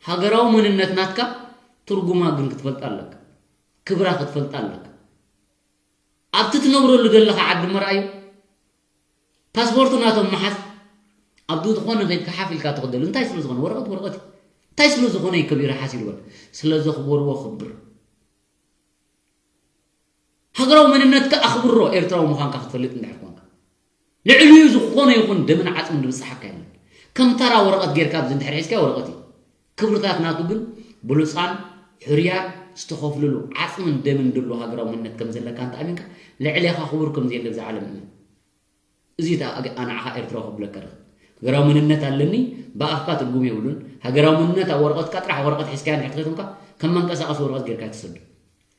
ሃገራዊ መንነት ናትካ ትርጉማ ግን ክትፈልጣ ኣለካ። ክብራ ክትፈልጣ ኣለካ። ኣብቲ ትነብረሉ ዘለኻ ዓዲ መርኣዩ፣ ፓስፖርቱ ናቶም መሓዝ፣ ኣብቲ ዝኾነ ከይድካ ሓፍ ኢልካ ትኸደሉ። እንታይ ስለ ዝኾነ? ወረቐት ወረቐት እዩ። እንታይ ስለ ዝኾነ እዩ ከቢሩ ሓሲሩ በል? ስለ ዘኽበርዎ ክብር። ሃገራዊ መንነትካ ኣኽብሮ፣ ኤርትራዊ ምዃንካ ክትፈልጥ እንድሕር ኮንካ። ልዕሊኡ ዝኾነ ይኹን ደምን ዓጽምን ድብጽሓካ የለን። ከም ተራ ወረቐት ጌርካ ኣብዚ እንድሕር ሒዝካዮ ወረቐት እዩ። ክብርታት ናቱ ግን ብሉጻን ሕርያን ዝተኸፍልሉ ዓጽምን ደምን ደሎ ሃገራዊ መንነት ከም ዘለካ እንተ ኣሚንካ፣ ልዕሌኻ ክቡር ከም ዘየለ እዛ ዓለም እመን። እዚ እታ ኣግ-፣ ኣንዓኻ ኤርትራዊ ከብለካ ድኽእል። ሃገራዊ መንነት ኣለኒ፣ ብኣፍካ ትርጉም የብሉን። ሃገራዊ መንነት ኣብ ወረቐትካ ጥራሕ ወረቐት ሒዝካያ እንድሕር ተኸይትምካ፣ ከም መንቀሳቐሲ ወረቐት ጌርካ ትሰዶ።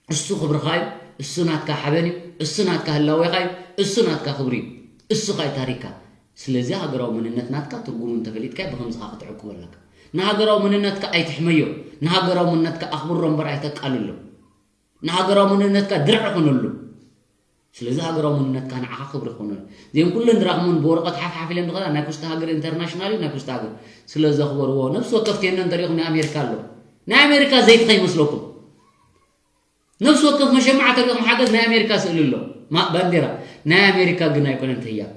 እሱ ክብርኻ እዩ፣ እሱ ናትካ ሓበን እዩ፣ እሱ ናትካ ህላዌኻ እዩ፣ እሱ ናትካ ክብሪ እዩ፣ እሱ ኸኣ ታሪክካ። ስለዚ ሃገራዊ መንነት ናትካ ትርጉሙ እንተፈሊጥካዮ ብኸምዚ ኸኣ ክትዕቅቦ ኣለካ። ንሃገራዊ መንነትካ ኣይትሕመዮ፣ ንሃገራዊ መንነትካ ኣኽብሮ እምበር ኣይተቃልሎ። ንሃገራዊ መንነትካ ድርዒ ኹነሉ። ስለዚ ሃገራዊ መንነትካ ንዓኻ ክብሪ ክኾነሉ። እዚኦም ኩለን ድራኽሞን ብወረቐት ሓፍ ሓፍ ኢለን ዝኸዳ ናይ ኩስታ ሃገር ኢንተርናሽናል እዩ፣ ናይ ኩስታ ሃገር ስለ ዘኽበርዎ። ነፍሲ ወከፍ ቴኖ እንተሪኢኹም ናይ ኣሜሪካ ኣሎ። ናይ ኣሜሪካ ዘይቲ ከይመስለኩም። ነፍሲ ወከፍ መሸማዕ ተሪኢኹም ሓገዝ ናይ ኣሜሪካ ስእሊ ኣሎ። ማ-፣ ባንዴራ ናይ ኣሜሪካ ግን ኣይኮነን ትህያብ።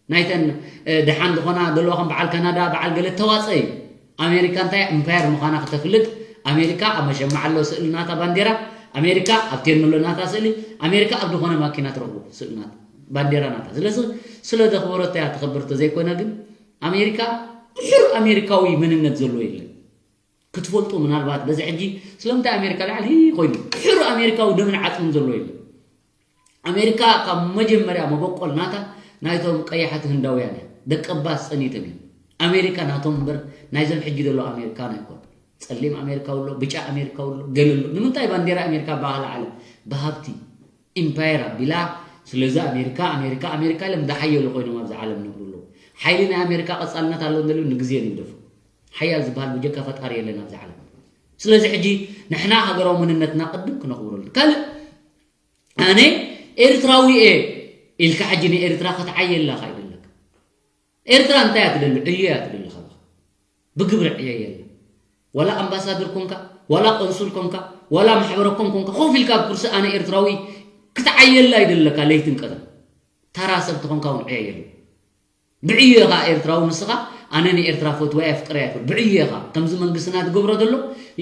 ናይተን፣ እ፣ ደሓን ዝኾና ዘለዋ ከም በዓል ካናዳ፣ በዓል ገለ ተዋፀ እዩ። ኣሜሪካ እንታይ እምፓየር ምዃና ክተፍልጥ፣ ኣሜሪካ ኣብ መሸማዕ ኣሎ ስእሊ ናታ ባንዴራ፣ ኣሜሪካ ኣብ ቴኖ ኣሎ ናታ ስእሊ፣ ኣሜሪካ ኣብ ዝኾነ ማኪና ትረኽቦ ስእሊ ናታ፣ ባንዴራ ናታ። ስለዚ ስለ ዘኽበረቶ እያ ተኸብር፣ ተዘይኮነ ግን ኣሜሪካ ድሑር ኣሜሪካዊ መንነት ዘለዎ የለን። ክትፈልጡ ምናልባት በዚ ሕጂ ስለምንታይ ኣሜሪካ ላዕሊ ኮይኑ ድሑር ኣሜሪካዊ ደምን ዓጽምን ዘሎ የለን። ኣሜሪካ ካብ መጀመርያ መበቆል ናታ ናይቶም ቀያሕቲ ህንዳውያን እያ። ደቀባት ጸኒቶም እዮም። ኣሜሪካ ናቶም እምበር ናይዞም ሕጂ ዘለዉ ኣሜሪካን ኣይኮን። ጸሊም ኣሜሪካዊ ኣሎ፣ ብጫ ኣሜሪካዊ ኣሎ፣ ገለ ኣሎ። ንምንታይ ባንዴራ ኣሜሪካ ብባህሊ ዓለም ብሃብቲ ኢምፓየር ኣቢላ? ስለዚ ኣሜሪካ፣ ኣሜሪካ፣ ኣሜሪካ ኢሎም ዝሓየሉ ኮይኖም ኣብዚ ዓለም ይነብሩ ኣለዉ። ሓይሊ ናይ ኣሜሪካ ቀጻልነት ኣለዎ እንደልዩ ንግዜ ንግደፎ። ሓያል ዝበሃል ብጀካ ፈጣሪ የለን ኣብዚ ዓለም። ስለዚ ሕጂ ንሕና ሃገራዊ መንነትና ቅድም ክነኽብረሉ። ካልእ ኣነ ኤርትራዊ እየ ኢልካ ሕጂ ንኤርትራ ክትዓየላ ካ ይደለካ። ኤርትራ እንታይ እያ ትደሊ? ዕዮ እያ ትደሊ ካባኻ። ብግብሪ ዕዮ የለ። ዋላ ኣምባሳደር ኮንካ፣ ዋላ ቆንሱል ኮንካ፣ ዋላ ማሕበረ ኮም ኮንካ፣ ኮፍ ኢልካ ኣብ ኩርሲ ኣነ ኤርትራዊ ክትዓየላ ይደለካ ለይትን ቀትርን። ተራ ሰብ ተኾንካ እውን ዕዮ የለ። ብዕዮ ኢኻ ኤርትራዊ ንስኻ፣ ኣነ ንኤርትራ ፈትዋ እየ፣ ኣፍቅረ እየ ትብል። ብዕዮ ኢኻ ከምዚ መንግስትና ዝገብሮ ዘሎ፣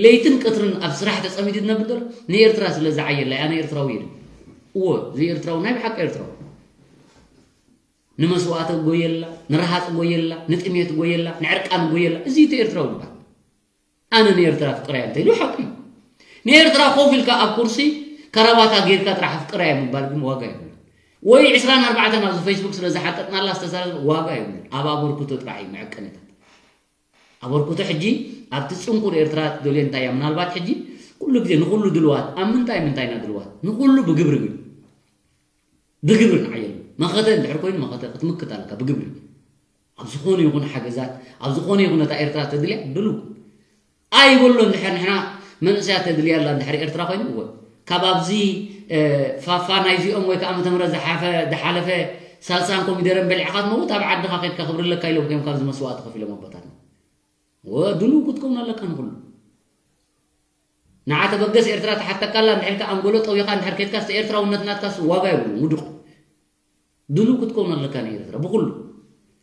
ለይትን ቀትርን ኣብ ስራሕ ተጸሚዱ ዝነብር ዘሎ፣ ንኤርትራ ስለ ዝዓየላ እዩ፣ ኣነ ኤርትራዊ እየ ዝብል። እወ፣ እዚ ኤርትራዊ ናይ ብሓቂ ኤርትራዊ። ንመስዋእቲ ጎየላ፣ ንረሃጽ ጎየላ፣ ንጥሜት ጎየላ፣ ንዕርቃን ጎየላ፣ እዚ እቲ ኤርትራዊ ዝበሃል። ኣነ ንኤርትራ ኣፍቅረያ እንተ ኢሉ ሓቂ እዩ። ንኤርትራ ኮፍ ኢልካ ኣብ ኩርሲ ከረባታ ጌርካ ጥራሕ ኣፍቅረያ ምባል ግን ዋጋ የብሉን። ወይ ዕስራን ኣርባዕተን ኣብዚ ፌስቡክ ስለ ዝሓጠጥናላ ዝተዛረበ ዋጋ የብሉን። ኣብ ኣበርክቶ ጥራሕ እዩ መዐቀኒታት። ኣበርክቶ ሕጂ ኣብቲ ጽንኩር ኤርትራ ትደልዮ እንታይ እያ? ምናልባት ሕጂ ኩሉ ግዜ ንኹሉ ድልዋት፣ ኣብ ምንታይ ምንታይ ኢና ድልዋት? ንኹሉ ብግብሪ ግን። ብግብሪ ንዓየሉ። መኸተ እንድሕር ኮይኑ መኸተ ክትምክት ኣለካ ብግብሪ። ኣብ ዝኾነ ይኹን ሓገዛት፣ ኣብ ዝኾነ ይኹን ነታ ኤርትራ ተድልያ ድልው። ኣይበሎ እንድሕር ንሕና መንእሰያት ተድልያ ኣላ እንድሕር ኤርትራ ኮይኑ፣ እወ። ካብ ኣብዚ፣ እ፣ ፋፋ ናይዚኦም ወይ ከዓ ዓመተ ምህረት ዝሓፈ-፣ ዝሓለፈ ሳልሳን ኮሚደረን በሊዕኻ ትመውት፣ ኣብ ዓድኻ ከይድካ ክብሪ ኣለካ ኢሎም እዮም ካብዚ መስዋእቲ ከፊሎም ኣቦታትና። እወ፣ ድልው ክትከውን ኣለካ ንኹሉ። ንዓ ተበገስ ኤርትራ ትሓተካ ኣላ እንድሕር ኢልካ ኣንጎሎ ጠዊኻ እንድሕር ከይድካ፣ እስቲ ኤርትራውነት ናትካስ ዋጋ የብሉን፣ ውዱቕ። ድሉው ክትከውን ኣለካ ንኤርትራ ብኹሉ።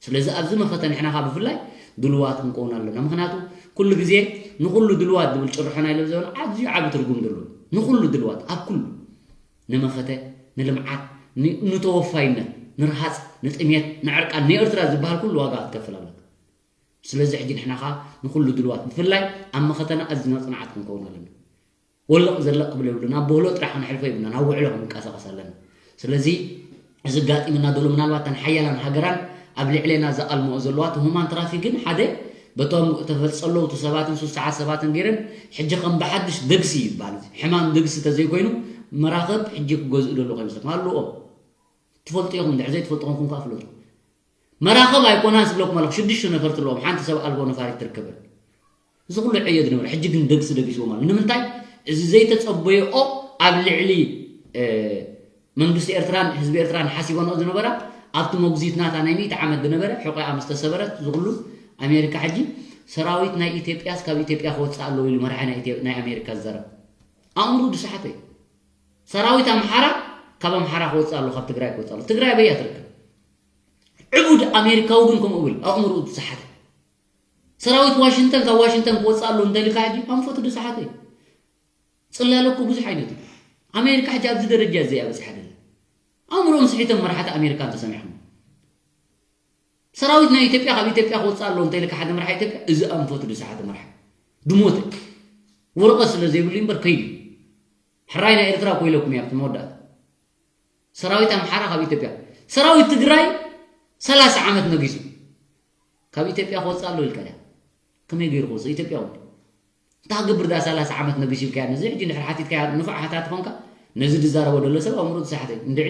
ስለዚ ኣብዚ መኸተ ንሕና ካብ ብፍላይ ድሉዋት ክንከውን ኣለና። ምኽንያቱ ኩሉ ግዜ ንኹሉ ድልዋት ዝብል ጭርሖ ናይ ለብዘበን ኣዝዩ ዓቢ ትርጉም ዘለዎ። ንኹሉ ድልዋት፣ ኣብ ኩሉ፣ ንመኸተ፣ ንልምዓት፣ ንተወፋይነት፣ ንርሃጽ፣ ንጥሜት፣ ንዕርቃን፣ ንኤርትራ ዝበሃል ኩሉ ዋጋ ክትከፍል ኣለካ። ስለዚ ሕጂ ንሕና ኸኣ ንኹሉ ድልዋት፣ ብፍላይ ኣብ መኸተና ኣዝና ጽንዓት ክንከውን ኣለና። ወለቕ ዘለቕ ክብል የብሉን። ኣብ ብህሎ ጥራሕ ክንሕልፎ የብልና፣ ናብ ውዕሎ ክንንቀሳቐስ ኣለና። ስለዚ እዚ ኣጋጢምና ዘሎ ምናልባት ተን ሓያላን ሃገራን ኣብ ልዕሌና ዘቓልምኦ ዘለዋ እቲ ሁማን ትራፊክን ሓደ በቶም ተፈልጸ ኣለዉ እቲ ሰባትን ሱስዓት ሰባትን ገይረን ሕጂ ከም ብሓድሽ ደግሲ ይበሃል። ሕማም ደግሲ ተዘይኮይኑ መራኸብ ሕጂ ክገዝኡ ደሎ ከይመስለኩም ኣለዎ። ትፈልጡ ኢኹም፣ ድሕር ዘይትፈልጡ ኮንኩም ከኣ ፍለጡ። መራኸብ ኣይኮናን ስብለኩም ኣለኹ፣ ሽዱሽተ ነፈርቲ ኣለዎም፣ ሓንቲ ሰብ ኣልቦ ነፋሪት ትርከበን። እዚ ኩሉ ዕዮ ዝነበረ ሕጂ ግን ደግሲ ደጊስዎም ኣሎ። ንምንታይ? እዚ ዘይተጸበየኦ ኣብ ልዕሊ መንግስቲ ኤርትራን ህዝቢ ኤርትራን ሓሲበንኦ ዝነበራ ኣብቲ መጉዚት ናታ ናይ ሚእቲ ዓመት ዝነበረ ሕቆኣ ምስ ተሰበረት እዚ ኩሉ ኣሜሪካ ሕጂ ሰራዊት ናይ ኢትዮጵያስ ካብ ኢትዮጵያ ክወፅእ ኣለዎ ኢሉ መራሒ ናይ ኣሜሪካ ዝዛረብ ኣእምሩ ዝሰሓተ እዩ። ሰራዊት ኣምሓራ ካብ ኣምሓራ ክወፅእ ኣለዎ፣ ካብ ትግራይ ክወፅእ ኣለዎ። ትግራይ ኣበይ እያ ትርከብ? ዕቡድ ኣሜሪካዊ ግን ከምኡ ብል ኣእምርኡ ዝሰሓተ። ሰራዊት ዋሽንግተን ካብ ዋሽንግተን ክወፅእ ኣለዎ እንተልካ ሕጂ ኣንፈቱ ዝሰሓተ እዩ። ፅላለ እኮ ብዙሕ ዓይነት እዩ። ኣሜሪካ ሕጂ ኣብዚ ደረጃ እዚ እያ በፂሓ ዘላ። ኣእምሮም ስሒቶም መራሕቲ ኣሜሪካ እንተሰሚዕኹም። ሰራዊት ናይ ኢትዮጵያ ካብ ኢትዮጵያ ክወፅእ ኣለዎ እንተልካ ሓደ መራሒ ኢትዮጵያ እዚ ኣንፈቱ ዝሰሓተ መራሒ ድሞተ ወረቐት ስለ ዘይብሉ እምበር ከይዱ። ሕራይ ናይ ኤርትራ እኮ ኢለኩም እያ ኣብቲ መወዳእታ። ሰራዊት ኣምሓራ ካብ ኢትዮጵያ፣ ሰራዊት ትግራይ ሰላሳ ዓመት ነጊሱ ካብ ኢትዮጵያ ክወፅእ ኣሎ ኢልካ ድያ? ከመይ ገይሩ ክወፅእ? ኢትዮጵያ እውን እንታይ ክገብር ዳ ሰላሳ ዓመት ነጊሱ ኢልካያ? ነዚ ሕጂ እንድሕር ሓቲትካያ ንፉዕ ሓታቲ ኮንካ ነዚ ዝዛረቦ ዘሎ ሰብ ኣእምሮ ዝሰሓተ እዩ። እንድዒ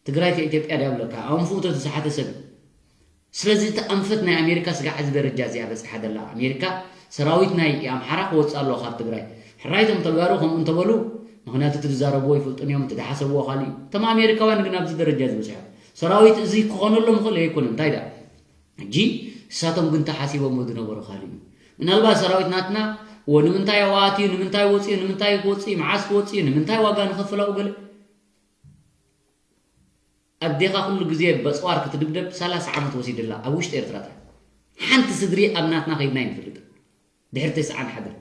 ትግራይ ከ ኢትዮጵያ ድያ ብለካ? ኣንፍኡ ተዝሰሓተ ሰብ እዩ። ስለዚ እቲ ኣንፈት ናይ ኣሜሪካ ስጋዕ እዚ ደረጃ እዚኣ በፂሓ ዘላ ኣሜሪካ ሰራዊት ናይ ኣምሓራ ክወፅእ ኣለዎ ካብ ትግራይ። ሕራይ እቶም ተጋሩ ከምኡ እንተበሉ ምክንያቱ እቲ ዝዛረብዎ ይፈልጡን እዮም፣ እቲ ዝሓሰብዎ ካሊእ እዩ። እቶም ኣሜሪካውያን ግን ኣብዚ ደረጃ ዝበፅሑ እዮም። ሰራዊት እዚ ክኾነሎም ይኽእል ኣይኮነን እንታይ ደኣ ሕጂ እሳቶም ግን ተሓሲቦሞ ዝነበሩ ካልእ እዩ። ምናልባት ሰራዊት ናትና እዎ ንምንታይ ኣዋትዩ፣ ንምንታይ ወፅዩ፣ ንምንታይ ክወፅእ እዩ፣ መዓስ ክወፅእ እዩ፣ ንምንታይ ዋጋ ንኸፍል ኣብኡ ገለ ኣዴኻ ኩሉ ግዜ በፅዋር ክትድብደብ ሰላሳ ዓመት ወሲድላ ኣብ ውሽጢ ኤርትራ ጥራሕ ሓንቲ ስድሪ ኣብ ናትና ከይድና ይንፈልጥ ድሕሪ ተስዓን ሓደን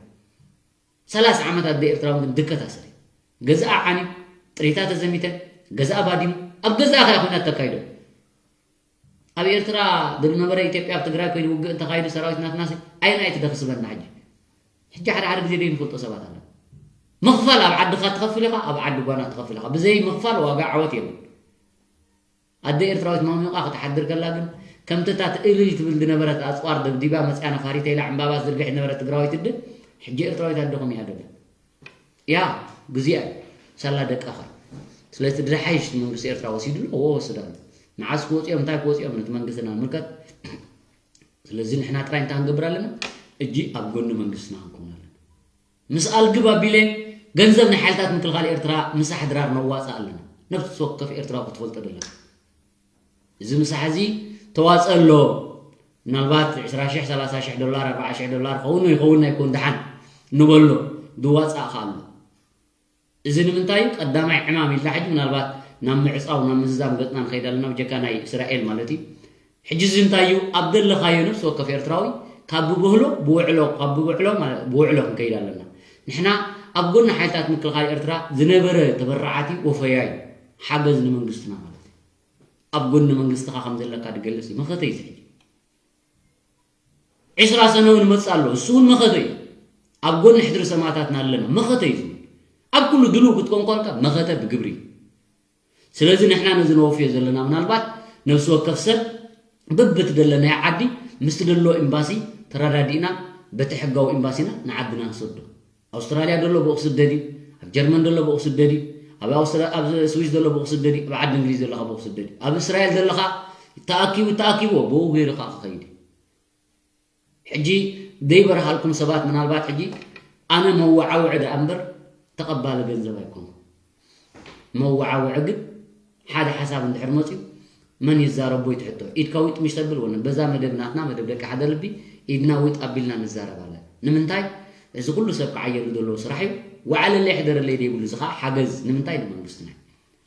ሰላሳ ዓመት ኣደ ኤርትራውን ግን ድከት ኣሰሪ ገዛኣ ዓንዩ ጥሪታ ተዘሚተ ገዛኣ ባዲሙ ኣብ ገዛኣ ከያ ኮይና ተካይዶ ኣብ ኤርትራ ዝነበረ ኢትዮጵያ ኣብ ትግራይ ኮይኑ ውግእ እንተኻይዱ ሰራዊት ናትናሲ ኣይና ኣይትደኽስበና ሕጂ ሕጂ ሓደ ሓደ ግዜ ደይ ንፈልጦ ሰባት ኣለ ምኽፋል ኣብ ዓድኻ ትኸፍል ኢኻ ኣብ ዓዲ ጓና ትኸፍል ኢኻ ብዘይ ምኽፋል ዋጋ ዓወት የለን ኣደ ኤርትራዊት ማሚቋ ክትሓድር ከላ ግን ከምቲ እታ ትእልል ትብል ዝነበረት ኣፅዋር ደብዲባ መፅያ ነፋሪተ ኢላ ዕምባባ ዝርግሕ ዝነበረት ትግራዊት እድ ሕጂ ኤርትራዊት ኣደኹም እያ ደላ ያ ግዜኣ እዩ ሳላ ደቃኻ ስለዚ ድሓይሽ መንግስቲ ኤርትራ ወሲዱ ኣሎ እዎ ወስድ ኣሎ መዓስ ክወፅኦም እንታይ ክወፅኦም ነቲ መንግስትና ንምልከት ስለዚ ንሕና ጥራይ እንታይ ክንገብር ኣለና እጂ ኣብ ጎኒ መንግስትና ክንከውን ኣለና ምስ ኣልግብ ኣቢለ ገንዘብ ናይ ሓይልታት ምክልኻል ኤርትራ ምሳሕ ድራር ነዋፅእ ኣለና ነብሲ ወከፍ ኤርትራዊ ክትፈልጦ ደለና እዚ ምሳሕ እዚ ተዋፅእ ኣሎ ምናልባት ዕስራ ሽሕ ሰላሳ ሽሕ ዶላር ኣርባዓ ሽሕ ዶላር ኸውን ይኸውን ኣይኮን ድሓን ንበሎ ዝዋፃእ ከ ኣሎ እዚ ንምንታይ እዩ ቀዳማይ ዕማም ኢልና ሕጂ ምናልባት ናብ ምዕፃው ናብ ምዝዛም ገፅና ንኸይድ ኣለና ብጀካ ናይ እስራኤል ማለት እዩ ሕጂ እዚ እንታይ እዩ ኣብ ዘለኻዮ ነብሲ ወከፍ ኤርትራዊ ካብ ብብህሎ ብውዕሎ ካብ ብውዕሎ ማለት ብውዕሎ ክንከይድ ኣለና ንሕና ኣብ ጎኒ ሓይልታት ምክልኻል ኤርትራ ዝነበረ ተበራዓቲ ወፈያ እዩ ሓገዝ ንመንግስትና ማለት እዩ ኣብ ጎኒ መንግስትኻ ከም ዘለካ ዝገልፅ እዩ መኸተ እዩ ሕጂ ዕስራ ሰነ እውን ይመፅእ ኣሎ እሱ እውን መኸተ እዩ ኣብ ጎኒ ሕድሪ ሰማእታትና ኣለና መኸተ እዩ ዝብል ኣብ ኩሉ ድልው ክትኮን ከልካ መኸተ ብግብሪ እዩ ስለዚ ንሕና ነዚ ነወፍዮ ዘለና ምናልባት ነብሲ ወከፍ ሰብ በብትደለናዮ ዓዲ ምስቲ ደሎ ኤምባሲ ተረዳዲእና በቲ ሕጋዊ ኤምባሲና ንዓድና ንሰዶ ኣውስትራልያ ደሎ ብኡ ክስደድ እዩ ኣብ ጀርመን ደሎ ብኡ ክስደድ እዩ ኣብ ኣውስትራ ኣብ ስዊስ ደሎ ብኡ ክስደድ እዩ ኣብ ዓዲ እንግሊዝ ዘለኻ ብኡ ክስደድ እዩ ኣብ እስራኤል ዘለኻ ተኣኪቡ ተኣኪብዎ ብኡ ገይሩ ከዓ ክኸይድ እዩ ሕጂ ዘይበርሃልኩም ሰባት ምናልባት ሕጂ ኣነ መወዓውዒ ደኣ እምበር ተቐባሊ ገንዘብ ኣይኮንኩ መወዓውዒ ግን ሓደ ሓሳብ እንድሕር መፅዩ መን ይዛረቦ ይትሕቶ ኢድካ ዊጥ ምሽ ተብል ወነ በዛ መደብ ናትና መደብ ደቂ ሓደ ልቢ ኢድና ዊጥ ኣቢልና ንዛረብ ኣለ ንምንታይ እዚ ኩሉ ሰብ ክዓየሉ ዘለዎ ስራሕ እዩ ዋዕለለይ ሕደረለይ ዘይብሉ እዚ ከዓ ሓገዝ ንምንታይ ንመንግስትና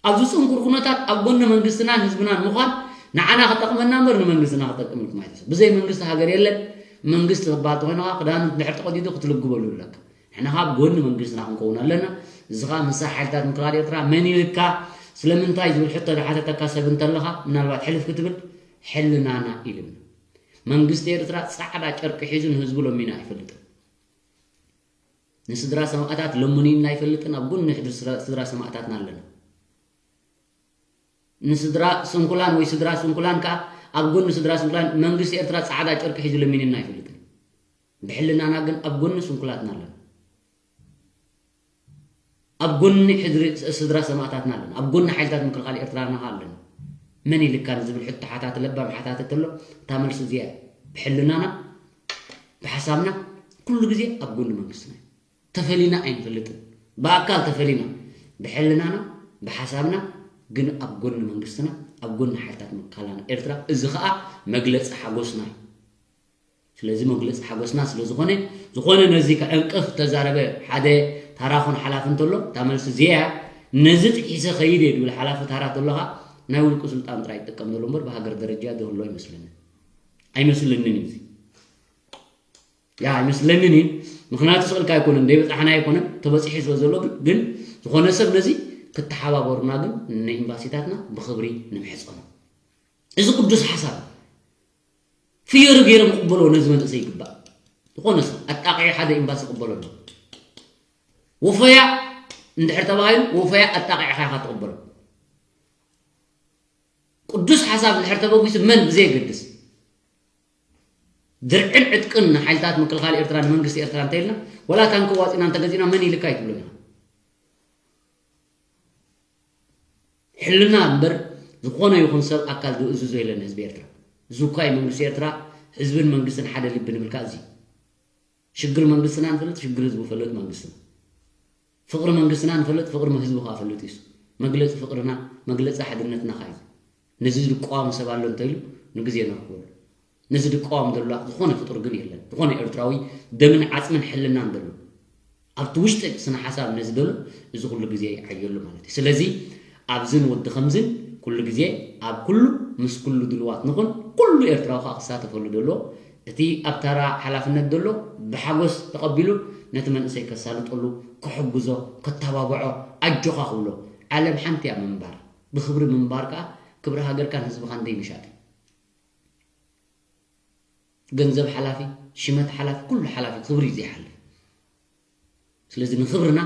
ኣብዚ ጽንኩር ኩነታት ኣብ ጎኒ መንግስትናን ህዝብናን ምዃን ንዓና ክጠቕመና እምበር ንመንግስትና ክጠቅም ኢልኩም ኣይተሰብ ብዘይ መንግስቲ ሃገር የለን መንግስቲ ክበሃል ተኾይኑ ከዓ ክዳኑ ድሕር ተቐዲዱ ክትልግበሉ ኣለካ። ንሕና ካብ ጎኒ መንግስትና ክንከውን ኣለና። እዚ ከዓ ምስ ሓይልታት ምክልኻል ኤርትራ መን ኢልካ ስለምንታይ ዝብል ሕቶ ዝሓተተካ ሰብ እንተለኻ ምናልባት ሕልፍ ክትብል ሕልናና ኢልና። መንግስቲ ኤርትራ ጻዕዳ ጨርቂ ሒዙ ንህዝቡ ለሚኑ ኣይፈልጥን። ንስድራ ሰማእታት ለምኑ ኢልና ኣይፈልጥን። ኣብ ጎኒ ሕድሪ ስድራ ሰማእታትና ኣለና። ንስድራ ስንኩላን ወይ ስድራ ስንኩላን ከኣ ኣብ ጎኒ ስድራ ስንኩላን መንግስቲ ኤርትራ ጻዕዳ ጨርቂ ሒዙ ለሚንና ኣይፈልጥን። ብሕልናና ግን ኣብ ጎኒ ስንኩላትና ኣለና። ኣብ ጎኒ ሕድሪ ስድራ ሰማእታትና ኣለና። ኣብ ጎኒ ሓይልታት ምክልኻል ኤርትራና ኣለና። መን ኢልካ ንዝብል ሕቶ ሓታቲ ለባም ሓታቲ ተሎ እታ መልሲ እዚኣ እያ። ብሕልናና ብሓሳብና ኩሉ ግዜ ኣብ ጎኒ መንግስትና እዩ። ተፈሊና ኣይንፈልጥን። ብኣካል ተፈሊና ብሕልናና ብሓሳብና ግን ኣብ ጎኒ መንግስትና ኣብ ጎኒ ሓይልታት ምክልኻልና ኤርትራ። እዚ ከዓ መግለፂ ሓጎስና እዩ። ስለዚ መግለፂ ሓጎስና ስለዝኾነ ዝኾነ ነዚ ከዕንቅፍ ተዛረበ ሓደ ታራኹን ሓላፊ እንተሎ እታ መልሲ እዚኣ እያ። ነዚ ጥሒሰ ከይድ እየ ዝብል ሓላፊ ታራ ተሎ ከዓ ናይ ውልቁ ስልጣን ጥራይ ይጥቀም ዘሎ እምበር ብሃገር ደረጃ ዝህሎ ኣይመስለንን። ኣይመስለንን እዩ እዚ። ያ ኣይመስለንን እዩ። ምክንያቱ ስቕልካ ኣይኮነን ደይበፃሕና ኣይኮነን ተበፂሑ ስለ ዘሎ ግን ግን ዝኾነ ሰብ ነዚ ክተሓባበሩና ግን ንኤምባሲታትና ብክብሪ ንምሕፀኖ። እዚ ቅዱስ ሓሳብ ፍየሩ ገይሮም ክቕበሎ ነዚ መንእሰይ ይግባእ። ዝኾነ ሰብ ኣጣቂዑ ሓደ ኤምባሲ ክቕበሎ ኣሎ። ወፈያ እንድሕር ተባሂሉ ወፈያ ኣጣቂዕካ ኢኻ ትቕበሎ። ቅዱስ ሓሳብ እንድሕር ተበጊሱ መን ብዘየገድስ ድርዕን ዕጥቅን ንሓይልታት ምክልኻል ኤርትራ ንመንግስቲ ኤርትራ እንተኢልና ወላ ታንኪ ዋፂና እንተገዚእና መን ኢልካ ኣይትብሎ ኢና። ሕልና እምበር ዝኾነ ይኹን ሰብ ኣካል ዝእዝዞ የለን ህዝቢ ኤርትራ። እዚ እኳ እዩ መንግስቲ ኤርትራ ህዝብን መንግስትን ሓደ ልቢ ንብል ከዓ እዚ ሽግር መንግስትና ንፈልጥ ሽግር ህዝቡ ፈልጥ መንግስትና ፍቕሪ መንግስትና ንፈልጥ ፍቕሪ ህዝቡ ከዓ ፈልጥ እዩ። መግለፂ ፍቕርና መግለፂ ሓድነትና ከዓ እዩ። ነዚ ዝቋወም ሰብ ኣሎ እንተኢሉ ንግዜ ንረኽበሉ። ነዚ ዝቋወም ዘሎ ዝኾነ ፍጡር ግን የለን። ዝኾነ ኤርትራዊ ደምን ዓፅምን ሕልናን ዘሎ ኣብቲ ውሽጢ ስነ ሓሳብ ነዚ ዘሎ እዚ ኩሉ ግዜ ይዓየሉ ማለት እዩ። ስለዚ ኣብዝን ወዲ ከምዝን ኩሉ ግዜ ኣብ ኩሉ ምስ ኩሉ ድልዋት ንኹን። ኩሉ ኤርትራዊ ከዓ ክሳተፈሉ ዘለዎ እቲ ኣብ ታራ ሓላፍነት ዘሎ ብሓጎስ ተቐቢሉ ነቲ መንእሰይ ከሳልጠሉ ክሕግዞ ክተባብዖ ኣጆኻ ክብሎ። ዓለም ሓንቲ እያ ምንባር። ብክብሪ ምንባር ከዓ ክብሪ ሃገርካን ህዝብኻን ዘይምሻጥ እዩ። ገንዘብ ሓላፊ፣ ሽመት ሓላፊ፣ ኩሉ ሓላፊ ክብሪ እዩ ዘይሓልፍ። ስለዚ ንክብርና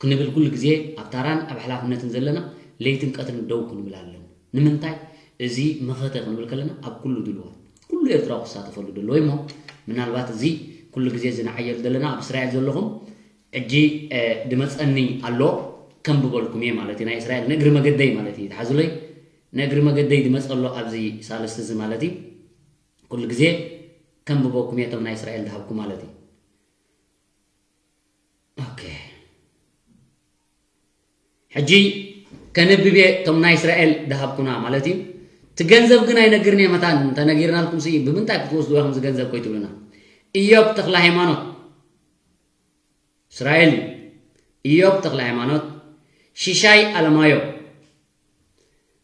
ክንብል ኩሉ ግዜ ኣብ ታራን ኣብ ሓላፍነትን ዘለና ለይትን ቀትርን ደው ክንብል ኣለና። ንምንታይ? እዚ መኸተ ክንብል ከለና ኣብ ኩሉ ድልዋት ኩሉ ኤርትራዊ ክሳተፈሉ ደለዎ እሞ ምናልባት እዚ ኩሉ ግዜ እዚ ንዓየሉ ዘለና ኣብ እስራኤል ዘለኹም ሕጂ ድመፀኒ ኣሎ ከንብበልኩም እየ ማለት እዩ። ናይ እስራኤል ንእግሪ መገደይ ማለት እዩ። ተሓዙለይ ንእግሪ መገደይ ድመፀ ኣሎ ኣብዚ ሳልስቲ እዚ ማለት እዩ። ኩሉ ግዜ ከንብበኩም እየ እቶም ናይ እስራኤል ድሃብኩ ማለት እዩ። ኦኬ ሕጂ ከንብብ እየ እቶም ናይ እስራኤል ድሃብኩና ማለት እዩ። እቲ ገንዘብ ግን ኣይነግርን እየ መታን እንተነጊርናልኩም ሲ ብምንታይ ክትወስድዎ ኢኹም እዚ ገንዘብ ኮይትብሉና። ኢዮብ ተክለ ሃይማኖት እስራኤል እዩ። ኢዮብ ተክለ ሃይማኖት፣ ሽሻይ ኣለማዮ፣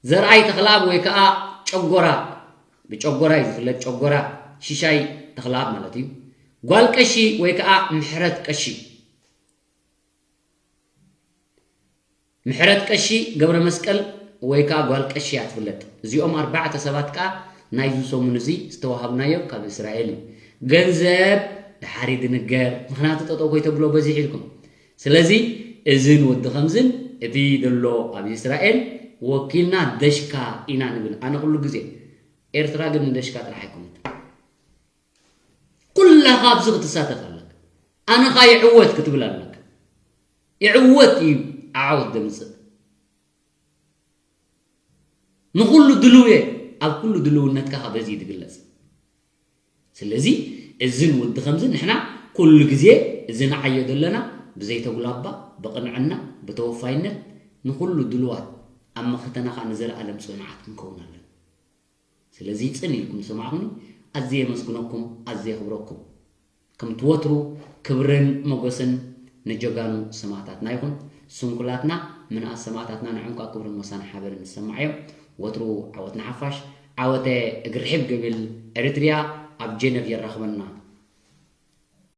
ዘርኣይ ተክለኣብ ወይ ከዓ ጨጎራ፣ ብጨጎራ እዩ ዝፍለጥ፣ ጨጎራ ሽሻይ ተክለኣብ ማለት እዩ። ጓል ቀሺ ወይ ከዓ ምሕረት ቀሺ፣ ምሕረት ቀሺ ገብረ መስቀል ወይ ከዓ ጓል ቀሺ እያ ትፍለጥ። እዚኦም ኣርባዕተ ሰባት ከዓ ናይዚ ሰሙን እዚ ዝተዋሃብናዮ ካብ እስራኤል እዩ። ገንዘብ ድሓር እዩ ድንገር፣ ምኽንያቱ ጠጠው ኮይተብሎ በዚሕ ኢልኩም። ስለዚ እዝን ወዲ ከምዝን እቲ ዘሎ ኣብ እስራኤል ወኪልና ደሽካ ኢና ንብል። ኣነ ኩሉ ግዜ ኤርትራ ግን ንደሽካ ጥራሕ ኣይኮነት። ኩላኻ ኣብዚ ክትሳተፍ ኣለካ። ኣነ ኸኣ ይዕወት ክትብል ኣለካ። ይዕወት እዩ ዓወት ዘምጽእ። ንኹሉ ድልው እየ። ኣብ ኩሉ ድልውነትካ ኸኣ በዚ እዩ ዝግለጽ። ስለዚ እዝን ወዲ ከምዚ ንሕና ኩሉ ግዜ እዚ ንዓዮ ዘለና ብዘይተጉላባ ብቕንዕና ብተወፋይነት ንኹሉ ድልዋት ኣብ መኸተና ኸኣ ንዘለኣለም ጽኑዓት ክንከውን ኣለና። ስለዚ ጽን ኢልኩም ዝሰማዕኹኒ ኣዝየ የመስግነኩም፣ ኣዝየ የኽብረኩም። ከምቲ ወትሩ ክብርን ሞገስን ንጀጋኑ ሰማእታትና ይኹን። ስንኩላትና ምንኣስ ሰማእታትና ንዕንቋ ክብርን ሞሳን ሓበርን ዝሰማዕ እዮም። ወትሩ ዓወት ንሓፋሽ፣ ዓወተ እግሪ ርሒብ ገብል ኤሪትሪያ። ኣብ ጀነቭ የራኽበና።